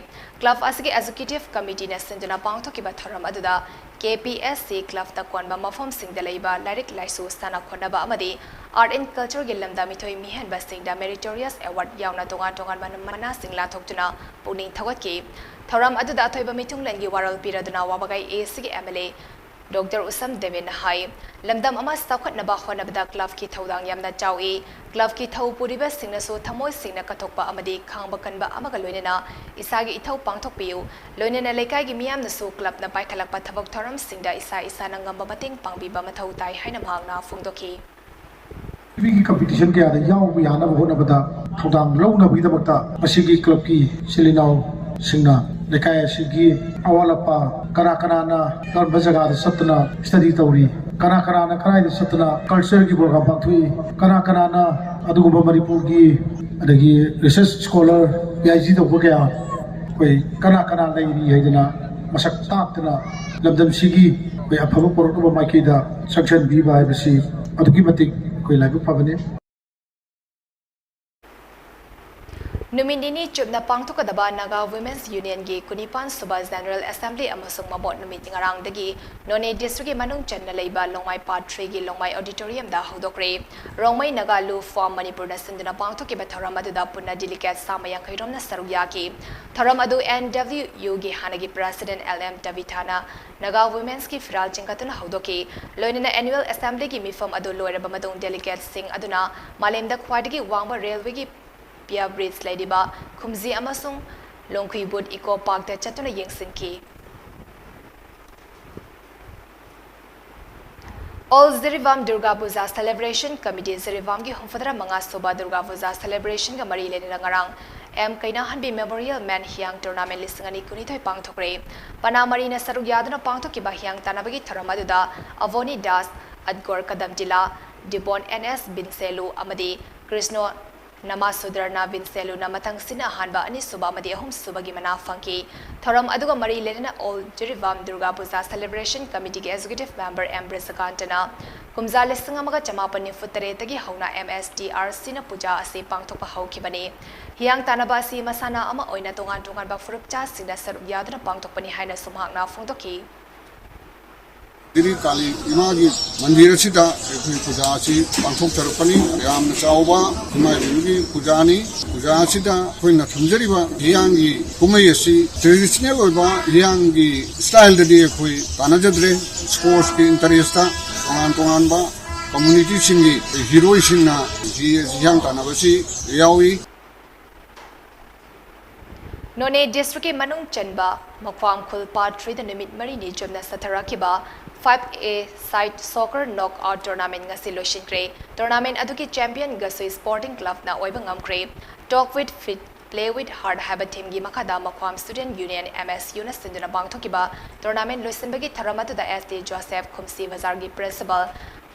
Club ꯑꯁꯤꯒꯤ Executive Committeeꯅ ꯁꯤꯟꯗꯨꯅ ꯄꯥꯡꯊꯣꯛꯈꯤꯕ ꯊꯧꯔꯝ ꯑꯗꯨꯗ K P S C clubꯇ ꯀꯣꯟꯕ ꯃꯐꯝꯁꯤꯡꯗ ꯂꯩꯕ ꯂꯥꯏꯔꯤꯛ ꯂꯥꯏꯁꯨ, ꯁꯥꯟꯅ ꯈꯣꯠꯅꯕ ꯑꯃꯗꯤ Art and Cultureꯒꯤ ꯂꯝꯗ ꯃꯤꯊꯣꯏ ꯃꯤꯍꯦꯟꯕꯁꯤꯡꯗ meritorious award ꯌꯥꯎꯅ ꯇꯣꯉꯥꯟ ꯇꯣꯉꯥꯟꯕ ꯃꯅꯥꯁꯤꯡ ꯂꯥꯟꯊꯣꯛꯇꯨꯅ ꯄꯨꯛꯅꯤꯡ ꯊꯧꯒꯠꯈꯤ꯫ ꯊꯧꯔꯝ ꯑꯗꯨꯗ ꯑꯊꯣꯏꯕ ꯃꯤꯊꯨꯡꯂꯦꯟꯒꯤ ꯋꯥꯔꯣꯜ ꯄꯤꯔꯗꯨꯅ ꯋꯥꯕꯒꯥꯏ A Cꯒꯤ M L A Doctor ꯎꯁꯝ ꯗꯦꯕꯦꯟꯅ ꯍꯥꯏ, ꯂꯝꯗꯝ ꯑꯃ ꯆꯥꯎꯈꯠꯅꯕ ꯍꯣꯠꯅꯕꯗ clubꯀꯤ ꯊꯧꯗꯥꯡ ꯌꯥꯝꯅ ꯆꯥꯎꯏ꯫ Clubꯀꯤ ꯊꯧ ꯄꯨꯔꯤꯕꯁꯤꯡꯅꯁꯨ ꯊꯃꯣꯏ ꯁꯦꯡꯅ ꯀꯠꯊꯣꯛꯄ ꯑꯃꯗꯤ ꯈꯥꯡꯕ ꯀꯟꯕ ꯑꯃꯒ ꯂꯣꯏꯅꯅ ꯏꯁꯥꯒꯤ ꯏꯊꯧ ꯄꯥꯡꯊꯣꯛꯄꯤꯌꯨ꯫ ꯂꯣꯏꯅꯅ ꯂꯩꯀꯥꯏꯒꯤ ꯃꯤꯌꯥꯝꯅꯁꯨ clubꯅ ꯄꯥꯏꯈꯠꯂꯛꯄ ꯊꯕꯛ ꯊꯧꯔꯝꯁꯤꯡꯗ ꯏꯁꯥ ꯏꯁꯥꯅ ꯉꯝꯕ ꯃꯇꯦꯡ ꯄꯥꯡꯕꯤꯕ ꯃꯊꯧ ꯇꯥꯏ ꯍꯥꯏꯅ ꯃꯍꯥꯛꯅ ꯐꯣꯡꯗꯣꯛꯈꯤ꯫ ꯇꯤꯚꯤꯒꯤ competition ꯀꯌꯥꯗ ꯌꯥꯎꯕ ꯌꯥꯅꯕ ꯍꯣꯠꯅꯕꯗ ꯊꯧꯗꯥꯡ ꯂꯧꯅꯕꯒꯤꯗꯃꯛꯇ ꯃꯁꯤꯒꯤ clubꯀꯤ ꯏꯆꯤꯜ ꯏꯅꯥꯎꯁꯤꯡꯅ ꯂꯩꯀꯥꯏ ꯑꯁꯤꯒꯤ ꯑꯋꯥꯠ ꯑꯄꯥ, ꯀꯅꯥ ꯀꯅꯥꯅ ꯀꯔꯝꯕ ꯖꯒꯥꯗ ꯆꯠꯇꯨꯅ study ꯇꯧꯔꯤ, ꯀꯅꯥ ꯀꯅꯥꯅ ꯀꯗꯥꯏꯗ ꯆꯠꯇꯨꯅ cultureꯒꯤ program ꯄꯥꯡꯊꯣꯛꯏ, ꯀꯅꯥ ꯀꯅꯥꯅ ꯑꯗꯨꯒꯨꯝꯕ ꯃꯅꯤꯄꯨꯔꯒꯤ ꯑꯗꯒꯤ research scholar, P H D ꯇꯧꯕ ꯀꯌꯥ ꯑꯩꯈꯣꯏ ꯀꯅꯥ ꯀꯅꯥ ꯂꯩꯔꯤ ꯍꯥꯏꯗꯅ ꯃꯁꯛ ꯇꯥꯛꯇꯅ ꯂꯝꯗꯝꯁꯤꯒꯤ ꯑꯩꯈꯣꯏ ꯑꯐꯕ ꯄꯨꯔꯛꯅꯕ ꯃꯥꯏꯀꯩꯗ ꯆꯪꯁꯤꯟꯕꯤꯕ ꯍꯥꯏꯕꯁꯤ ꯑꯗꯨꯛꯀꯤ ꯃꯇꯤꯛ ꯑꯩꯈꯣꯏ ꯂꯥꯏꯕꯛ ꯐꯕꯅꯤ꯫ ꯅꯨꯃꯤꯠ ꯅꯤꯅꯤ ꯆꯨꯞꯅ ꯄꯥꯡꯊꯣꯛꯀꯗꯕ Naga Women's Unionꯒꯤ ꯀꯨꯟꯅꯤꯄꯥꯟ ꯁꯨꯕ General Assembly ꯑꯃꯁꯨꯡ ꯃꯕꯣꯠ ꯅꯨꯃꯤꯠ ꯉꯔꯥꯡꯗꯒꯤ ꯅꯣꯅꯦ districtꯀꯤ ꯃꯅꯨꯡ ꯆꯟꯅ ꯂꯩꯕ ꯂꯣꯡꯃꯥꯏ Part threeꯒꯤ ꯂꯣꯡꯃꯥꯏ Auditoriumꯗ ꯍꯧꯗꯣꯛꯈ꯭ꯔꯦ꯫ ꯔꯣꯡꯃꯩ ꯅꯥꯒꯥ ꯂꯨ ꯐꯣꯔꯝ ꯃꯅꯤꯄꯨꯔꯅ ꯁꯤꯟꯗꯨꯅ ꯄꯥꯡꯊꯣꯛꯈꯤꯕ ꯊꯧꯔꯝ ꯑꯗꯨꯗ ꯄꯨꯟꯅ delegate ꯆꯥꯝꯃ ꯌꯥꯡꯈꯩ ꯔꯣꯝꯅ ꯁꯔꯨꯛ ꯌꯥꯈꯤ꯫ ꯊꯧꯔꯝ ꯑꯗꯨ N W Uꯒꯤ ꯍꯥꯟꯅꯒꯤ President L M Tabithaꯅ Naga Womensꯀꯤ ꯐꯤꯔꯥꯜ ꯆꯤꯡꯈꯠꯇꯨꯅ ꯍꯧꯗꯣꯛꯈꯤ꯫ ꯂꯣꯏꯅꯅ Annual Assemblyꯒꯤ ꯃꯤꯐꯝ ꯑꯗꯨ ꯂꯣꯏꯔꯕ ꯃꯇꯨꯡ delegateꯁꯤꯡ ꯑꯗꯨꯅ ꯃꯥꯂꯦꯝꯗ ꯈ꯭ꯋꯥꯏꯗꯒꯤ ꯋꯥꯡꯕ railwayꯒꯤ Pia Bridge ꯂꯩꯔꯤꯕ ꯈꯨꯝꯖꯤ ꯑꯃꯁꯨꯡ ꯂꯣꯡꯈꯨꯏꯕꯨꯠ Eco Parkꯇ ꯆꯠꯇꯨꯅ ꯌꯦꯡꯁꯤꯟꯈꯤ꯫ All Jiribam Durga Puja Celebration Committee, ꯖꯤꯔꯤꯕꯥꯝꯒꯤ ꯍꯨꯝꯐꯨꯇꯔꯥ ꯃꯉꯥ ꯁꯨꯕ Durga Puja Celebrationꯒ ꯃꯔꯤ ꯂꯩꯅꯅ ꯉꯔꯥꯡ M ꯀꯩꯅꯥꯍꯟꯕꯤ Memorial Men ꯍꯤꯌꯥꯡ Tournament ꯂꯤꯁꯤꯡ ꯑꯅꯤ ꯀꯨꯟꯅꯤꯊꯣꯏ ꯄꯥꯡꯊꯣꯛꯈ꯭ꯔꯦ꯫ ꯄꯅꯥ ꯃꯔꯤꯅ ꯁꯔꯨꯛ ꯌꯥꯗꯨꯅ ꯄꯥꯡꯊꯣꯛꯈꯤꯕ ꯍꯤꯌꯥꯡ ꯇꯥꯟꯅꯕꯒꯤ ꯊꯧꯔꯝ ꯑꯗꯨꯗ ꯑꯚꯣꯅꯤ ꯗꯥꯁ, ꯑꯠꯒꯣꯔ ꯀꯗꯝꯇꯤꯂꯥ, ꯗꯤꯕꯣꯟ N S ꯕꯤꯟꯁꯦꯂꯨ ꯑꯃꯗꯤ ꯀ꯭ꯔꯤꯁꯅꯣ ꯅꯃꯥꯁꯨꯗ꯭ꯔꯅ ꯕꯤꯟꯁꯦꯂꯨꯅ ꯃꯊꯪꯁꯤꯅ ꯑꯍꯥꯟꯕ, ꯑꯅꯤꯁꯨꯕ ꯑꯃꯗꯤ ꯑꯍꯨꯝꯁꯨꯕꯒꯤ ꯃꯅꯥ ꯐꯪꯈꯤ꯫ ꯊꯧꯔꯝ ꯑꯗꯨꯒ ꯃꯔꯤ ꯂꯩꯅꯅ all Jiribam Durga Puja celebration ꯀꯃꯤꯇꯤꯒꯤ executive member M ꯕ꯭ꯔꯖꯀꯥꯟꯇꯅ ꯀꯨꯝꯖꯥ ꯂꯤꯁꯤꯡ ꯑꯃꯒ ꯆꯃꯥꯄꯟ ꯅꯤꯐꯨ ꯇꯔꯦꯠꯇꯒꯤ ꯍꯧꯅ ꯑꯦꯝ ꯑꯦꯁ ꯇꯤ ꯑꯥꯔ ꯁꯤꯅ ꯄꯨꯖꯥ ꯑꯁꯤ ꯄꯥꯡꯊꯣꯛꯄ ꯍꯧꯈꯤꯕꯅꯤ꯫ ꯍꯤꯌꯥꯡ ꯇꯥꯟꯅꯕ ꯑꯁꯤ ꯃꯁꯥꯟꯅ ꯑꯃ ꯑꯣꯏꯅ ꯇꯣꯉꯥꯟ ꯇꯣꯉꯥꯟꯕ ꯐꯨꯔꯨꯞꯆꯥꯁꯤꯡꯅ ꯁꯔꯨꯛ ꯌꯥꯗꯨꯅ ꯄꯥꯡꯊꯣꯛꯄꯅꯤ ꯍꯥꯏꯅꯁꯨ ꯃꯍꯥꯛꯅ ꯐꯣꯡꯗꯣꯛꯈꯤ꯫ ꯁꯤꯔꯤ ꯀꯥꯂꯤ ꯏꯃꯥꯒꯤ ꯃꯟꯗꯤꯔ ꯑꯁꯤꯗ ꯑꯩꯈꯣꯏ ꯄꯨꯖꯥ ꯑꯁꯤ ꯄꯥꯡꯊꯣꯛꯆꯔꯛꯄꯅꯤ꯫ ꯌꯥꯝꯅ ꯆꯥꯎꯕ ꯏꯃꯥ ꯏꯕꯦꯟꯒꯤ ꯄꯨꯖꯥꯅꯤ꯫ ꯄꯨꯖꯥ ꯑꯁꯤꯗ ꯑꯩꯈꯣꯏꯅ ꯊꯝꯖꯔꯤꯕ ꯍꯤꯌꯥꯡꯒꯤ ꯀꯨꯝꯍꯩ ꯑꯁꯤ ꯇ꯭ꯔꯦꯗꯤꯁꯅꯦꯜ ꯑꯣꯏꯕ ꯍꯤꯌꯥꯡꯒꯤ ꯁ꯭ꯇꯥꯏꯜꯗꯗꯤ ꯑꯩꯈꯣꯏ ꯇꯥꯟꯅꯖꯗ꯭ꯔꯦ꯫ ꯁ꯭ꯄꯣꯔꯠꯁꯀꯤ ꯏꯟꯇꯔꯦꯁꯇ ꯇꯣꯉꯥꯟ ꯇꯣꯉꯥꯟꯕ ꯀꯝꯃꯨꯅꯤꯇꯤꯁꯤꯡꯒꯤ ꯍꯤꯔꯣꯏꯁꯤꯡꯅ ꯍꯤ-, ꯍꯤꯌꯥꯡ ꯇꯥꯟꯅꯕꯁꯤ ꯌꯥꯎꯏ꯫ ꯅꯣꯅꯦ ꯗꯤꯁꯇ꯭ꯔꯤꯛꯀꯤ ꯃꯅꯨꯡ ꯆꯟꯕ ꯃꯈ꯭ꯋꯥꯝ ꯈꯨꯜ ꯄꯥꯔꯠ ꯊ꯭ꯔꯤꯗ ꯅꯨꯃꯤꯠ ꯃꯔꯤꯅꯤ ꯆꯨꯞꯅ ꯆꯠꯊꯔꯛꯈꯤꯕ five A side soccer knock out tournament ꯉꯁꯤ ꯂꯣꯏꯁꯤꯟꯈ꯭ꯔꯦ꯫ ꯇꯣꯔꯅꯥꯃꯦꯟ ꯑꯗꯨꯒꯤ ꯆꯦꯝꯄꯤꯌꯟ ꯒꯁꯣꯏ ꯁ꯭ꯄꯣꯔꯇꯤꯡ ꯀ꯭ꯂꯕꯅ ꯑꯣꯏꯕ ꯉꯝꯈ꯭ꯔꯦ꯫ Talk with Fit, Play with Heart ꯍꯥꯏꯕ ꯊꯤꯝꯒꯤ ꯃꯈꯥꯗ ꯃꯈ꯭ꯋꯥꯝ ꯁ꯭ꯇꯨꯗꯦꯟꯠ ꯌꯨꯅꯤꯌꯟ, ꯑꯦꯝ ꯑꯦꯁ ꯌꯨꯅ ꯁꯤꯟꯗꯨꯅ ꯄꯥꯡꯊꯣꯛꯈꯤꯕ ꯇꯣꯔꯅꯥꯃꯦꯟ ꯂꯣꯏꯁꯤꯟꯕꯒꯤ ꯊꯧꯔꯝ ꯑꯗꯨꯗ ꯑꯦꯁ ꯇꯤ ꯖꯣꯁꯦꯐ, ꯈꯨꯝꯁꯤ ꯕꯖꯥꯔꯒꯤ ꯄ꯭ꯔꯤꯟꯁꯤꯄꯥꯜ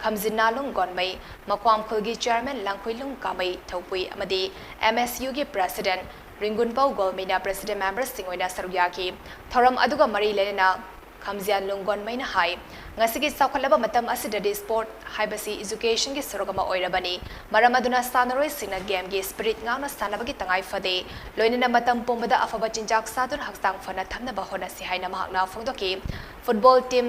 ꯈꯝꯖꯤꯟꯅꯥꯂꯨꯡ ꯒꯣꯟꯃꯩ, ꯃꯈ꯭ꯋꯥꯝ ꯈꯨꯜꯒꯤ ꯆꯤꯌꯔꯃꯦꯟ ꯂꯥꯡꯈꯨꯏꯂꯨꯡ ꯀꯥꯃꯩ ꯊꯧꯄꯨꯏ ꯑꯃꯗꯤ ꯑꯦꯝ ꯑꯦꯁ ꯌꯨꯒꯤ ꯄ꯭ꯔꯦꯁꯤꯗꯦꯟꯠ ꯔꯤꯡꯒꯨꯟꯄꯧ ꯒꯣꯜꯃꯩꯅ ꯄ꯭ꯔꯦꯁꯤꯗꯦꯟꯠ ꯃꯦꯝꯕꯔꯁꯤꯡ ꯑꯣꯏꯅ ꯁꯔꯨꯛ ꯌꯥꯈꯤ꯫ ꯊꯧꯔꯝ ꯑꯗꯨꯒ ꯃꯔꯤ ꯂꯩꯅꯅ ꯈꯝꯖꯤꯌꯥꯟ ꯂꯨꯡꯒꯣꯟꯃꯩꯅ ꯍꯥꯏ, ꯉꯁꯤꯒꯤ ꯆꯥꯎꯈꯠꯂꯕ ꯃꯇꯝ ꯑꯁꯤꯗꯗꯤ ꯁ꯭ꯄꯣꯔꯠ ꯍꯥꯏꯕꯁꯤ ꯏꯖꯨꯀꯦꯁꯟꯒꯤ ꯁꯔꯨꯛ ꯑꯃ ꯑꯣꯏꯔꯕꯅꯤ꯫ ꯃꯔꯝ ꯑꯗꯨꯅ ꯁꯥꯟꯅꯔꯣꯏꯁꯤꯡꯅ ꯒꯦꯝꯒꯤ ꯁ꯭ꯄꯤꯔꯤꯠ ꯉꯥꯛꯅ ꯁꯥꯟꯅꯕꯒꯤ ꯇꯉꯥꯏ ꯐꯗꯦ꯫ ꯂꯣꯏꯅꯅ ꯃꯇꯝ ꯄꯨꯝꯕꯗ ꯑꯐꯕ ꯆꯤꯟꯖꯥꯛ ꯆꯥꯗꯨꯅ ꯍꯛꯆꯥꯡ ꯐꯅ ꯊꯝꯅꯕ ꯍꯣꯠꯅꯁꯤ ꯍꯥꯏꯅ ꯃꯍꯥꯛꯅ ꯐꯣꯡꯗꯣꯛꯈꯤ꯫ ꯐꯨꯠꯕꯣꯜ ꯇꯤꯝ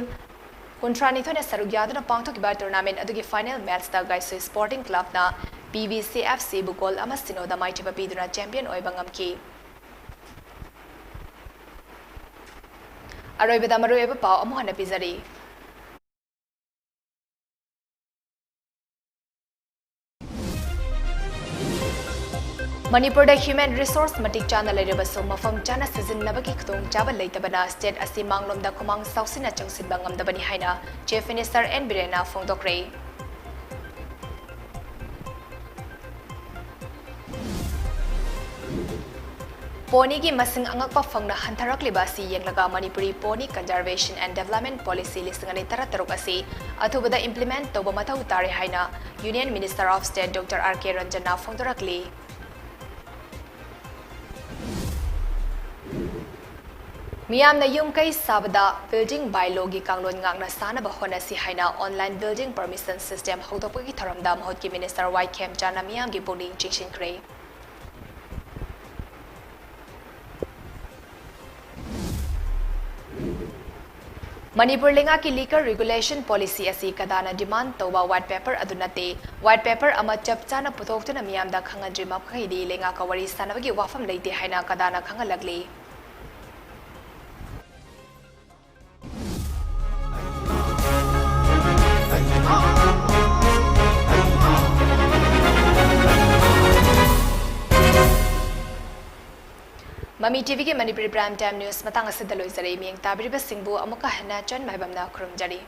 ꯀꯨꯟꯊ꯭ꯔꯥꯅꯤꯊꯣꯏꯅ ꯁꯔꯨꯛ ꯌꯥꯗꯨꯅ ꯄꯥꯡꯊꯣꯛꯈꯤꯕ ꯇꯣꯔꯅꯥꯃꯦꯟ ꯑꯗꯨꯒꯤ ꯐꯥꯏꯅꯦꯜ ꯃꯦꯆꯇ ꯒꯥꯏꯁꯨ ꯁ꯭ꯄꯣꯔꯇꯤꯡ ꯀ꯭ꯂꯕꯅ ꯄꯤ ꯕꯤ ꯁꯤ ꯑꯦꯐ ꯁꯤꯕꯨ ꯒꯣꯜ ꯑꯃ ꯁꯤꯅꯣꯗ ꯃꯥꯏꯊꯤꯕ ꯄꯤꯗꯨꯅ ꯆꯦꯝꯄꯤꯌꯟ ꯑꯣꯏꯕ ꯉꯝꯈꯤ꯫ ꯑꯔꯣꯏꯕꯗ ꯃꯔꯨꯑꯣꯏꯕ ꯄꯥꯎ ꯑꯃꯨꯛ ꯍꯟꯅ ꯄꯤꯖꯔꯤ꯫ ꯃꯅꯤꯄꯨꯔꯗ ꯍ꯭ꯌꯨꯃꯦꯟ ꯔꯤꯁꯣꯔꯁ ꯃꯇꯤꯛ ꯆꯥꯅ ꯂꯩꯔꯕꯁꯨ ꯃꯐꯝ ꯆꯥꯅ ꯁꯤꯖꯤꯟꯅꯕꯒꯤ ꯈꯨꯗꯣꯡꯆꯥꯕ ꯂꯩꯇꯕꯅ ꯁ꯭ꯇꯦꯠ ꯑꯁꯤ ꯃꯥꯡꯂꯣꯝꯗ ꯈꯨꯃꯥꯡ ꯆꯥꯎꯁꯤꯟꯅ ꯆꯪꯁꯤꯟꯕ ꯉꯝꯗꯕꯅꯤ ꯍꯥꯏꯅ ꯆꯤꯐ ꯃꯤꯅꯤꯁꯇꯔ ꯑꯦꯟ ꯕꯤꯔꯦꯟꯅ ꯐꯣꯡꯗꯣꯛꯈ꯭ꯔꯦ꯫ Ponyꯒꯤ ꯃꯁꯤꯡ ꯑꯉꯛꯄ ꯐꯪꯅ ꯍꯟꯊꯔꯛꯂꯤꯕ ꯑꯁꯤ ꯌꯦꯡꯂꯒ Manipuri Pony Conservation and Development Policy ꯂꯤꯁꯤꯡ ꯑꯅꯤ ꯇꯔꯥꯇꯔꯨꯛ ꯑꯁꯤ ꯑꯊꯨꯕꯗ implement ꯇꯧꯕ ꯃꯊꯧ ꯇꯥꯔꯦ ꯍꯥꯏꯅ Union Minister of State Doctor R K Ranjanna ꯐꯣꯡꯗꯣꯔꯛꯂꯤ꯫ ꯃꯤꯌꯥꯝꯅ ꯌꯨꯝ ꯀꯩ ꯁꯥꯕꯗ building by lawꯒꯤ ꯀꯥꯡꯂꯣꯟ ꯉꯥꯛꯅ ꯁꯥꯅꯕ ꯍꯣꯠꯅꯁꯤ ꯍꯥꯏꯅ online building permission system ꯍꯧꯗꯣꯛꯄꯒꯤ ꯊꯧꯔꯝꯗ ꯃꯍꯨꯠꯀꯤ Minister ꯋꯥꯏ ꯈꯦꯝꯆꯥꯅ ꯃꯤꯌꯥꯝꯒꯤ ꯄꯨꯛꯅꯤꯡ ꯆꯤꯡꯁꯤꯟꯈ꯭ꯔꯦ꯫ ꯃꯅꯤꯄꯨꯔ ꯂꯩꯉꯥꯛꯀꯤ liquor regulation policy ꯑꯁꯤ ꯀꯗꯥꯅ demand ꯇꯧꯕ white paper ꯑꯗꯨ ꯅꯠꯇꯦ꯫ White paper ꯑꯃ ꯆꯞ ꯆꯥꯅ ꯄꯨꯊꯣꯛꯇꯨꯅ ꯃꯤꯌꯥꯝꯗ ꯈꯪꯍꯟꯗ꯭ꯔꯤ ꯃꯈꯩꯗꯤ ꯂꯩꯉꯥꯛꯀ ꯋꯥꯔꯤ ꯁꯥꯟꯅꯕꯒꯤ ꯋꯥꯐꯝ ꯂꯩꯇꯦ ꯍꯥꯏꯅ ꯀꯗꯥꯅ ꯈꯪꯍꯜꯂꯛꯂꯤ꯫ ꯃꯃꯤ ꯇꯤꯚꯤꯒꯤ ꯃꯅꯤꯄꯨꯔꯤ prime time news ꯃꯇꯥꯡ ꯑꯁꯤꯗ ꯂꯣꯏꯖꯔꯦ꯫ ꯃꯤꯠꯌꯦꯡ ꯇꯥꯕꯤꯔꯤꯕꯁꯤꯡꯕꯨ ꯑꯃꯨꯛꯀ ꯍꯟꯅ ꯆꯟ ꯃꯥꯏꯕꯝꯅ ꯈꯨꯔꯨꯝꯖꯔꯤ꯫